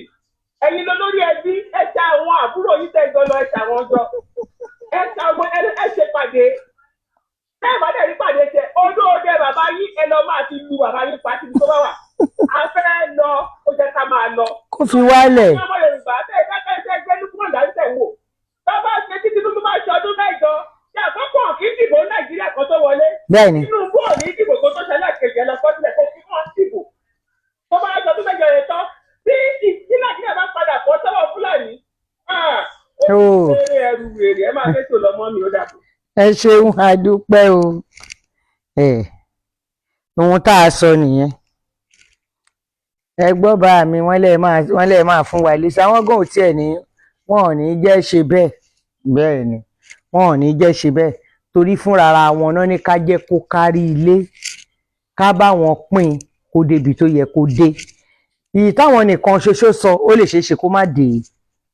ẹ̀yin lọ lórí ẹbí, ẹ ta àwọn àbúrò yín tẹ́jọ lọ, ẹ ta àwọn jọ. Ẹ ta ọmọ ẹ ṣe pàdé. Bẹ́ẹ̀ bá dẹ̀ rí pàdé ṣe, olóòdẹ bàbá yín ẹ lọ máa ti lu bàbá yín pa síbi tó bá wà. A fẹ́ lọ, ó jẹ́ ká máa lọ. Kó fi wálẹ̀. Ọmọ Yorùbá bẹ́ẹ̀ dákẹ́ ṣe gbé Lukman dání tẹ̀ wò. Bàbá ṣe títí tuntun máa ṣe ọdún mẹ́jọ. Ṣé àkọ́kọ́ kì í dìbò Nàìjíríà kan tó wọlé? Bẹ́ẹ̀ni. Tinubu ò ní dìbò kó tó ṣẹlẹ̀ kejì ẹ lọ kọ́sílẹ̀ kó kí wọ́n dìbò. Tó bá ṣe ọdún mẹ́jọ yẹn tán, tí Nàìjíríà bá padà bọ́ sọ́wọ́ Fúlàní. Ó ṣe ẹrù wèrè ẹ máa fẹ́ tó lọ mọ́ mi ó dàbọ̀. Ẹ ṣeun, a dúpẹ́ o. Ohun tá a sọ nìyẹn. Ẹ gbọ́ bá mi, wọ́n lè máa fún wa lésì. Àwọn gan ò tiẹ̀ ní, wọn ò ní jẹ́ ṣe bẹ́ẹ̀. Bẹ́ẹ̀ ni, wọn ò ní jẹ́ ṣe bẹ́ẹ̀ torí fúnra wọn náà ní ká jẹ́ kó kárí ilé, ká bá wọn pín kó débi tó yẹ kó dé. Ìyí táwọn nìkan ṣoṣo sọ ó lè ṣeé ṣe kó má dé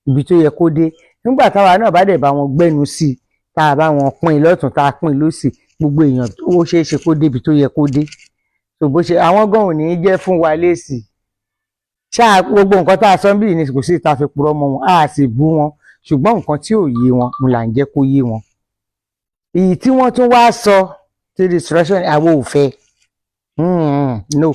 ibi tó yẹ kó dé. Nígbà táwa náà bá dẹ̀ bá wọn gbẹ́nu sí i, tá a bá wọn pín lọ́tún tá a pín lósì, gbogbo èèyàn ó ṣeé ṣe kó débi tó yẹ kó dé. Tó bó ṣe àwọn gan ò ní jẹ́ fún wa lésì. Ṣáà gbogbo nǹkan tá a sọ níbí ni kò sí ìta fi purọ́ mọ́ wọn, a sì bú wọn, ṣùgbọ́n nǹkan tí ò yé wọn ń là ń jẹ́ kó yé wọn. Èyí tí wọ́n tún wá sọ ti restoration, àwọn ò fẹ́. No,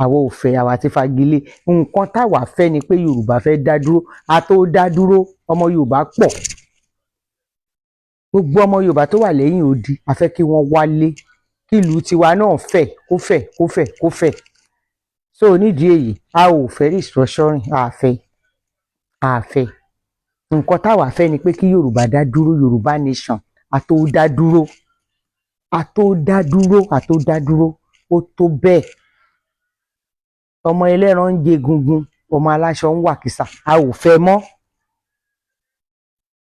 àwọn ò fẹ́, àwa ti fagilé. Nǹkan táwa fẹ́ ni pé Yorùbá fẹ́ dá dúró, a tó dá dúró, ọmọ Yorùbá pọ̀. Gbogbo ọmọ Yorùbá tó wà lẹ́yìn odi, a fẹ́ kí wọ́n wálé, kí ìlú tiwa náà fẹ̀, kó fẹ̀, kó fẹ̀, kó fẹ̀. So nídìí èyí, a ò fẹ́ restructuring, a fẹ́, a fẹ́. Nǹkan táwa fẹ́ ni pé kí Yorùbá dá dúró, Yorùbá nation, a tó dá dúró, a tó dá dúró, a tó dá dúró, ó tó bẹ́ẹ̀. Ọmọ ẹlẹ́ran ń jẹ gungun, ọmọ aláṣọ ń wà kìsà, a ò fẹ́ mọ́.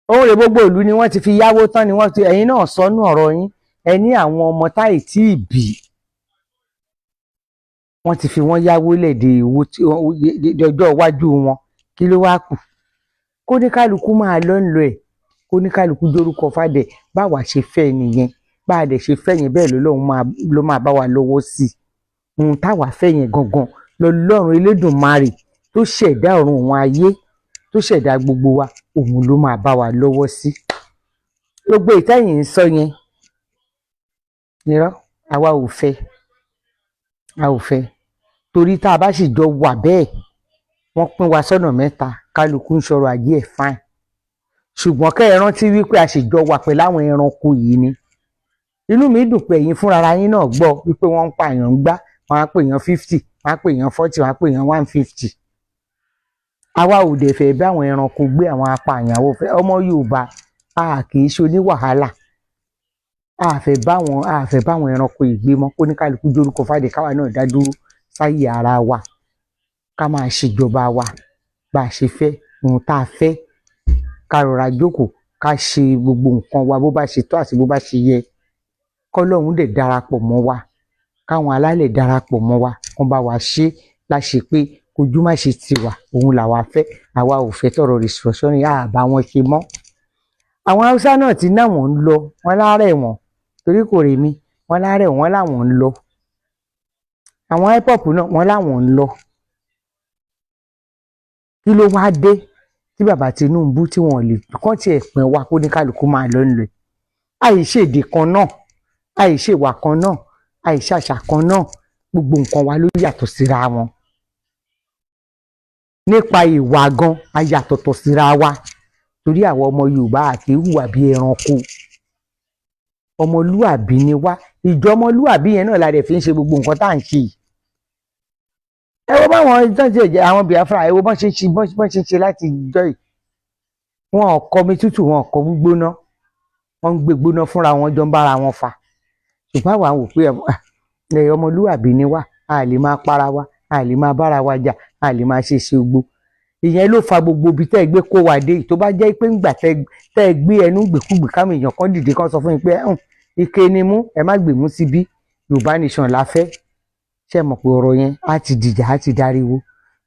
Òun rè gbogbo ìlú ni wọ́n ti fi yáwó tán, ni wọ́n ti ẹ̀yin náà sọnù ọ̀rọ̀ yín. Ẹ ní àwọn ọmọ táì tí ì bí, wọ́n ti fi wọ́n yáwó lẹ̀dẹ̀ owó ọjọ́ iwájú wọn. Kí ló wá kù? Kó ní kálukú máa lọ ń lọ ẹ̀, kó ní kálukú dórúkọ fàdẹ̀. Báwa ṣe fẹ́ nìyẹn, bá a dẹ̀ ṣe fẹ́ yẹn bẹ́ẹ̀ lọ́lọ́run ló máa bá wa lọ́wọ́ sí i. Ohun táwa fẹ́ yẹn gangan lọ́lọ́run Elédùmarè tó ṣẹ̀dá ọ̀run òun ayé tó ṣẹ̀dá gbogbo wa, òun ló máa bá wa lọ́wọ́ sí. Gbogbo ìtẹ́yìn ń sọ yẹn irọ́, àwa ò fẹ́, a ò fẹ́. Torí tá a bá sì jọ wà bẹ́ẹ̀, wọ́n pín wa sọ́nà mẹ́ta, kálukú ń sọ̀rọ̀ ajé ẹ̀ fáìn. Ṣùgbọ́n kẹ́ ẹ rántí wípé a sì jọ wà pẹ̀lú àwọn ẹranko yìí ni. Inú mi dùn pé ẹ̀yin fúnra yín náà gbọ́ wípé wọ́n ń pààyàn ń gbá, wọ́n á pè yàn 50, wọ́n á pè yàn 40, wọ́n á pè yàn 150. Àwa ò dẹ̀ fẹ́ bí àwọn ẹranko gbé àwọn apààyàn, àwọn fẹ́ ọmọ Yorùbá, a kì í ṣe oníwàhálà. A fẹ́ báwọn ẹranko ìgbé mọ́, kó ní kálukú dórúkọ fàdé, káwa náà dá dúró sáyé ara wa, ká máa ṣèjọba wa bá a ṣe fẹ́, ohun tá a fẹ́, ká rọra jókòó, ká ṣe gbogbo nǹkan wa bó bá ṣe tó àti bó bá ṣe yẹ. Kọ́lọ́hún dẹ̀ darapọ̀ mọ́ wa, káwọn alálẹ̀ darapọ̀ mọ́ wa, kán bá wa ṣe láṣẹ pé Kojú má ṣe tiwa, òun làwa fẹ́. Àwa ò fẹ́ tọrọ restructuring, àbá wọn ṣe mọ́. Àwọn Haúsá náà ti náwọn ń lọ, wọn lárẹ̀ wọn torí kò rè mí, wọn lárẹ̀ wọn làwọn ń lọ. Àwọn IPOB náà, wọn láwọn ń lọ. Kí ló wáá dé tí bàbá Tinubu tí wọn lè kàn tiẹ̀ pín wa, kó ní kálukú máa lọ nílò? Àìṣèdè kan náà, àìṣèwà kan náà, àìṣàṣà kan náà, gbogbo nǹkan wa ló yàtọ̀ síra wọn. Nípa ìwà gan, a yàtọ̀tọ̀ síra wa, torí àwọn ọmọ Yorùbá àti hùwà bí ẹranko. Ọmọlúàbí ni wá. Ìjọ ọmọlúàbí yẹn náà la dẹ̀ fi ń ṣe gbogbo nǹkan tá à ń ṣe yìí. Ẹ wo báwọn tó ń ṣe jẹ àwọn Biafra, ẹ wo bọ́n ṣe ń ṣe, bọ́n ṣe ń ṣe láti jọ yìí. Wọn ò kọ mi tútù, wọn ò kọ gbígbóná, wọn ń gbé gbóná fúnra wọn, jọ ń bára wọn fà. Ṣùgbọ́n àwa wò pé ẹ ọmọlúàbí ni wá, a lè máa para wa, a lè máa bára wa jà, a lè máa ṣe ṣe gbogbo ìyẹn. Ló fa gbogbo ibi tẹ́ ẹ gbé kó wa dé yìí. Tó bá jẹ́ pé ńgbà tẹ́ ẹ gbé ẹnu gbèkúgbè, káwọn èèyàn kan dìde kan sọ fún yín pé ike ni mú, ẹ má gbèmú síbí, Yorùbá nation la fẹ́, ṣe mọ̀ pé ọ̀rọ̀ yẹn á ti dìjà, á ti dariwo?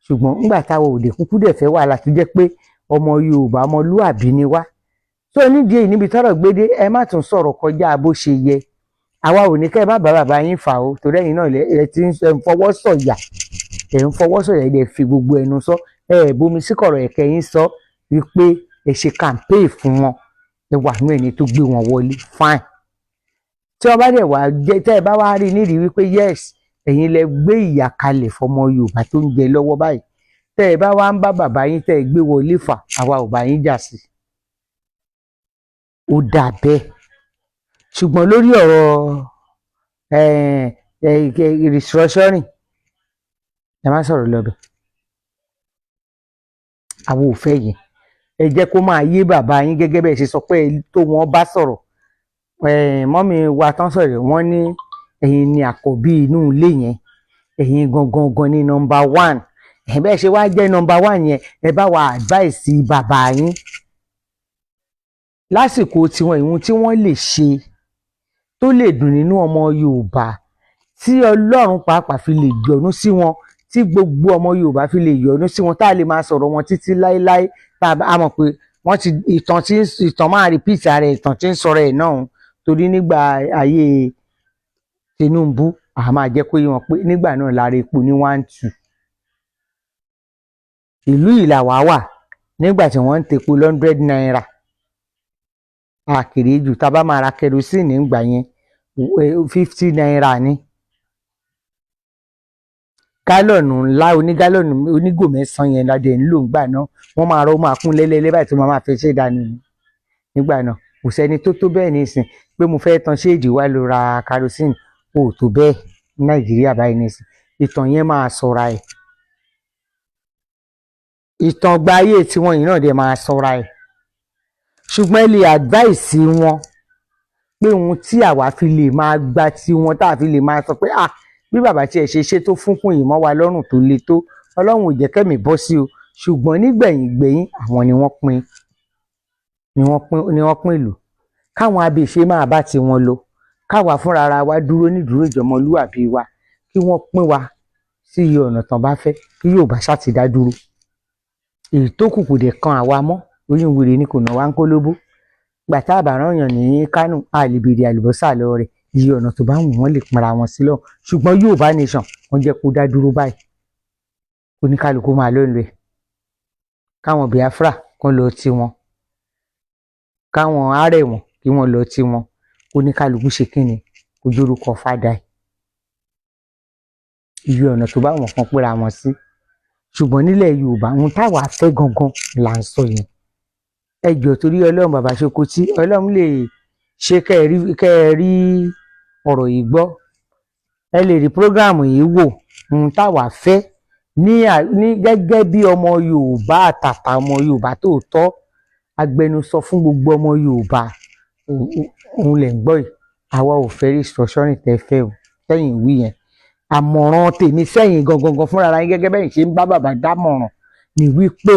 Ṣùgbọ́n ńgbà táwọn òde kúkú dẹ̀ fẹ́ wàhálà, tó jẹ́ pé ọmọ Yorùbá, ọmọlúàbí ni wá. Tó nídìí èyí, níbi tọ́rọ̀ gbé dé, ẹ má tún sọ̀rọ̀ kọjá bó ṣe yẹ. Àwa ò ní kẹ́ ẹ má bá bàbá yín fà o, torí ẹ̀yin náà ẹ ti ń fọwọ́ sọ̀yà, ẹ ń fọwọ́ sọ̀yà, ẹ dẹ̀ fi gbogbo ẹnu sọ, ẹ ẹ bomi sí kọ̀rọ̀ ẹ̀kẹ́ yín sọ wípé ẹ ṣe campaign fún wọn, ẹ wà nú ẹni tó gbé wọn wọlé. Fine. Tí wọ́n bá dẹ̀ wá jẹ́, tẹ́ ẹ bá wá rí nídìí wípé yes, ẹ̀yin lẹ gbé ìyà kalẹ̀ fọmọ Yorùbá tó ń jẹ lọ́wọ́ báyìí, tẹ́ ẹ bá wá ń bá bàbá yín tẹ́ ẹ gbé wọlé fà, àwa ò bá yín jà sí, ó dà bẹ́ẹ̀. Ṣùgbọ́n lórí ọ̀rọ̀ restructuring, ẹ má sọ̀rọ̀ lọ́bẹ̀, àwọn ò fẹ́ yẹn. Ẹ jẹ́ kó máa yé bàbá yín gẹ́gẹ́ bẹ́ẹ̀ ṣe sọ pé tó wọn bá sọ̀rọ̀. Mummy wa tán sọ̀rọ̀, wọ́n ní ẹ̀yin ni àkọ́bí inú ilé yẹn, ẹ̀yin gangan gan ni number one. Ẹ̀ bẹ́ẹ̀ ṣe wá jẹ́ number one yẹn, ẹ bá wa advice bàbá yín lásìkò tiwọn, ìhun tí wọ́n lè ṣe tó lè dùn nínú ọmọ Yorùbá, tí Ọlọ́run pàápàá fi lè yọ́nú sí wọn, tí gbogbo ọmọ Yorùbá fi lè yọ́nú sí wọn, tá a lè máa sọ̀rọ̀ wọn títí láéláé. Tá a mọ̀ pé wọ́n ti ìtàn tí ìtàn máa repeat ara ẹ̀, ìtàn tí ń sọ̀rọ̀ ẹ̀ náà, torí nígbà ayé Tinubu, a máa jẹ́ kó yé wọn pé nígbà náà lára epo ní 1.2. Ìlú ìlàwà wà nígbà tí wọ́n ń tepo ₦100 àkèrè jù. Tá a bá máa ra kerosene nígbà yẹn, ₦50 ní gálọ̀nù ńlá, onígálọ̀nù onígò 9 yẹn la dẹ̀ ń lò ńgbà náà. Wọ́n máa rọ́, máa kún lẹ́lẹ́lẹ́ báyìí tó máa máa fẹ́ ṣe dànù ni nígbà náà. Kò sẹ́ni tó tó bẹ́ẹ̀ nísìn pé mo fẹ́ tan shade wá lọ ra kerosene, kò tó bẹ́ẹ̀ ní Nàìjíríà báyìí nísìn. Ìtàn yẹn máa sọra ẹ̀, ìtàn gba ayé tiwọn yìí náà dẹ̀ máa sọra ẹ̀. Ṣùgbọ́n ẹ lè advice wọn pé ohun tí àwa fi lè máa gba tiwọn, tá a fi lè máa sọ pé, ah, bí bàbá tiẹ̀ ṣe ṣe tó fúnkún yìí mọ́ wa lọ́rùn tó le tó, Ọlọ́run ò jẹ́ kẹ́mi bọ́ sí o. Ṣùgbọ́n nígbẹ̀yìn gbẹ̀yìn, àwọn ni wọ́n pín, ni wọ́n pín, ni wọ́n pín ìlú. Káwọn abèṣe máa bá tiwọn lọ, káwa fúnra ara wa dúró nídúró ìjọmọlúwàbí wa, kí wọ́n pín wa sí iye ọ̀nà tán bá fẹ́, kí Yorùbá ṣáà ti dá dúró. Èyí tó kù kò dẹ̀ kan àwa mọ́. Oyún wèrè ni kò ná wa ń kólóbó gbà tá a bá rán yàn ní Kánò, a lè béèrè àlùbọ́sà lọ́wọ́ rẹ̀. Iye ọ̀nà tó bá wù wọ́n lè pinra wọn sí lọ. Ṣùgbọ́n Yorùbá nation, wọ́n jẹ́ kó dá dúró báyìí, oníkálukú máa ló ń lọ ẹ̀. Káwọn Biafra kán lọ tiwọn, káwọn Arẹ̀wọ̀n kí wọ́n lọ tiwọn, oníkálukú ṣe kí ni kó dórúkọ fádà ẹ̀. Iye ọ̀nà tó bá wọn kan pínra wọn sí. Ṣùgbọ́n nílẹ̀ Yorùbá, ohun táwa fẹ́ gangan là ń sọ yẹn. Ẹ jọ̀ọ́, torí Ọlọ́run, bàbá Ṣokotí, Ọlọ́run lè ṣe kẹ́ ẹ rí ọ̀rọ̀ yìí gbọ́, ẹ lè rí program yìí wò. Ohun táwa fẹ́ ní gẹ́gẹ́ bí ọmọ Yorùbá àtàtà, ọmọ Yorùbá tòótọ́, agbẹnusọ fún gbogbo ọmọ Yorùbá, òun lẹ̀ ń gbọ́ yìí. Àwa ò fẹ́ restructuring tẹ́ fẹ́ o tẹ́yìn wí yẹn. Àmọ̀ràn tèmi sẹ́yìn gangan fúnra yín, gẹ́gẹ́ bẹ́yìn ṣe ń bá bàbá dámọ̀ràn, ní wípé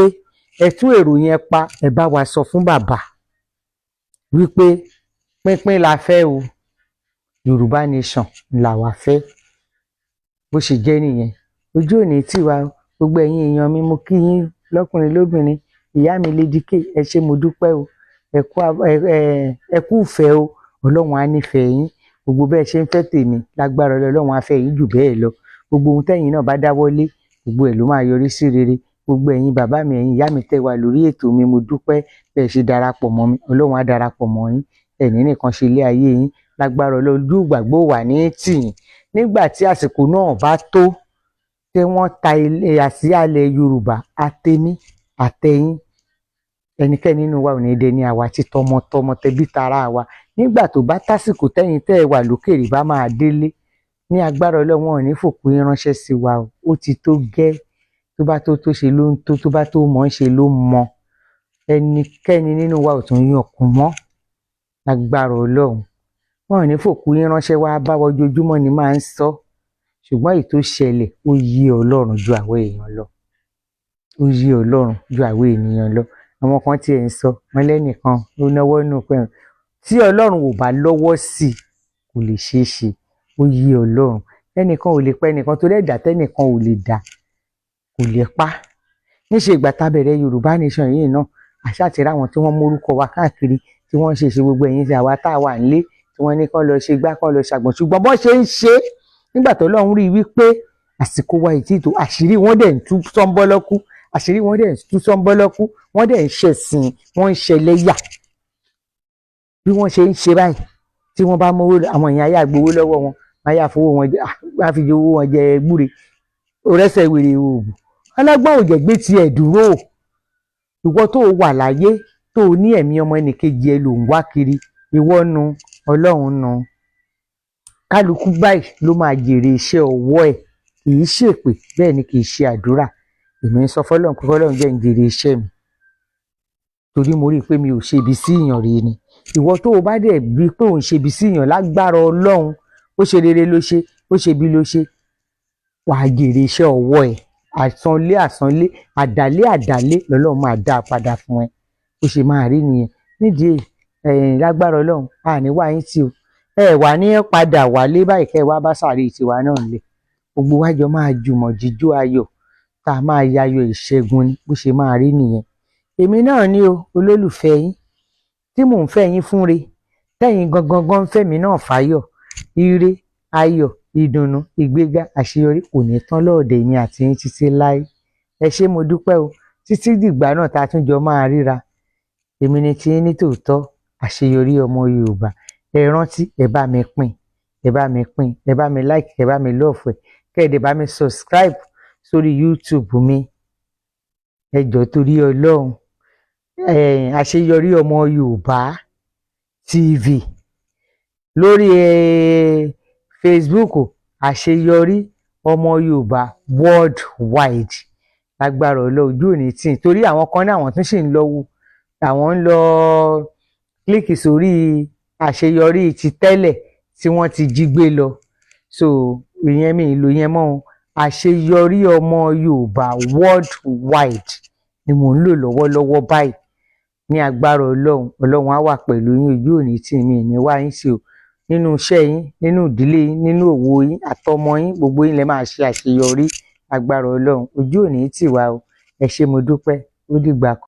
ẹ tún èrò yẹn pa. Ẹ bá wa sọ fún bàbá wípé pínpín la fẹ́ o, Yorùbá nation làwa fẹ́. Bó ṣe jẹ́ nìyẹn. Ojú òní tiwa. Gbogbo ẹ̀yin èèyàn mi, mo kí yín lọ́kùnrin lóbìnrin. Ìyá mi Lady K, ẹ ṣé, mo dúpẹ́ o. Ẹ kú ẹ kú ìfẹ́ o. Ọlọ́run á nífẹ̀ẹ́ yín. Gbogbo bẹ́ẹ̀ ṣe ń fẹ́ tèmi, lágbára Ọlọ́run á fẹ́ yín jù bẹ́ẹ̀ lọ. Gbogbo ohun tẹ́yin náà bá dáwọ́lé, gbogbo ẹ̀ ló máa yọrí sí rere. Gbogbo ẹ̀yin bàbá mi, ẹ̀yin ìyá mi tẹ́ wà lórí ètò mi, mo dúpẹ́ bẹ́ẹ̀ ṣe darapọ̀ mọ́ mi. Ọlọ́run á darapọ̀ mọ́ yín. Ẹ̀ní nìkan ṣe ilé ayé yín. Lágbára Ọlọ́run, ojú ìgbàgbọ́ wà ní tì yín. Nígbà tí àsìkò náà bá tó tí wọ́n ta ilé àsíá ilẹ̀ Yorùbá, àtèmi àtẹ̀yin, ẹnikẹ́ni nínú wa ò ní dẹni àwátì, tọmọtọmọ, tẹbí tará wa. Nígbà tó bá tásìkò tẹ́yin tẹ́ ẹ wà lókèrè bá máa délé, ní agbára Ọlọ́run, wọn ò ní fòkú yín ránṣẹ́ sí wa o. Ó ti tó gẹ́. Tó bá tó tó ṣe ló ń tó, tó bá tó mọ̀ ń ṣe ló ń mọ. Ẹnikẹ́ni nínú wa ò tún yàn kún mọ́. Lágbára Ọlọ́run, wọn ò ní fòkú yín ránṣẹ́ wá bá wa. Ojoojúmọ́ ni máa ń sọ, ṣùgbọ́n èyí tó ṣẹlẹ̀, ó yé Ọlọ́run ju àwọn èèyàn lọ. Ó yé Ọlọ́run ju àwọn ènìyàn lọ. Àwọn kan tiẹ̀ ń sọ wọn lẹ́nìkan ló náwó nù pé tí Ọlọ́run ò bá lọ́wọ́ sí i, kò lè ṣeé ṣe. Ó yé Ọlọ́run. Ẹnìkan ò lè pa ẹnìkan, torí ẹ̀dá tẹ́nìkan ò lè dá kò lè pa. Níṣe ìgbà tá a bẹ̀rẹ̀ Yorùbá Nation yìí náà, àṣà ti ráwọn tí wọ́n mórúkọ wa káàkiri, tí wọ́n ń ṣe ṣe gbogbo ẹ̀yìn tí àwa tá a wà nílé, tí wọ́n ní kán lọ ṣe gbá, kán lọ ṣàgbọ̀n. Ṣùgbọ́n bọ́n ṣe ń ṣe, nígbà tó Ọlọ́run rí i wípé àsìkò wa ìtì tó, àṣírí wọn dẹ̀ ń tú sọ́nbọ́lọ́kú, àṣírí wọn dẹ̀ ń tú sọ́nbọ́lọ́kú. Wọ́n dẹ̀ ń ṣẹ̀sìn, wọ́n ń ṣẹlẹ́yà. Bí wọ́n ṣe ń ṣe báyìí, tí wọ́n bá mówó, àwọn èèyàn ayé àgbowó lọ́wọ́ wọn, wọ́n yà fowó wọn jẹ, wọ́n á fi owó wọn jẹ gbúre orẹ́sẹ̀ wèrè òògùn. Ọlọ́gbọ́n ò jẹ́ gbé tiẹ̀ dúró. Ìwọ tó wà láyé, tó ní ẹ̀mí ọmọ ẹnìkejì ẹ ló ń wá kiri, ìwọ nu, Ọlọ́run nu. Kálukú báyìí ló máa jèrè iṣẹ́ ọwọ́ ẹ̀. Kì í ṣèpè, bẹ́ẹ̀ ni kì í ṣe àdúrà. Èmi ń sọ fọlọ́run pé fọlọ́run jẹ́ ń jèrè iṣẹ́ mi, torí mo rí i pé mi ò ṣe ibi sí ìyàn rí ni. Ìwọ tó o bá dẹ̀ bí pé òun ṣe ibi sí ìyàn, lágbára Ọlọ́run, ó ṣe rere ló ṣe, ó ṣe bí ló ṣe, wàá jèrè iṣẹ́ ọwọ́ ẹ̀. Àsanlé àsanlé, àdálé àdálé lọ́lọ́run máa dá a padà fún ẹ. Ó ṣe máa rí nìyẹn. Nídìí ẹ̀yìn, lágbára Ọlọ́run, àní wá yín tí o ẹ wà ní padà wálé báyìí, kẹ́ ẹ wá bá sàárè tiwa náà lẹ̀. Gbogbo wa jọ máa jùmọ̀ jíjó ayọ̀, tá a máa yayọ̀ ìṣẹ́gun ni. Bó ṣe máa rí nìyẹn. Èmi náà ní o, olólùfẹ́ yín tí mò ń fẹ́ yín fún re, tẹ́yìn gangan gan ń fẹ́ mi náà fáyọ̀, ire, ayọ̀, ìdùnnú, ìgbéga, àṣeyọrí kò ní tán lọ́ọ̀dẹ̀ èmi àti yín títí láé. Ẹ ṣé, mo dúpẹ́ o. Títí dìgbà náà tá a tún jọ máa ríra, èmi ni tiyín ní tòótọ́, Àṣeyọrí Ọmọ Yorùbá. Ẹ rántí, ẹ bá mi pín, ẹ bá mi pín, ẹ bá mi like, ẹ bá mi love ẹ, kẹ́ ẹ dẹ̀ bá mi subscribe sórí YouTube mi. Ẹ jọ̀ọ́, torí Ọlọ́run, Àṣeyọrí Ọmọ Yorùbá TV lórí Facebook, Àṣeyọrí Ọmọ Yorùbá Worldwide. Lágbára Ọlọ́run, ojú òní tì í, torí àwọn kan ní àwọn tún sì ń lọ wo, àwọn ń lọ click sórí àṣeyọrí ti tẹ́lẹ̀ tí wọ́n ti jí gbé lọ. So ìyẹn mi ìlò yẹn mọ́ o. Àṣeyọrí Ọmọ Yorùbá Worldwide ni mò ń lò lọ́wọ́lọ́wọ́ báyìí. Ní agbára Ọlọ́run, Ọlọ́run á wà pẹ̀lú yín. Ojú òní tì mí ní wá yín sí o. Nínú iṣẹ́ yín, nínú ìdílé yín, nínú òwò yín, àtọmọ yín, gbogbo yín lẹ máa ṣe àṣeyọrí. Agbára Ọlọ́run, ojú òní tì wá o. Ẹ ṣé, mo dúpẹ́. Ó dìgbà kan.